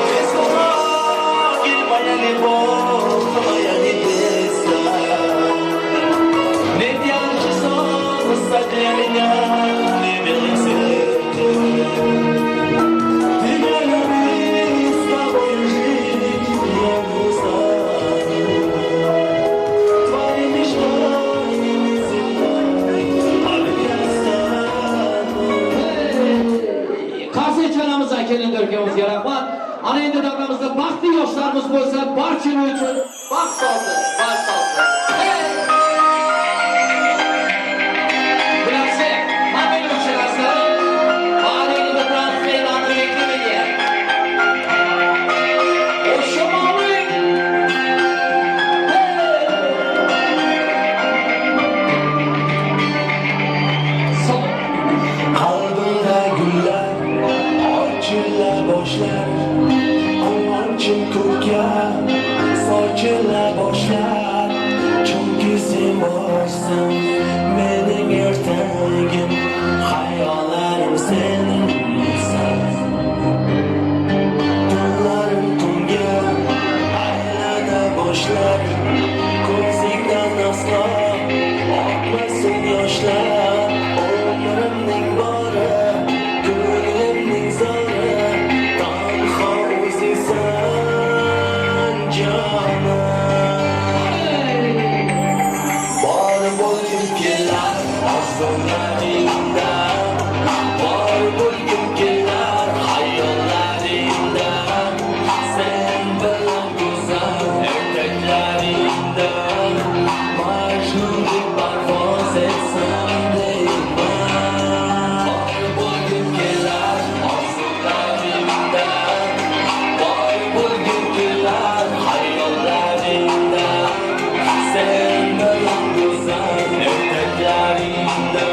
Ты лагерь, моя любовь, моя невеста. Ведь ярче солнца для меня ты белый цвет. Тебя любить, с тобой жить я не устану. Твоей мечтой неземной, поверь, я стану. Qarsak chalamiz kelin ukamizga rahmat. Ana endi davramizda baxtli yoshlarimiz bo'lsa, barcha uchun baxt olsin, baxt olsin. Bilamsi, hamma uchun azizlarim, Mahallayni transfer beklamadi. O'sha mavli. Qalbimda gullar ochila boshlar, quvonchim ko'kka sochila boshlar. Chunki sen borsan mening ertagim, xayollarim sensan. Tunlarim tunga aylana boshlar, ko'zingdan aslo oqmasin yoshlar. Umrimning bori, ko'nglimning zori, tanho o'zingsan jonim. Bor bo'lgim kelar orzularingda, bor bo'lgim kelar xayollaringda. Sen bilan go'zal ertaklaringda, Majnundek parvoz etsam deyman. Bor bo'lgim kelar orzularingda, bor bo'lgim kelar xayollaringda. Sen bilan go'zal ertaklaringda,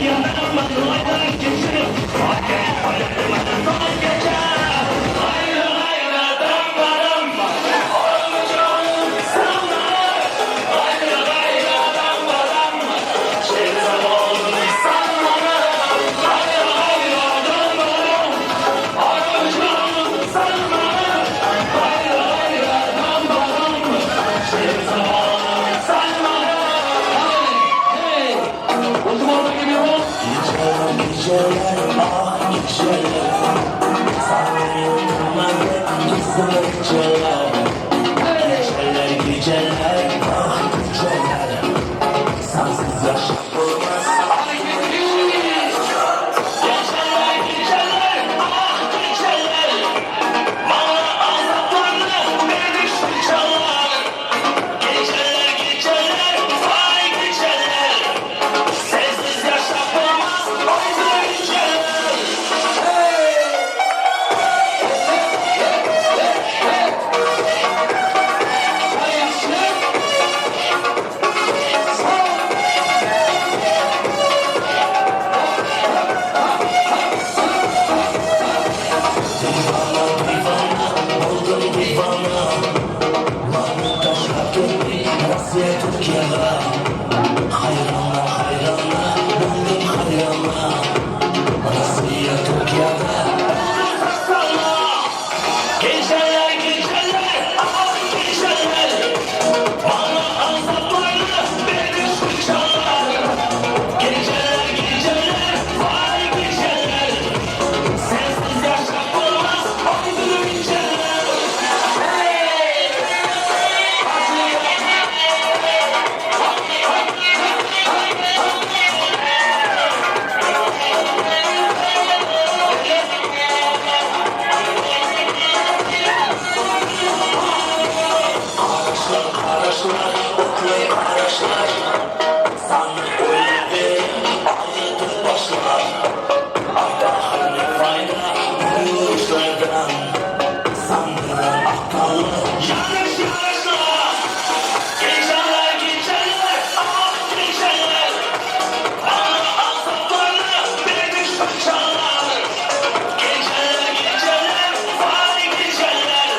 Yanarım. Geceler, ah geceler, sanıyorum gizli geceler. Geceler, geceler, ah geceler, sensiz yaşam olmaz. Geceler, geceler, ah geceler, bana azaplarını vermiş çalar. Geceler, geceler, vay geceler, sensiz yaşam olmaz. Haydi geceler. Hey! Oldum divana, Mani tashlab ketding Rossiya, Turkiyaga. Hayrona, hayrona, bo'ldim hayrona, Rossiya, Turkiyada. Geceler, geceler, ah geceler, bana azaplarını verir çalar. Geceler, geceler, vay geceler, sensiz yaşam olmaz, haydi geceler. Hey! Qarashlar, qarashlar, o'tli qarashlar, sani o'yladim, aytib boshlar. Aytahir ne foyda bu yurishlardan, san bilan aqlli yarish yarishlar. Geceler, geceler, ah geceler, bana azaplarını vermiş çalar. Geceler, geceler, vay geceler,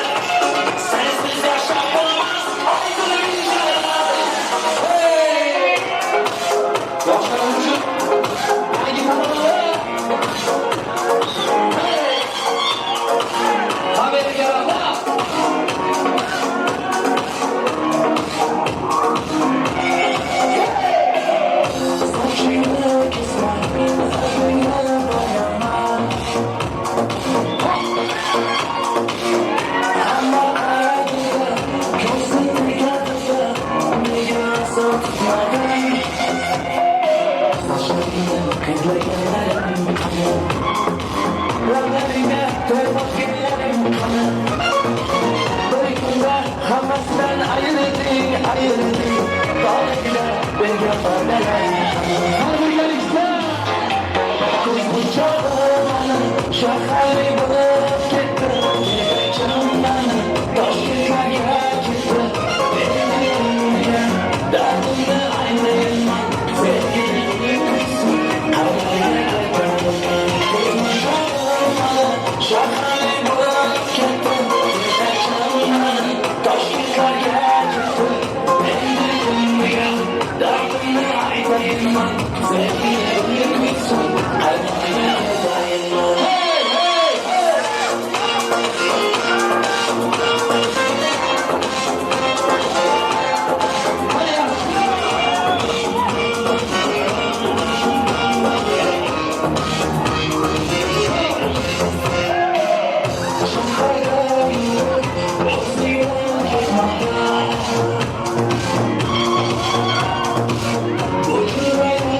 sensiz yaşam olmaz, haydi geceler. Hey! Yoshlar uchun yangi tamoyillar. Hey! Hammaga rahmat. Sochingni kesma, labingni bo'yama. Hamma qaraydi, ko'zing tikadi, nega asa tutmading? Sochlaringni qizlaganlaring qani? Lablaringga to'y bosganlaring qani? Bir kunda hammasidan ayirilding, ayirilding. Tog'likda bergan va'dalaring qani? Har birgalikda. Ko'z munchog'i mani shaharli bo'lib ketdi. Yetakchim mani Toshkentlarga ketdi. Endi unga dardimni aytayman, sevgilim kuysin, qayerga ketaman? Ko'z munchog'i mani shaharli bo'lib ketdi. Yetakchim mani Toshkentlarga ketdi. Endi unga dardimni aytayman, sevgilim kuysin, qayerga ketayman? Hey, hey, hey! Mana yaxshi. Shaharda yurib, o'zingdan ketmoqda. Bu chiroyli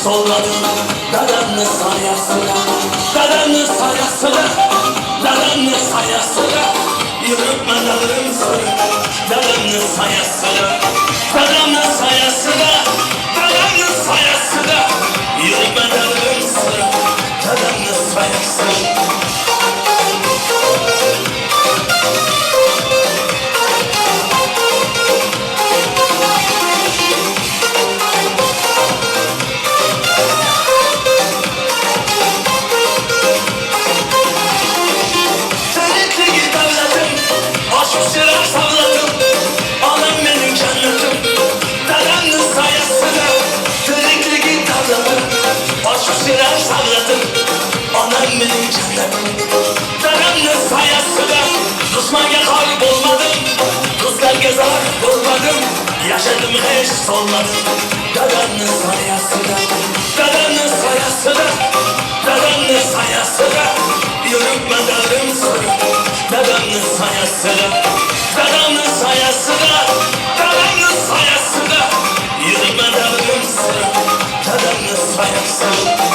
Solmadim. Dadamni soyasida, dadamni soyasida, dadamni soyasida yuribman davrim surib. Dadamni soyasida, dadamni soyasida, dadamni soyasida yuribman davrim surib. Dadamni soyasida. Anam benim cennetim, dadamni soyasida dushmanga xor bo'lmadim, do'stlarga zor bo'lmadim, yashadim hech solmadim. Dadamni soyasida, dadamni soyasida, dadamni soyasida yuribman davrim surib. Dadamni soyasida, dadamni soyasida, dadamni soyasida yuribman davrim surib. Dadamni soyasida.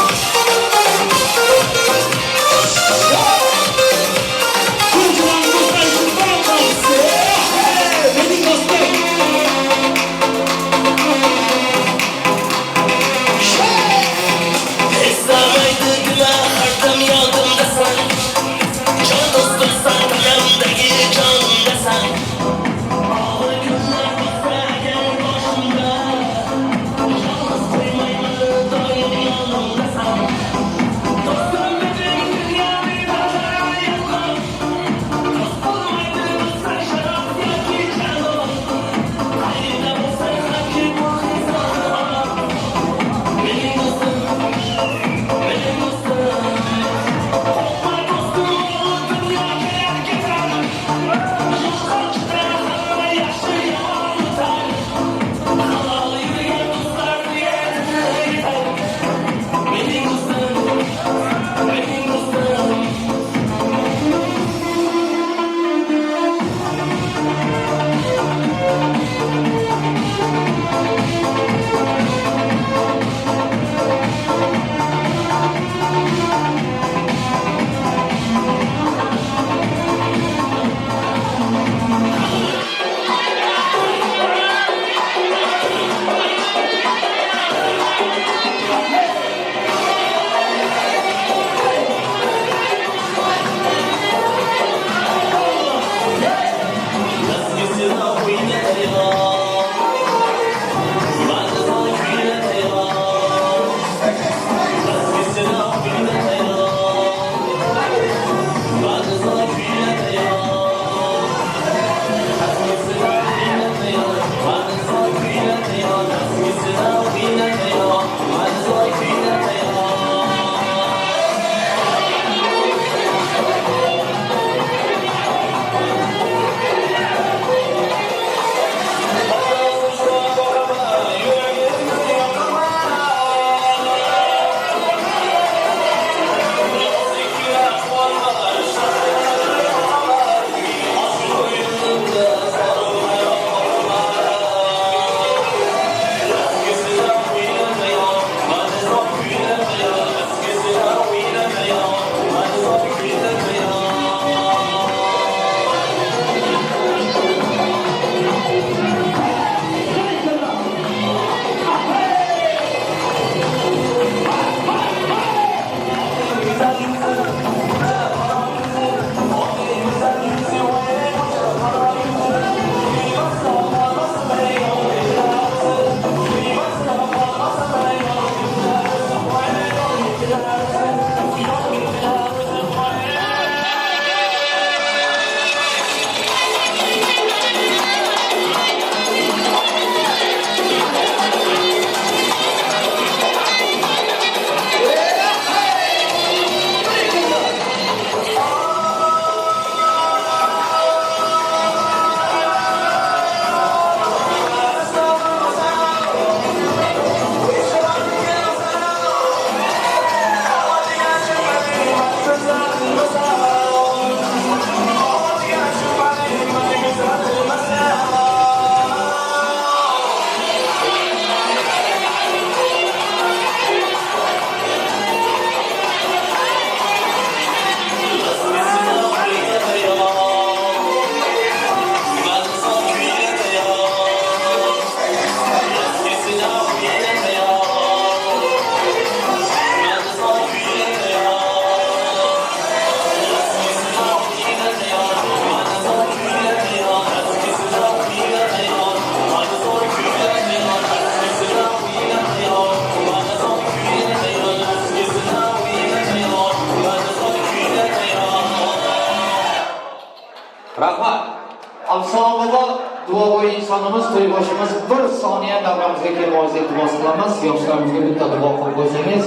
Absalom bobo duogo'y insonimiz, to'yboshimiz bir soniya davramizga kelib iltimos qilamiz. Yoshlarimizga bitta duo qilib qo'ysangiz.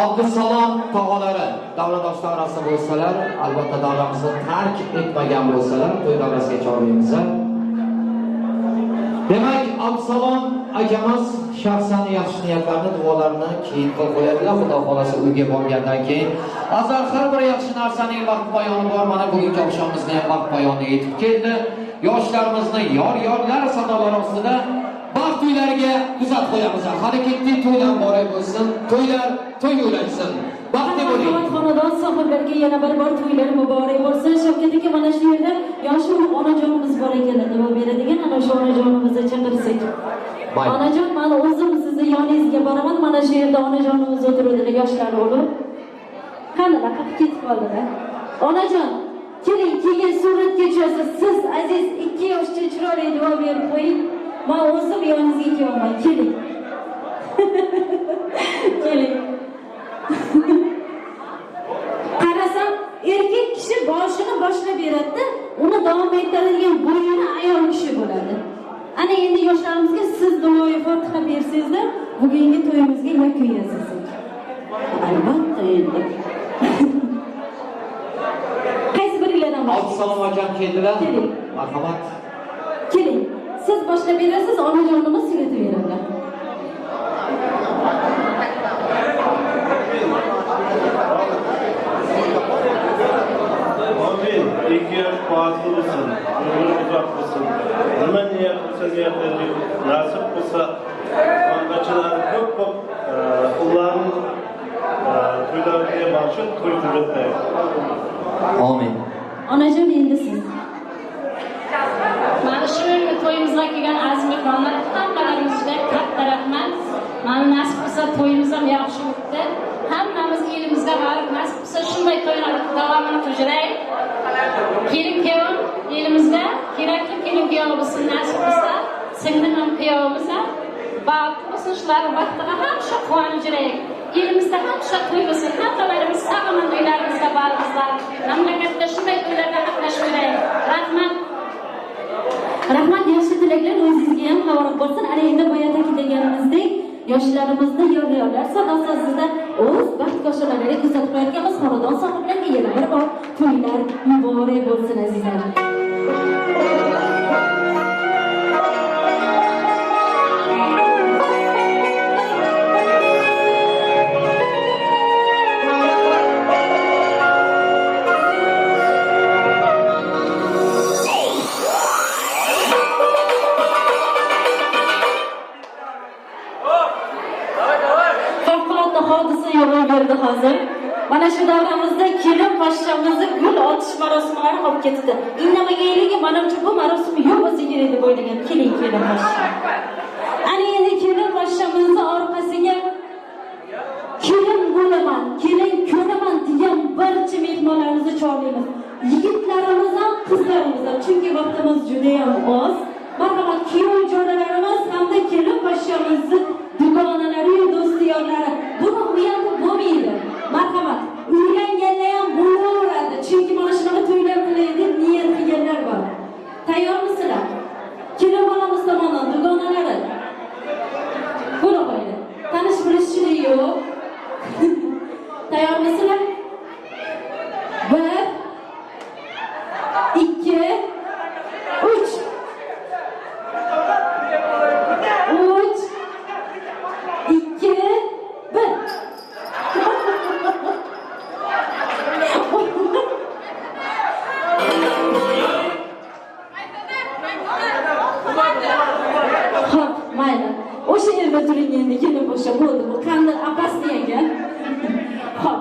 Abdusalom tog'alari davradoshlar orasida bo'lsalar, albatta davramizni tark etmagan bo'lsalar, to'y davrasiga chorlaymiz. Demak, Abdusalom akamiz shaxsan yaxshi niyatlarini, duolarini keyin qilib qo'yadilar. Xudo xolasa uyga borgandan keyin. Azar har bir yaxshi narsaning vaqt poyoni bor. Mana bugungi oqshomimizni ham vaqt poyoni yetib keldi. Yoshlarimizni yor-yorlar sadolari ostida baxt uylariga kuzatib qo'yamiz. Hali ketdik, to'ylar muborak bo'lsin, to'ylar to'y ulansin. Baxtli bo'ling. Xonadon sohiblariga yana bir bor to'ylar muborak bo'lsin. Shavkat aka, mana shu yerda yoshi ulug' onajonimiz bor ekanlar, duo beradigan ana shu onajonimizni chaqirsak. Onajon, men o'zim sizni yoningizga boraman. Mana shu yerda onajonimiz o'tiradilar, yoshlari ulug'. Qanilar, qaqib ketib qoldilar. Onajon, keling, keyin suratga tushasiz. Siz aziz ikki yoshcha chiroyli duo berib qo'ying. Men o'zim yoningizga kelaman. Keling. Keling. Qarasam, erkak kishi boshini boshlab beradi, uni davom ettiradigan bo'yini ayol kishi bo'ladi. Ana endi yoshlarimizga siz duoyi fotiha bersangizlar, bugungi to'yimizga yakun yasasak. Albatta endi. Qaysi biringlardan boshlaysiz? Abdusalom akam keldilar. Keling. Marhamat. Keling. Siz boshlab berasiz, onajonimiz tugatib beradilar. Amin. Ikki yosh baxtli bo'lsin, umri uzoq bo'lsin. Nima niyat qilsa niyatlari nasib qilsa, ondachilar ko'p-ko'p ularning to'ylariga borishib to'y qilib. Amin. Onajon, endi siz. Mana shu to'yimizga kelgan aziz mehmonlar, hammalaringizga katta rahmat. Mana nasib qilsa to'yimiz ham yaxshi o'tdi. Hammamiz elimizga borib nasib qilsa shunday to'ylarni davomini qildiraylik. Kelin kuyov elimizda kerakli kelin kuyov bo'lsin nasib qilsa, singlim ham kuyovimiz ham baxtli bo'lsin, shularning baxtiga hamisha quvonib yuraylik. Elimizda hamisha to'y bo'lsin, hammalarimiz sog'-omon uylarimizga boribsizlar. Mamlakatda shunday to'ylarda qatnashib yuraylik. Rahmat. Rahmat, yaxshi tilaklar o'zingizga ham hamroh bo'lsin. Ana endi boya ta'kidlaganimizdek, yoshlarimizni yor-yorlar sadosida o'z baxt koshonalariga kuzatib qo'yarkanmiz. Xonadon sohiblariga yana bir bor to'ylar muborak bo'lsin azizlar. Hozir mana shu davramizda kelin poshshamizni gul otish marosimlari qolib ketdi. Indamagaylik, manimcha bu marosim yo'q bo'lsa kerak deb o'ylagan. Keling, kelin poshsha. Ana endi kelin poshshamizni orqasiga kelin bo'laman, kelin ko'raman degan barcha mehmonlarimizni chorlaymiz. Yigitlarimiz ham, qizlarimiz ham, chunki vaqtimiz juda ham oz. Marhamat, kuyov jo'ralarimiz hamda kelin poshshamizni dugonalari, do'sti yorlari. Buni uyatib bo'lmaydi. Marhamat, uylanganlar ham bo'laveradi. Chunki mana shunaqa to'ylar qilay deb niyat qilganlar bor. Tayyormisizlar? Kelin bolamiz tomonidan dugonalari. Bo'la qo'ydi. Tanish bilishchilik yo'q. Tayyormisizlar? 1 2 3 3 2 1. Xo'p, mayli. O'sha yerda turing endi, kelin bo'lsa bo'ldi. Bu qanday opasni ekan. Xo'p,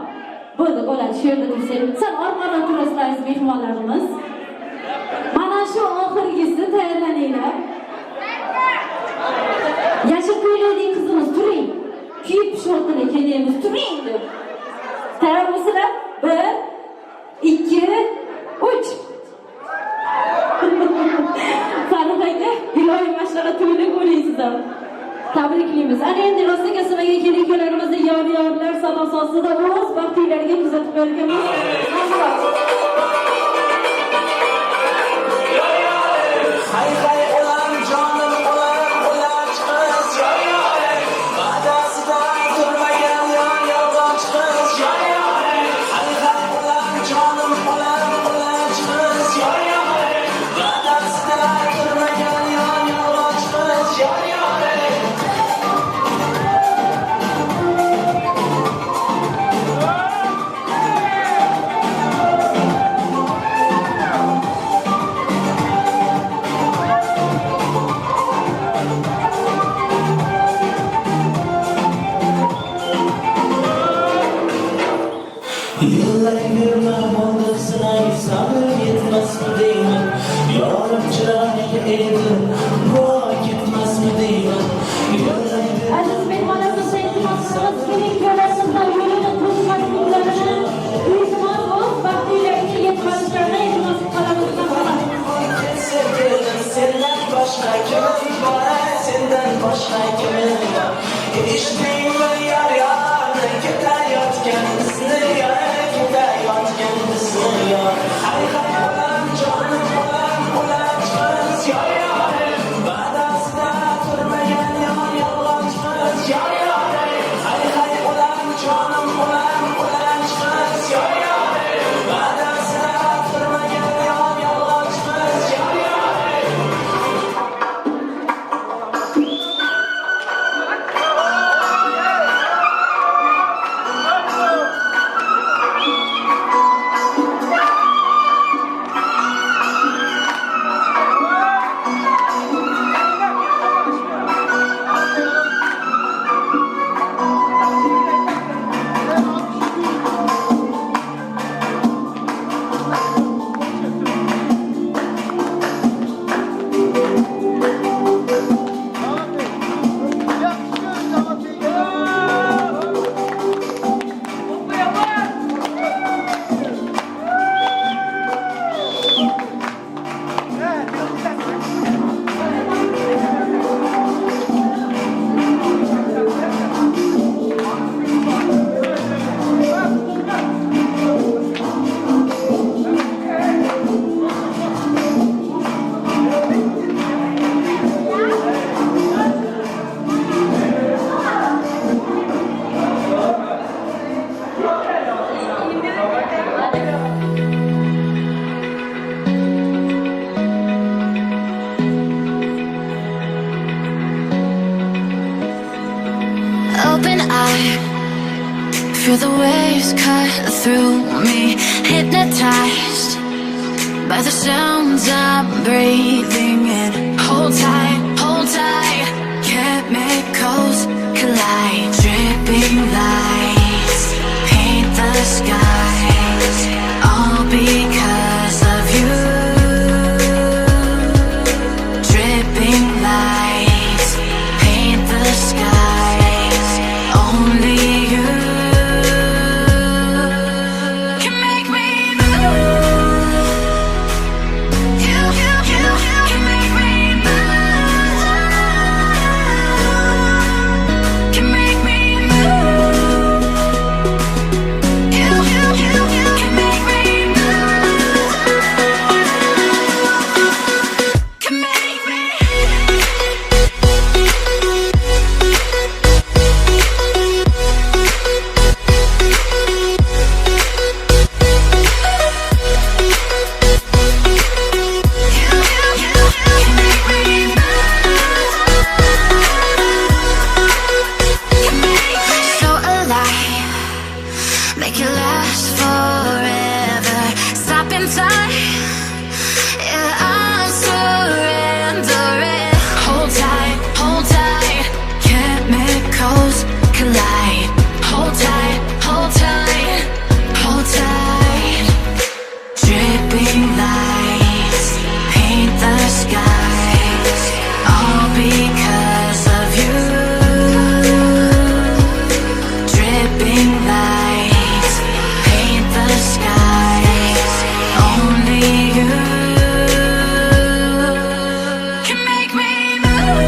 bo'ldi, bo'ladi. Shu yerda tursak. Sal orqaroq turasizlar, aziz mehmonlarimiz. Mana shu oxirgisi, tayyorlaninglar. Yashil ko'ylakli qizimiz turing. Kuyib pishyaptilar kelinimiz, turing deb. Tayyormisizlar? 1 2 3. Farruh aka, iloyim mana shunaqa to'ylar ko'ring ham. Tabriklaymiz. Ana endi rosa kasamaga kelin-kuyovlarimizni yor-yorlar sadosi ostida o'z baxtlariga kuzatib qo'yarkanmiz. Marhamat. Yillayverma bo'ldi sinay, sabr yetmasmi deyman. Yorim chiroyli edi, bu ketmasmi deyman. Aziz mehmonlarimiz, iltimos qilamiz, keling kuyovlarimizdan yo'lini to'smasliklarini, iltimos o'z baxtli uylarga yetkazishlarini iltimos qilamiz. Marhamat. Sevgilim, sendan boshqa kimim bor, sendan boshqa kimim bor? Eshitdingmi yor yorni ketayotgan bizni yor, ketayotgan bizni yor. Hay hay bolam, jonim bolam, ular chiqamiz yor yor. Va'dasida turmagan yor yolg'onchi qiz yor yor. Hay hay bolam, jonim bolam, ular chiqamiz yor yor. Va'dasida turmagan yor yolg'onchi qiz yor yor. Open eye, feel the waves cut through me. Hypnotized by the sounds I'm breathing in. Hold tight, chemicals collide. Dripping lights paint the skies, all because of you. Dripping lights paint the skies, only you can make me move. You can make me move. Can make me move. You can make me move. Can make me. So alive, make it last forever. Stop in time, yeah, I'm surrendering. Hold tight, chemicals collide. Hold tight, hold tight, hold tight. Dripping lights paint the skies, all because of you. Dripping lights paint the skies, only you can make me move.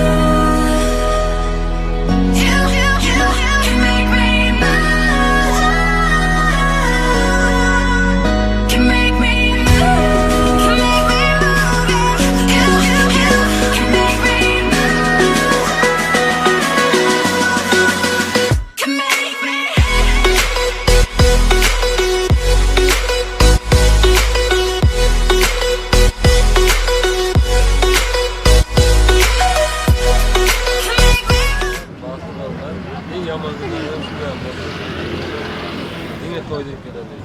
You can make me move. Can make me move. Can make me move. You can make me move. Can make me. Baxtli bo'linglar. Eng yomon kunlardan shunday ham bo'ladi. Nega to'y deb keladi?